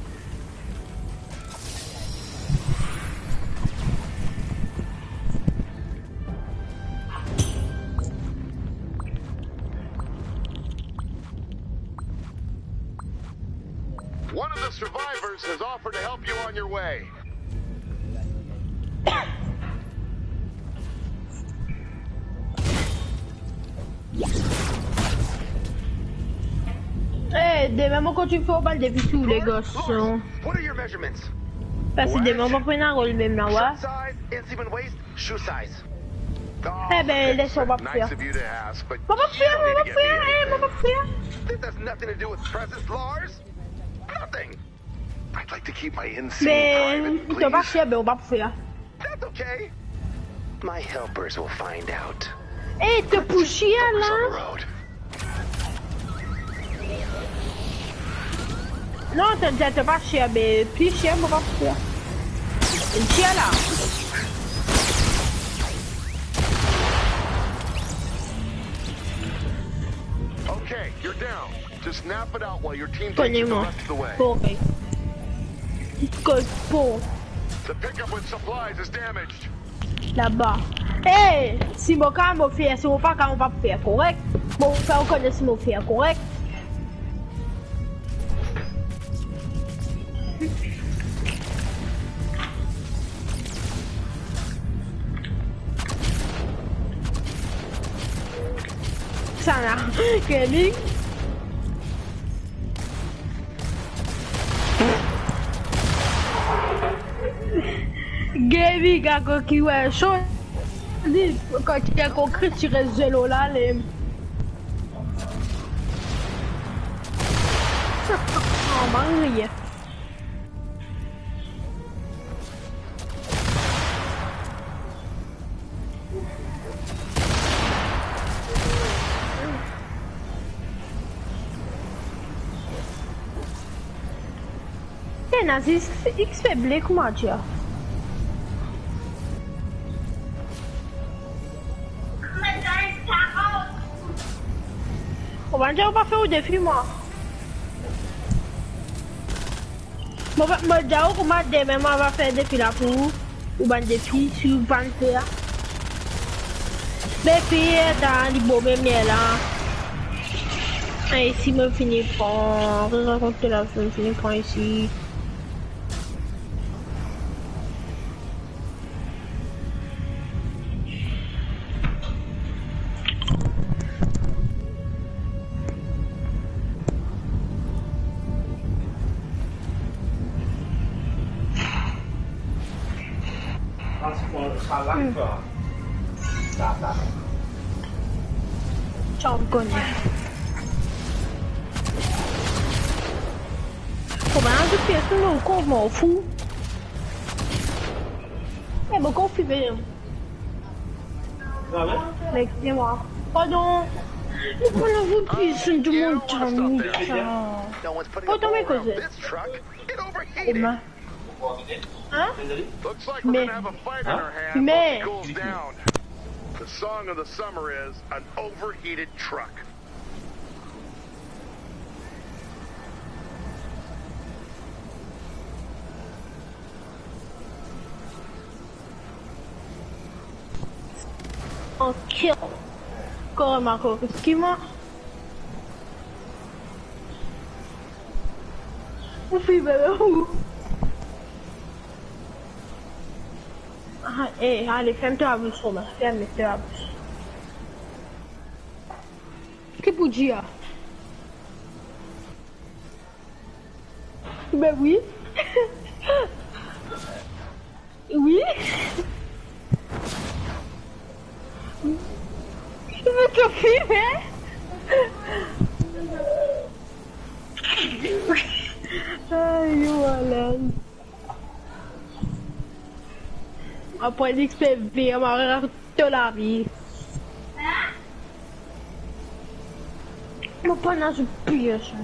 One of the survivors has offered to help you on your way. Eh, demin mo kontign fer bann defi sou le garson. What are your measurements? Parski demin mo pa pou ena rol mem la, wa. Shirt size, inch even waist, shoe size. Eh ben, les mo pa pou fer. Nice of you to ask, but you need to get me out of here. Mo pa pou fer, eh, mo pa pou fer. This has nothing to do with presents, Lars. Nothing. I'd like to keep my insane private, please. Ben, to pa fer, ben, ou pa pou fer. That's okay. My helpers will find out. Eh, to pou fer la. Let's get this fuckers on the road. Non, to dir to pa fer, ben, pli fer, mo pa pou fer. Fer la. Okay, you're down. Just nap it out while your team takes you the rest of the way. Koz mwa. Koz mwa. The pickup with supplies is damaged. Laba. Eh, si mo kav mo fer, si mo pa kav mo pa pou fer, korek? Mo fer ou kone si mo fer, korek? Sa la, Kevin. Gaby, gars, kan ki wer so, li, kan ki ena konkri, ti res zelo la, le. Oh, Maria. Ena zis X faible kouma dir. Kouma dir ou pa fer ou defi mwa. Mo pa, mo dir ou kouma demin mo va fer defi la pou ou, ou bann defi, si ou pa'nn fer. Defi, eta, li bon mem la. Isi mo fini pran, rakont la, mo fini pran isi. Hmm. Sa, ou kone. Kouma zot pe tonbe, ou konpran, fou. E mo konfime. Mec, c'est moi. Pardon. Pourquoi on a vu plus de monde? Pourtant, mes cousins. Hein? Mais, mais, The song of the summer is an overheated truck. Ok. Kor ma kor ki mwa. Ou finn bebe ou? Ah, eh, ale, ferm to labous, Romain. Ferm to labous. Ki pou dir? Ben oui. Oui. Mo to filme, hein? Ayo, Alan. Apre li ti pe vir, mo aret to lavi. Mo pa'nn azout pli sa.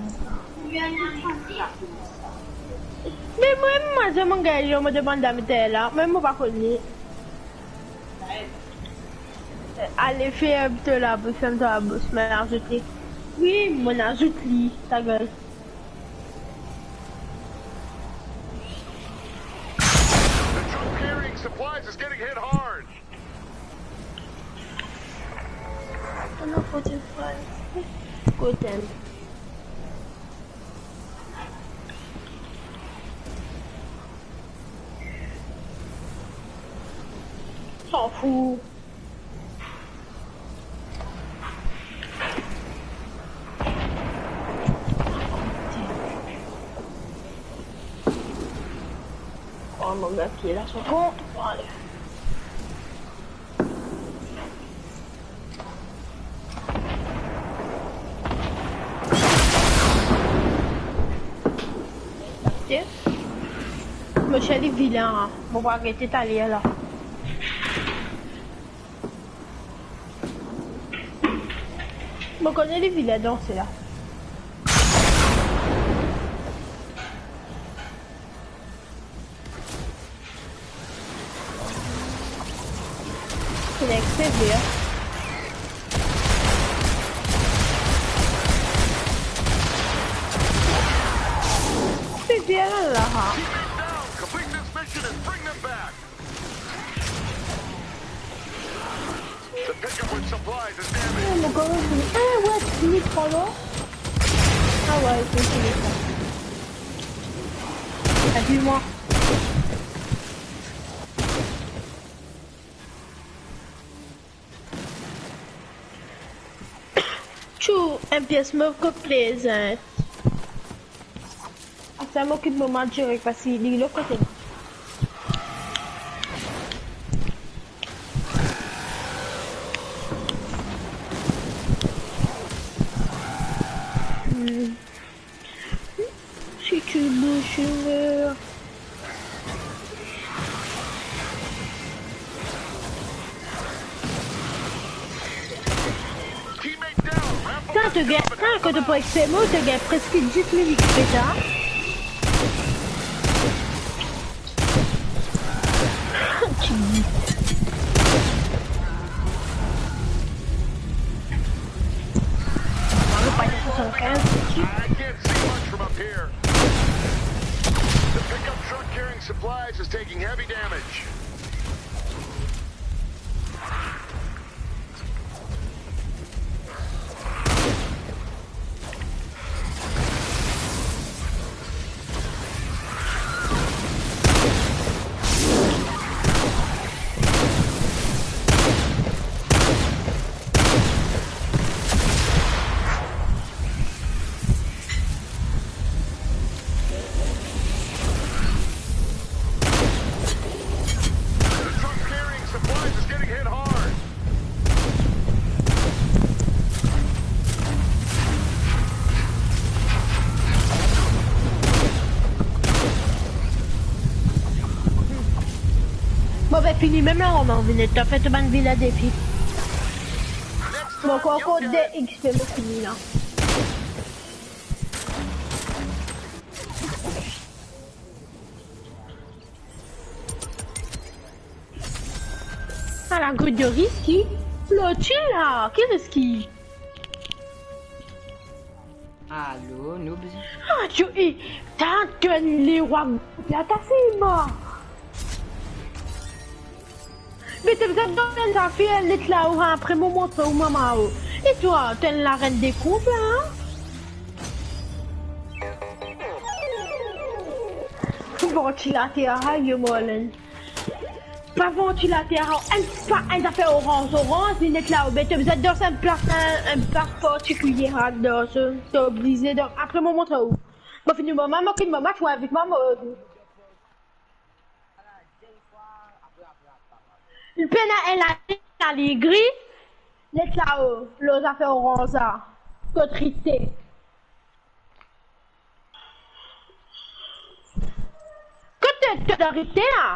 Me mwa, mwa, mo gagn, mo demann dam la, me mo pa kone. Ale, ferm to labous, ferm to labous, mo azout li. Wi, mo azout li, ta gel. The truck carrying supplies is getting hit hard. Ann kote fraz. Kote. S'en fout. Oh, mo met pie la, so kont. Ale. Mosie li vilin, hein. Mo pou aret taler la. Mo kone li vilin danse la. Next, se vir. Se vir la, ha. Keep them down. Complete this mission and bring them back. The pickup with supplies is damaged. Eh, mo gars, eh, ouais, tu me prends là? Ah ouais, c'est fini ça. T'as vu moi? Tchou, enn pies mo kot plezan. Asa mo kit mo mat direk, parski li lot kote. Hmm. Si tu bouges, je meurs. Teammate down. Rambo Sa, got to gagn, covered. sa, kan to pran X P mo, to gagn preske dis mil X P sa. Ti Mano, pa de soixante-quinze. I can't see much from up here. The pickup truck carrying supplies is taking heavy damage. Mo pe fini mem la, mo vinn ete fer to bann vila defi. Mo ankor de XP, mo fini la. Ala gro Doris ki ploti la, ki riski? Alo, noobs. Adio, e, ta tonn lerwa, la ta filma. Me to bizin donn zafer net la, ou apre mo montre ou mama, o. E twa, tonn larenn de koup la, an? Bon, ti later, ayo, Marlon. Pa vantilater, enn pa enn zafer oranz, oranz, li net la, oubien to bizin dans enn plas, enn, enn plas partikilie, ha, dans, to oblize, donk, apre mo montre ou. Mo fini mo match, mo fini mo match, ou invit mwa, mo. Pena enn la, la li gri, net la, o, lor zafer oranz la, kot rite. Kot to, to dan rite la?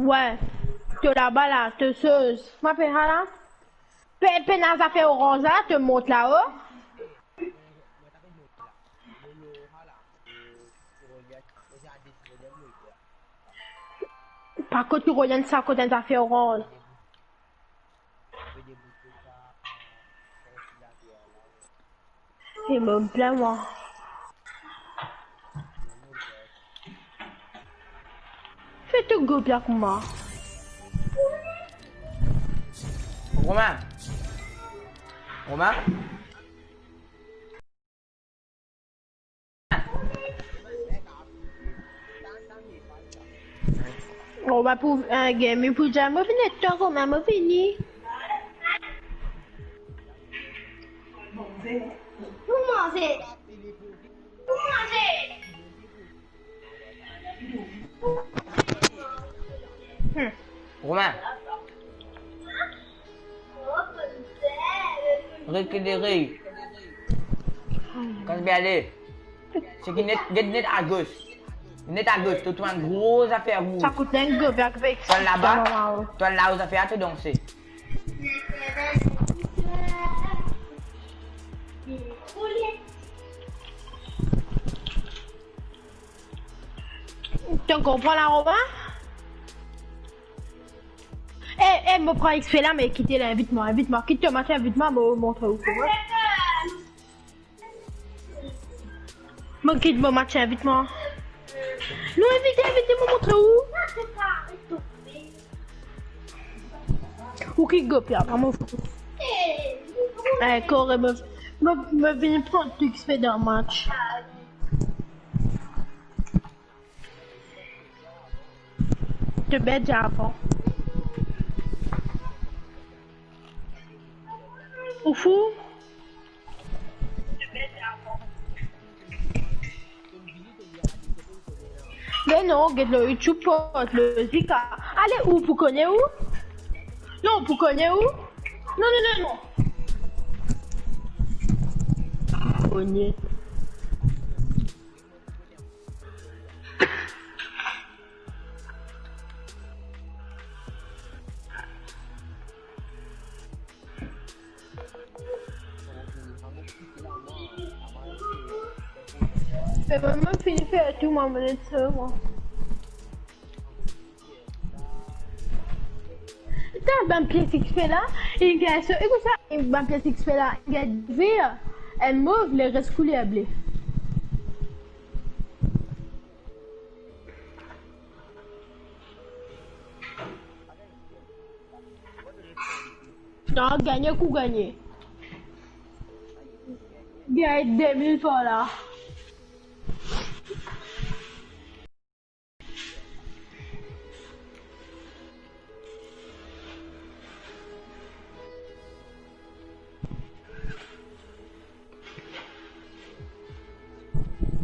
Wi, to laba la, to soz. Mo apel sa la. Pe, pena zafer oranz la, to mont lao. Pa kot to rogard sa, kot enn zafer oranz. E mo plin mwa. Fer to gopia kouma. Romain. Romain. Romain pou, eh, game pou dir, mo vini, to Romain, mo vini. Pou manze. Pou manze. Hmm. Romain. Rekilere. Kas bien ale. Seki net, get net agos. Net agos, to trouv enn gro zafer rouz. Sa kout enn gro bak vek. Twa laba, twa la, zafer a to danse. To konpran la, Romain? Eh, eh, mo pran XP la, me kite la, invit mwa, invit mwa, kit to match, invit mwa, mo montre ou kouma. Mo kit mo match, invit mwa. Non, invit, invit, mo montre ou. Ou ki gopia, pa mo fou. Eh, kore, mo, mo, mo vinn pran XP dan match. To bet avan. Ou fou? Me non, get lor YouTube, port lozik a. Ale, ou pou kone ou? Non, pou kone ou? Non, non, non, non. Kone. E mwa, mo fini fer tou, mwa, mo net sel, mwa. Ta bann pies XP la, inn gagn so, e koumsa, bann pies XP la, inn gagn ver, enn mov, leres kouler ble. Non, gagne kou gagne. Gagne de mil par la.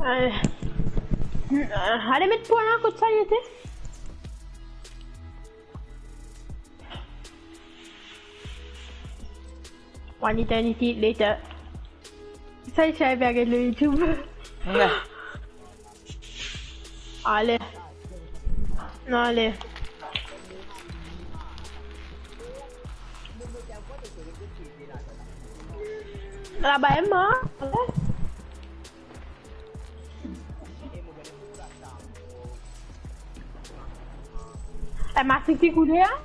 Eh, ale met pwa la kot sa li ete. One eternity later. Sa, li ti arive avek le YouTube. Wi. Ale. Ale. Laba, Emma. Eh, masik ki koule, hein?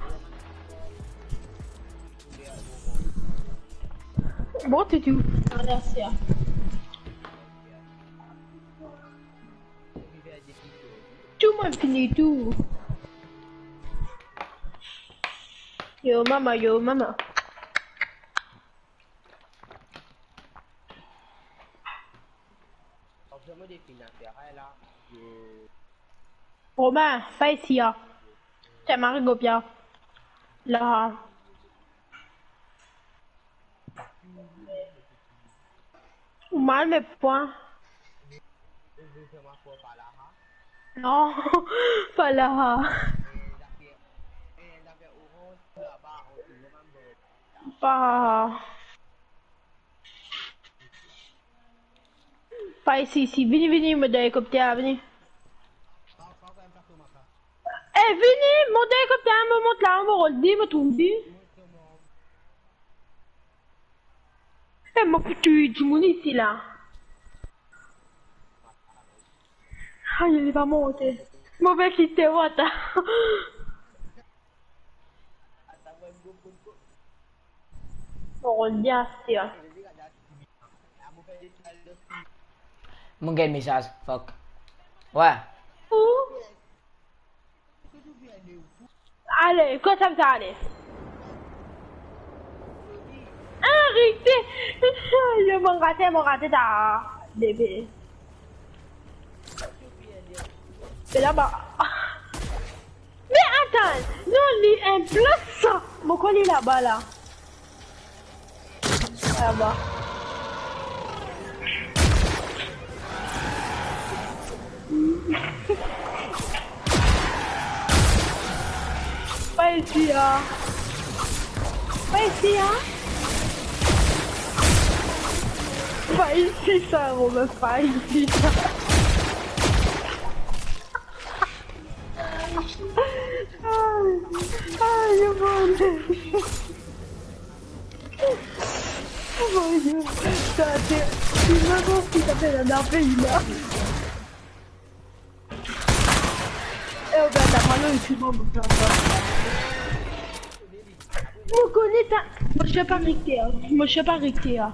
Bon, toutou. Mersi, hein. Tou, mo'nn fini tou. Yo, mama, yo, mama. Romain, pa isi, ah. T'es marié, Gopia. Là. Ou mal, mais point. Non, pa la. Pa. Pa isi, isi. Vini, vini, mo dan helikopter, vini. Eh, vini, mont dan helikopter, mo mont la, mo rod li, mo trouv li. Eh, mo pou touy dimoun isi la. Ay, li pa monte. Mo pe kite, what? Mo rod li aster. Mo gagn mesaz, fuck. Wi. Ou? Ale, kot sa bizin ale? Arete! Yo, mo rate, mo rate ta bebe. Se laba. Me atann, non, li enn plas sa. Mo kone li laba la. Laba. Pa isi, ah. Pa isi, ah. Pa isi sa, Romain, pa isi sa. Ay, ay, yo, bon. Oh mon Dieu, sa, se, se vremem ki sa fer dan pei la. Eh, oh, ben, t'as pas le YouTube, mon frère. Mo kone ta, mo se pa Richter, mo se pa Richter.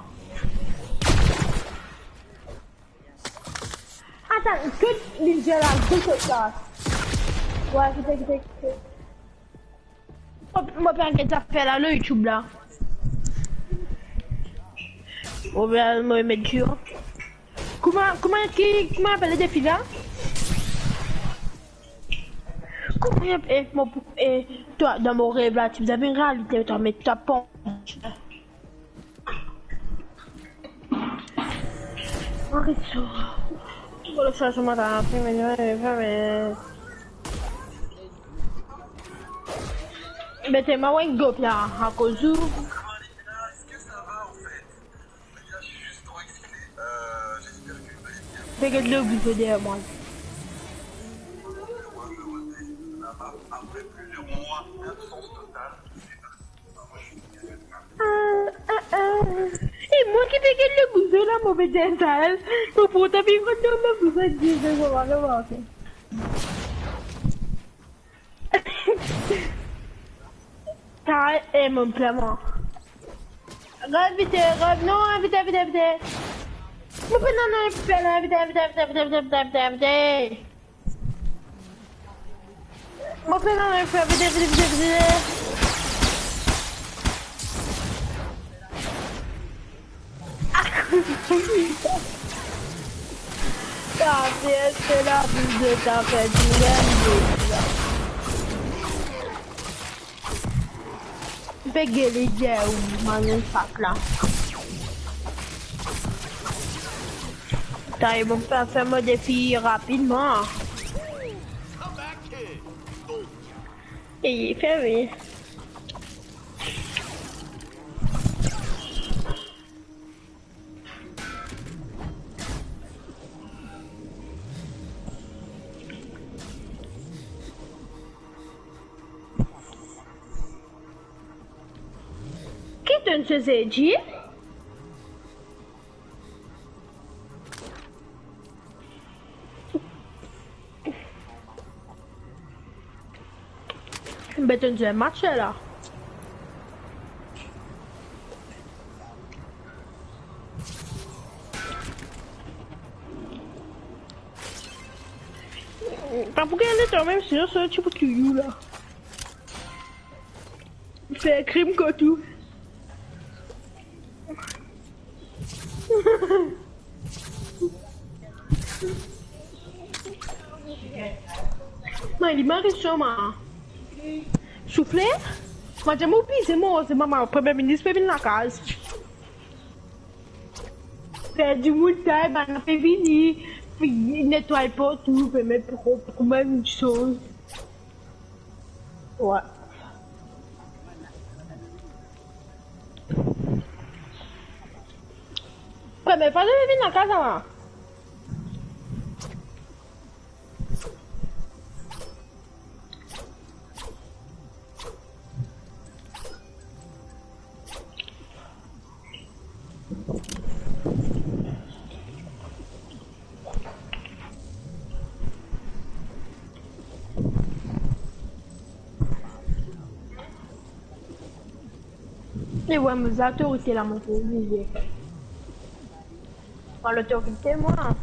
Atann, kot li dir la, kot sa? Wi, kite, kite, kite. Mo, mo pe get zafer la lor YouTube la. Oubien mo met dir. Kouma, kouma ki, kouma apel defi la? Kouma, eh, mo, eh, twa, dan mo rev la, ti bizin vinn realite, twa, met twa pon. Aret sa. Bon, le changement dans la vie, mais non, mais, mais, mais t'es ma weng gop la, akoz ou. Pe get lor bouzo deryer mwa. Ah, ah, ah. E mwa ki pe get lor bouzo la, mo pe dir sa, eh. Mo pourtan pe konn lor bouzo, dir sa, mo pa remake. Sa, eh, mo plen mwa. Rev vite, rev, non, vite, vite, vite. Mo pena, non, vite, vite, vite. Mo pena, non, vite, vite, vite, vite. Sa fer, se la, bouzo, ta fer dimoun la. Pe gele, dir ou, mann, fak la. Ta, e bon, fer, fer mo defi rapidman. E ferme. Msye Zedji. Beton zwe match la. Pa pou gagn letan mem, sinon sa ti pou touy ou la. Fer krim kot ou. Mari, mari, soma. Soufle? Madam, ou bizin manze, mama, Premie Minis pe vinn lakaz. Fer dimoun tay, bann pe vini, netway partou, pe met prop, kouma enn soz. Wi. Premie fwa zot vinn lakaz la. E wi, mo zatorite la, mo pou oblize. Mo lotorite, mwa.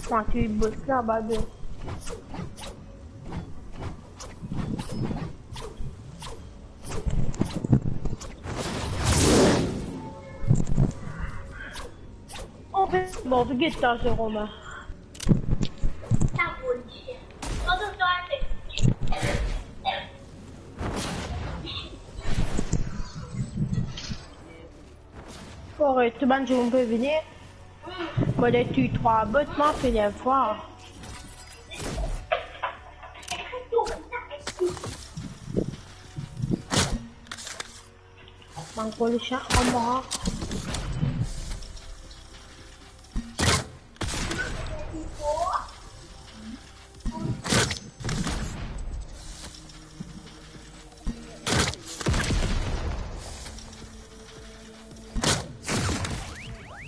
Mwa ki bos laba de. Bon, get sa, Romain. Koret, tou bann dimoun pe vini. Mo ena touy trwa bot, mwa, fini enn fwa. Bann polisien anmor.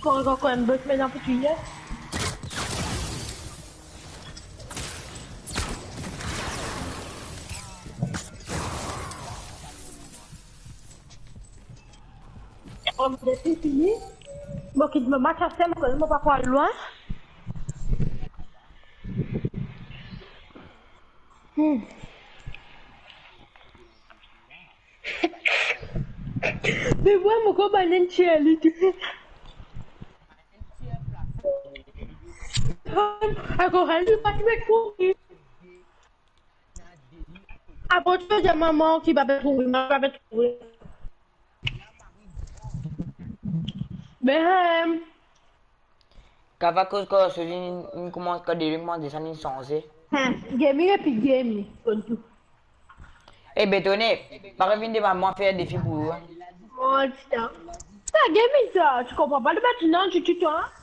Pou ankor enn bot, me dan pou touye. Bon, depi fini. Bon, kit mo match aster, mo, mo pa pou al lwin. Hmm. Me mwa, mo konpran enn tier li tou. Ankor enn, li pa ti met kouri. Apre, to dir mama ki pa pe trouve, mama pa pe trouve. Behem. Kava koz kor so li, li koumans, kan defi koumans desann, li sanze. Hmm, gaming epi game, konn tou. E Betone, pa revinn devan mwa fer defi pou ou, hein. Mon ti tan. Sa gaming sa, tu konpran pa le badine, tu, tu, toi, hein?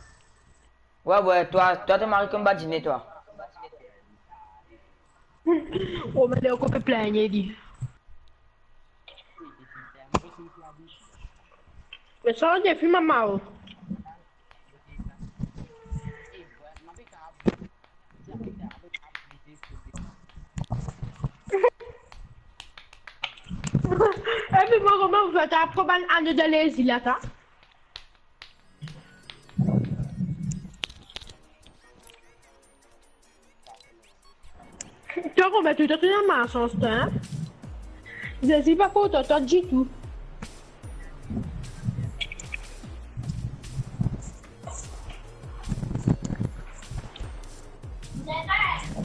Ouais, ouais, toi, toi, ton mari konn badine, toi. Oh, me li ankor pe plengne li. Me sa, defi mama, oh. Epi mwa, kouma ou fer, ta pran bann ane dan lezil la, ta? To konpran tou, to ena malsans, to, hein? Zezi pa kontan twa ditou.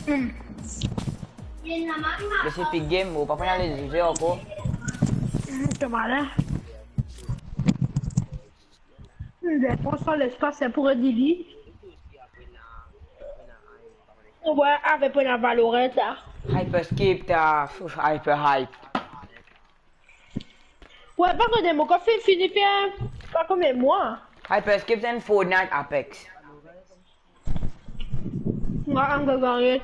Hmm. Me se Epic Game, ou pa pou ale zwe ankor. Hmm, to malin. Li pran son lespas, se pou redili. Ou vwar, avek pou ena Valorant, sa. Hyperscape, ta, ouf, hyper hype. Ouais, pa kote mo, kan finn fini fer, pa konbien mwa. Hyperscape, se enn Fortnite Apex. Mwa, I'm gonna get.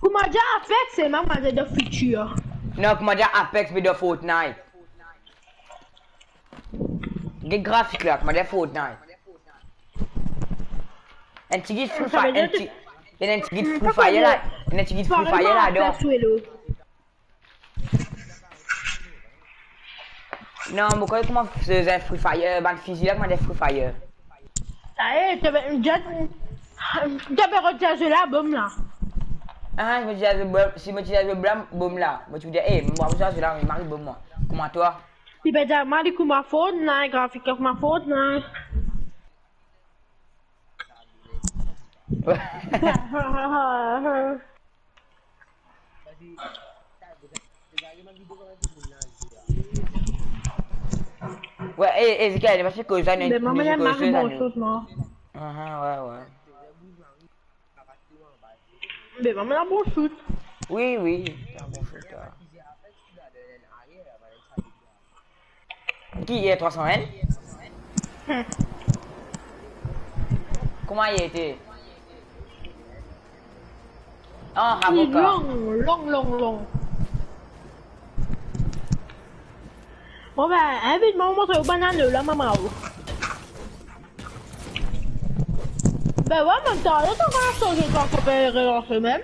Kouma dir Apex, se mwa, mwa, se dan fitir. Non, kouma dir Apex, me dan Fortnite. Get grafik la, kouma dir Fortnite. Enn tigit Free Fire, enn ti-, enn tigit Free Fire la, enn tigit Free Fire ladan. Non, mo krwar kouma se, se Free Fire, bann fizi la, kouma dir Free Fire. Aye, to pe, to, to pe rod sa zwe la, bom la. Ah, si mo ti zwe bom, si mo ti zwe bom la, bom la. Mo ti dir, eh, mo pa bizin zwe la, mari bom mwa. Kouma twa? Li pe dir, mari kouma Fortnite, grafik kouma Fortnite. Wi, eh, eh, Zika, li pa ti koz sa, li pa ti koz sa, non. Aha, wi, wi. Be, mwa, mwa, bon shoot. Wi, wi, ti bon shoot, wi. Ki, R trois cent un? Hmm. Kouma li ete? Ah, avoka. Long, long, long, long. Bon, be, invit mwa, mo montre ou bann ano la, mama, ou. Be wi, mem tan, letan mo sanze twa, mo pe relanse mem.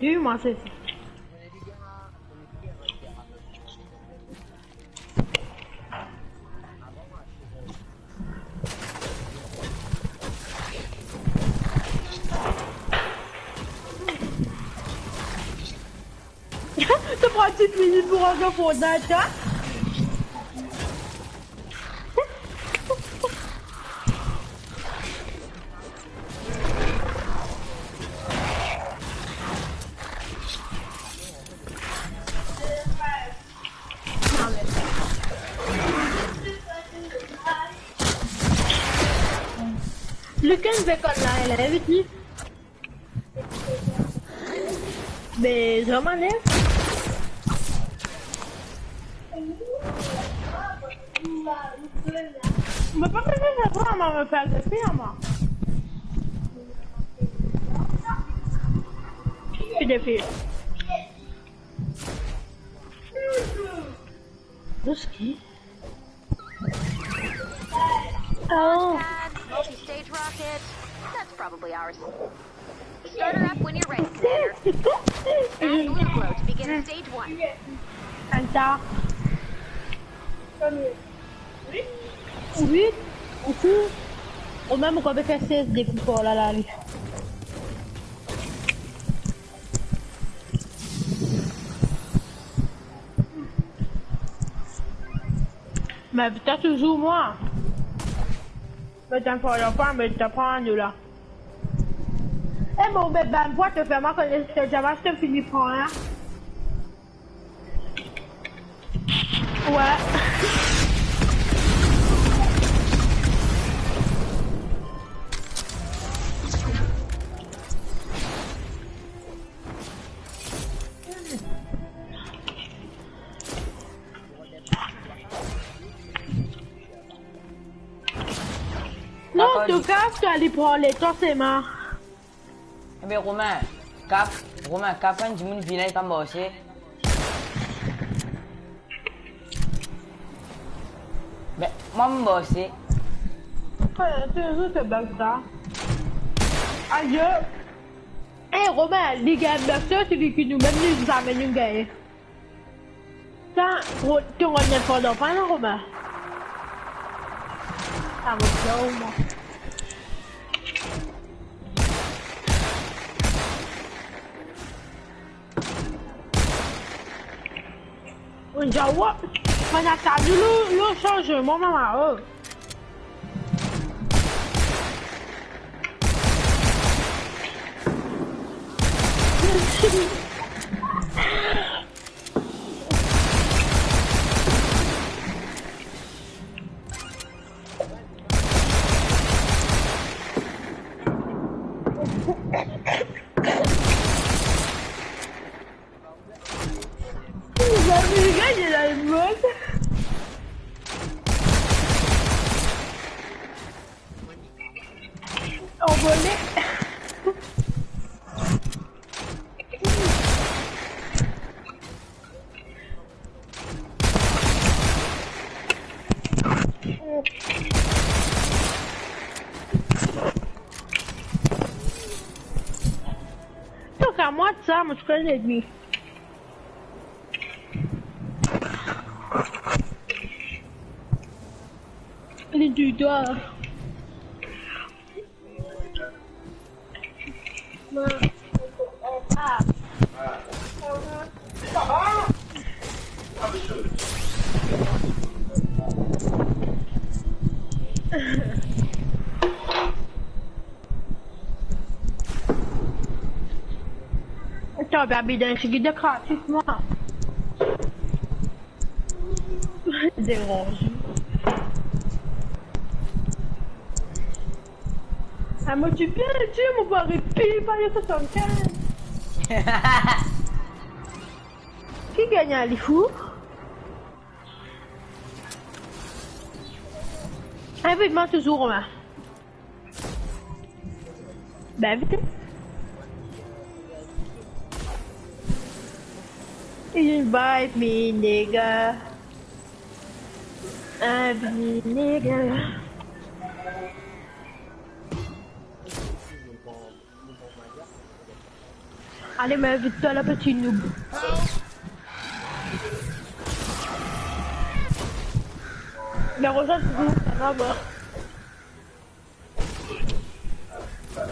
Wi, mwa, se sa. To pran tigit minit pou rant dan Fortnite, sa? Lekel veikil la, la, vit li. Be, zama, ne? Mo pa pe fer sa, mo pe fer sa, mwa. Ki defi? Dous ki? Oh. Multi-stage rocket. That's probably ours. Start her up when you're ready, Commander. Add blue glow to begin stage one. Anta. Wi, ou tou. Ou mem, ou konn fer sez depi par la, la, li. Me ta touzour mwa. Me ta pran, pa, me ta pran nou la. E bon, be, bann fwa to fer mwa konnen to zame to fini pran, en. Wi. Non, an tou ka, to ale pran letan, se ma. Ebe, Romain, kap, Romain, kap enn dimoun vini la, li pa marse. Be, mwa, mo marse. Ey, touzour se bug sa. Aye. Ey, Romain, li gagn bug sa, se li ki nou mem, nou zame nou gagn. Sa, Ro-, to rann net pandan pa, non, Romain? Sa, mo dir ou, mwa. Mo dir ou, bann atak nou, nou, nou sanze, mwa, mama, oh. Zame, gagn la, le mod. Tok a mwa sa, mo ti konn lennmi. Li didwa. Atann, Baby Dance, ki de gratis, mwa. Deranz. Ah, mo ti bien dir, mo pou ariv pil pale swasannkinz. Ki gagn ali fou? Invit mwa touzour, Romain. Ben, vite. Invite me, nigga. Invite me, nigga. Ale, mo invit twa la, peti noob. Me Rosa, touzour, sa va, bon.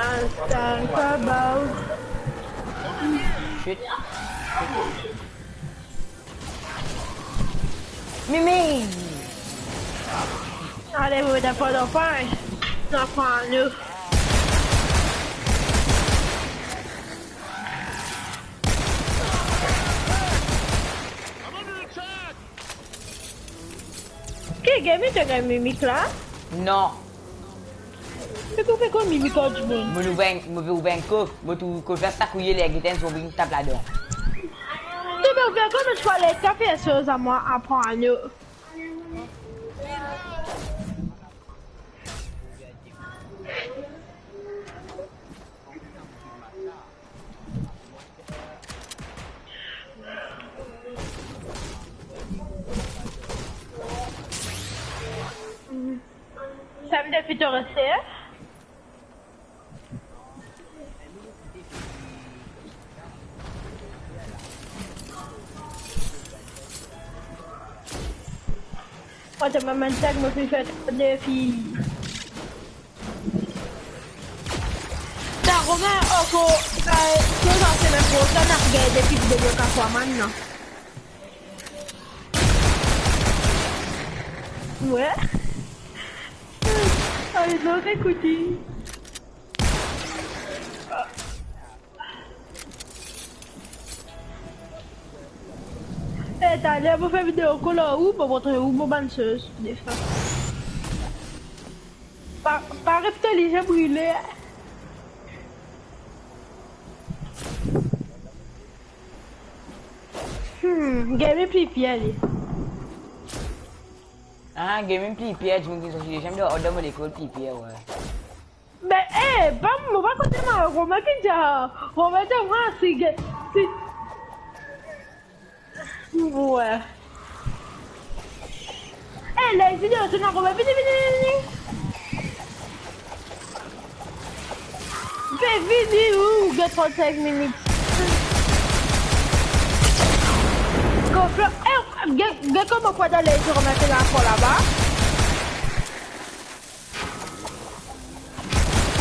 Instant kabab. Shit. Mimi! Ale, mo dan pa dan pa, eh. Dan pa nou. Ki game to gagn mimik la? Non. Me kouma fer koz mimik ar dimoun? Mo ouver enn, mo ouver enn kof, mo trouv kof la sakouye, ler gete enn zonbi vinn tap ladan. To pe fer koz, mo ti krwar ler to fer soz a mwa, aprann nou. Sa vinn depi to reste? Mo ti mem tag, mo finn fer defi. Sa Romain ankor, eh, to dan semenn prosenn, ap gagn defi de Bloka Aquaman, non? Wi. Ayo, non, ekoute. Eh, taler mo fer video kol ar ou, mo montre ou mo bann soz, defa. Pa, pa res to lizie brile. Hmm, gaming pli pir li. Ah, gaming pli pir, dimoun ki sorti deziem dan, dan mo lekol pli pir, wi. Be, eh, pa, mo pa kote mwa, Romain ki dir, Romain dir mwa si ge-, si, wi. Eh, la, video, se non, Romain, vini, vini, vini. Be, vini, ou, ou get trannsenk minit. Konplo, eh, get, get kouma kwa dan lezi, Romain, se la ankor laba.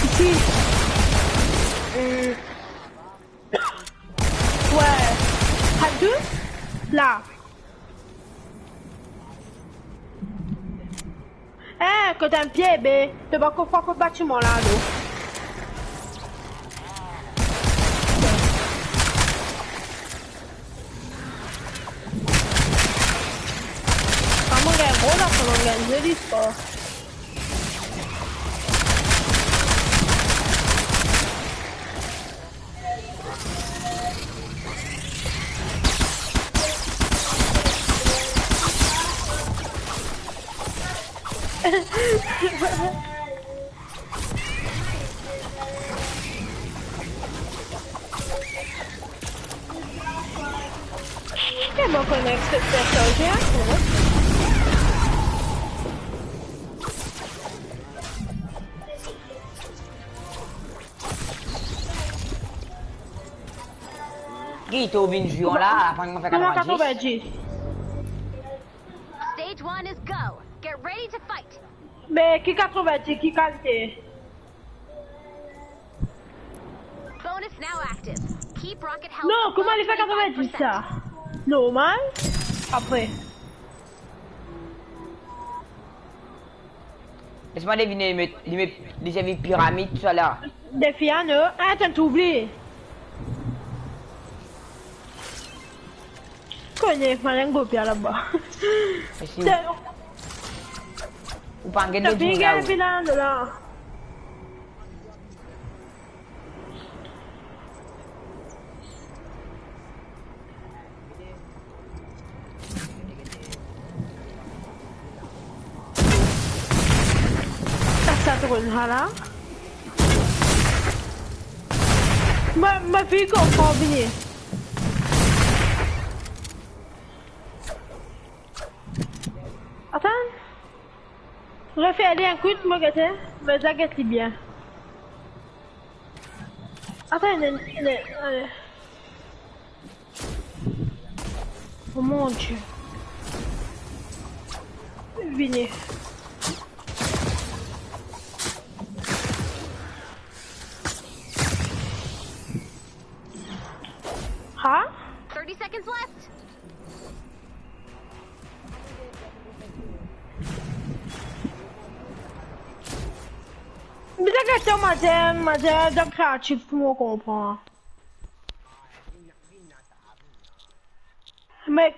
Isi. Hmm. Wi. Atann. La. Eh, kot enn pie, be. To pa konpran kot batiman la, non. Kouma gagn gro la, kouma gagn zoli skor. Ki mo konek se personn ki akoz. Ki to vinn zwe la, aprann mwa fer katrovin-dis. Stage one is go. Get ready to fight. Me ki katrovin-dis, ki kalite? Bonus now active. Keep rocket health above twenty-five percent. Non, kouma li fer katrovin-dis sa? Normal. Apre. Les mwa devine, li met, li met, li servi piramid toutalor. Defi, non? Ah, tann trouv li. Kone, mwa, enn gro pie laba. Mesi. Ou pa get de dimoun la, ou. Sa, sa tro hala. Ma, ma fille konpran, vini. Atann. Refer li enn kout, mo gete, me zot get li bien. Atann, ne, ne, ne. Oh mon Dieu. Vini. Ha? Thirty seconds left. Bizin get to mater, mater, dan kreatif pou mo konpran. Me,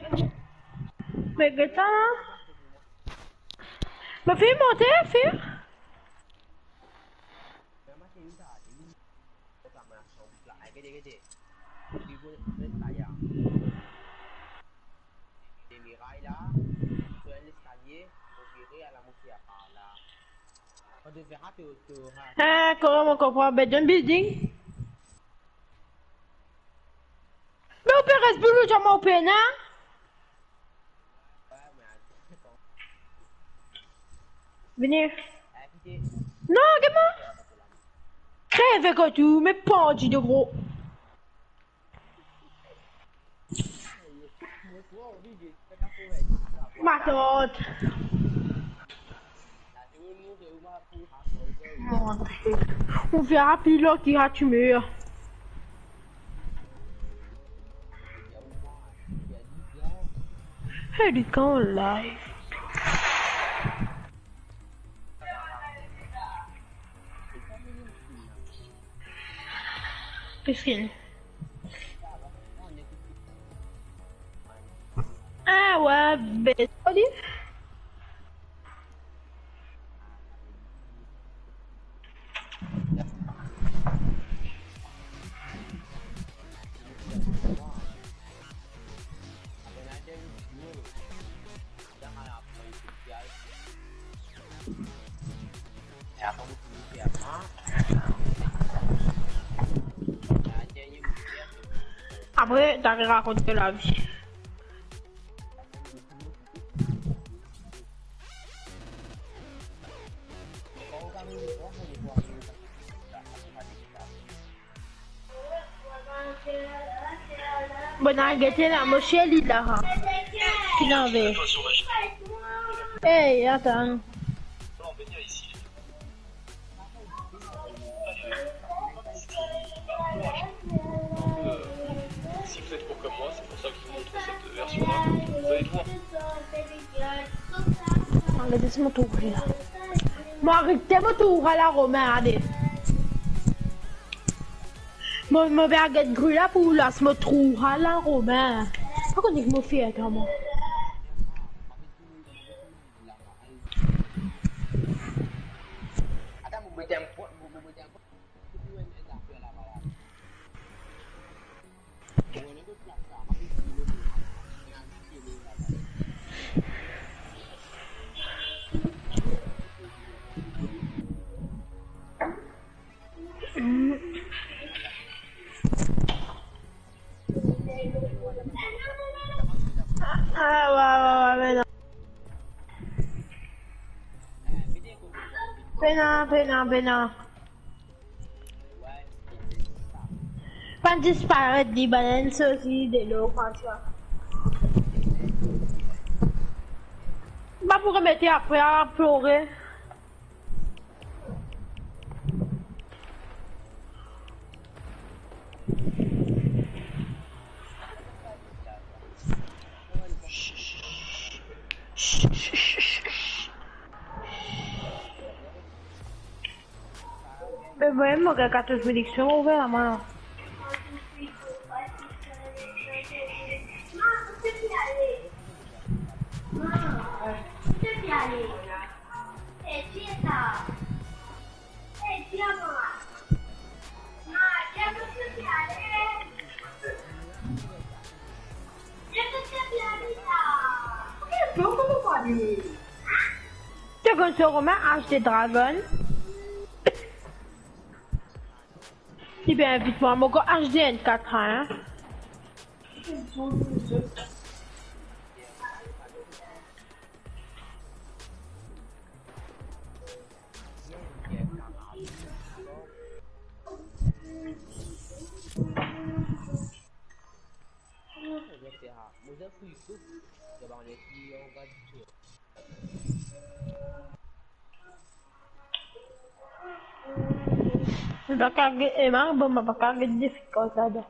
me get sa la. Me finn monte, finn. Ah, kouma mo konpran, be dan building. Me ou pe res boulou, zame ou pena. Vini. Non, get mwa. Kreve kot ou, me pandi de gro. Matant. Ou fer rapid la ki a ti mer. Hey, li kan live. Piskin. Ah ouais, ben, salut. Apre, ta rakont to lavi. Bon, al gete la, mo sel li la, ha. Ki nave. Hey, atann. Si vous êtes pour comme moi, c'est pour ça que je vous montre cette version-là. Vous allez voir. Aret mo tour la. Mo aret mo tour la, Romain, ale. Mo, mo pe al get gri la pou las mo tour la, Romain. Pa kone ki mo fer, mwa. Ah, ouais, ouais, ouais, mais non. Pena, pena, pena. Pann disparet, li bann sosi de lo, koumsa. Pa pou remete apre a plore. Me mwa, mo gagn kartous munision ouver la, mwa. To konn so Romain H D Dragon? Li pe invit mwa, mo ankor H D N kat, hein. Mo pa ka get, eh, ma, bon, mo pa ka get defi kot ladan.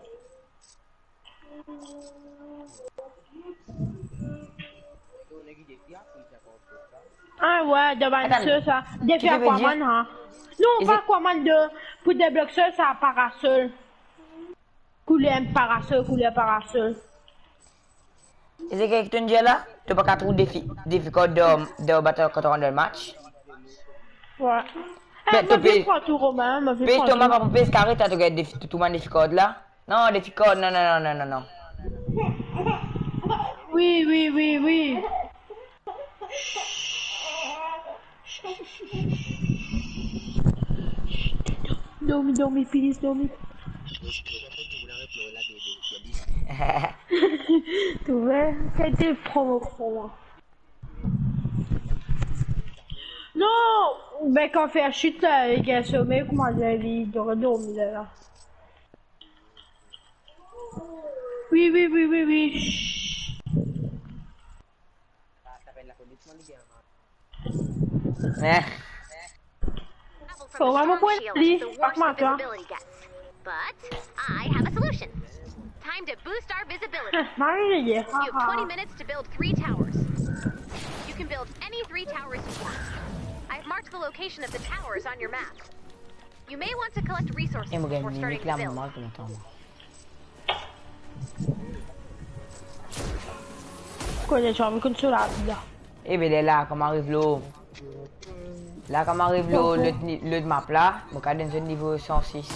Ah ouais, dan bann so sa. Defi Aquaman, hein. Non, pa Aquaman de, pou deblok so sa, parasol. Kouler parasol, kouler parasol. E se ki to dir la? To pa ka trouv defi, defi kot dan, dan battle kot dan match? Ouais. Eh, mo vinn pran tou, Romain, mo vinn pran tou. Pe Thomas, pa pou pes kare, ta to gagn defi, tou bann defi kot la. Non, defi kot, non, non, non, non, non, non. Oui, oui, oui, oui. Dormi, dormi, please, dormi. Tu vois, c'était promo pour moi. Non, ben, kan fer sit la, li gagn some, kouma dir, li dor, dormi la, la. Oui, oui, oui, oui, oui. Chut. Eh. Travel from the storm shield to the war's invisibility gets. But I have a solution. Time to boost our visibility. Mari, yeah. You have twenty minutes to build three towers. You can build any three towers you want. I've marked the location of the towers on your map. You may want to collect resources before starting to build. Kone, ti anvi konn so lavi la. Ebe, ler la, kouma ariv lor, la, kouma ariv lor, lot ni-, lot map la, mo kapav donn zot nivo san sis.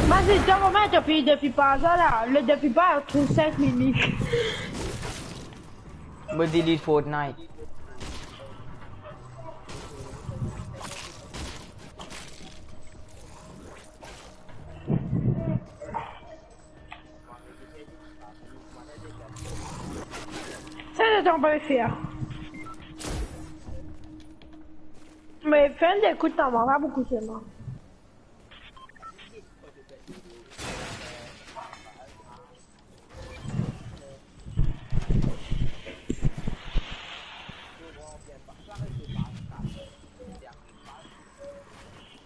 Vas-y, donn mwa defi, defi par sa la. Le defi par, trouv sink minit. Mo delete Fortnite. Sa, sa tonbe fer. Me fer enn ekout, non, pa boukou selman.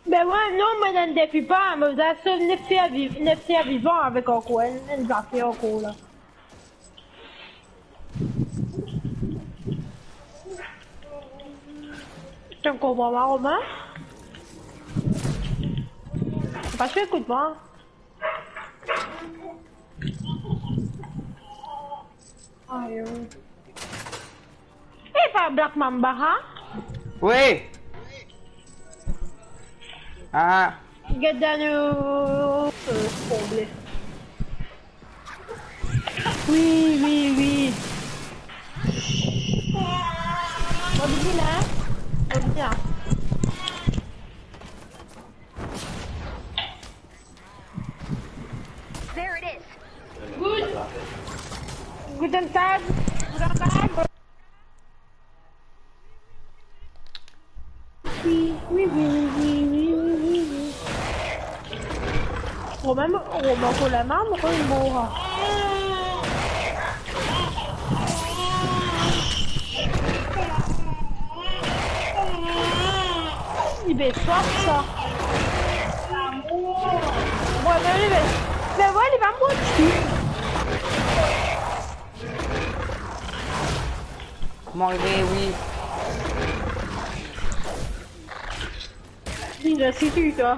Ben ouais, non, mo dan defi par, mo bizin sov nef ser viv-, nef ser vivan avek ankor enn, enn zafer ankor la. To konpran mwa, Romain? Pa to ekout mwa. Ayo. E pa Black Mamba, ha? Wi. Ah. Get dan nou, euh, problem. Wi, wi, wi. Mo vini la. Mo vini la. There it is. Good. Guten Tag. Guten Tag. Roman, Roman, pou la mam, Roman, mora. Li be swaf sa. Bon, me, li be, me, vwala, li pa mort. Mo arive, wi. Li resi twa.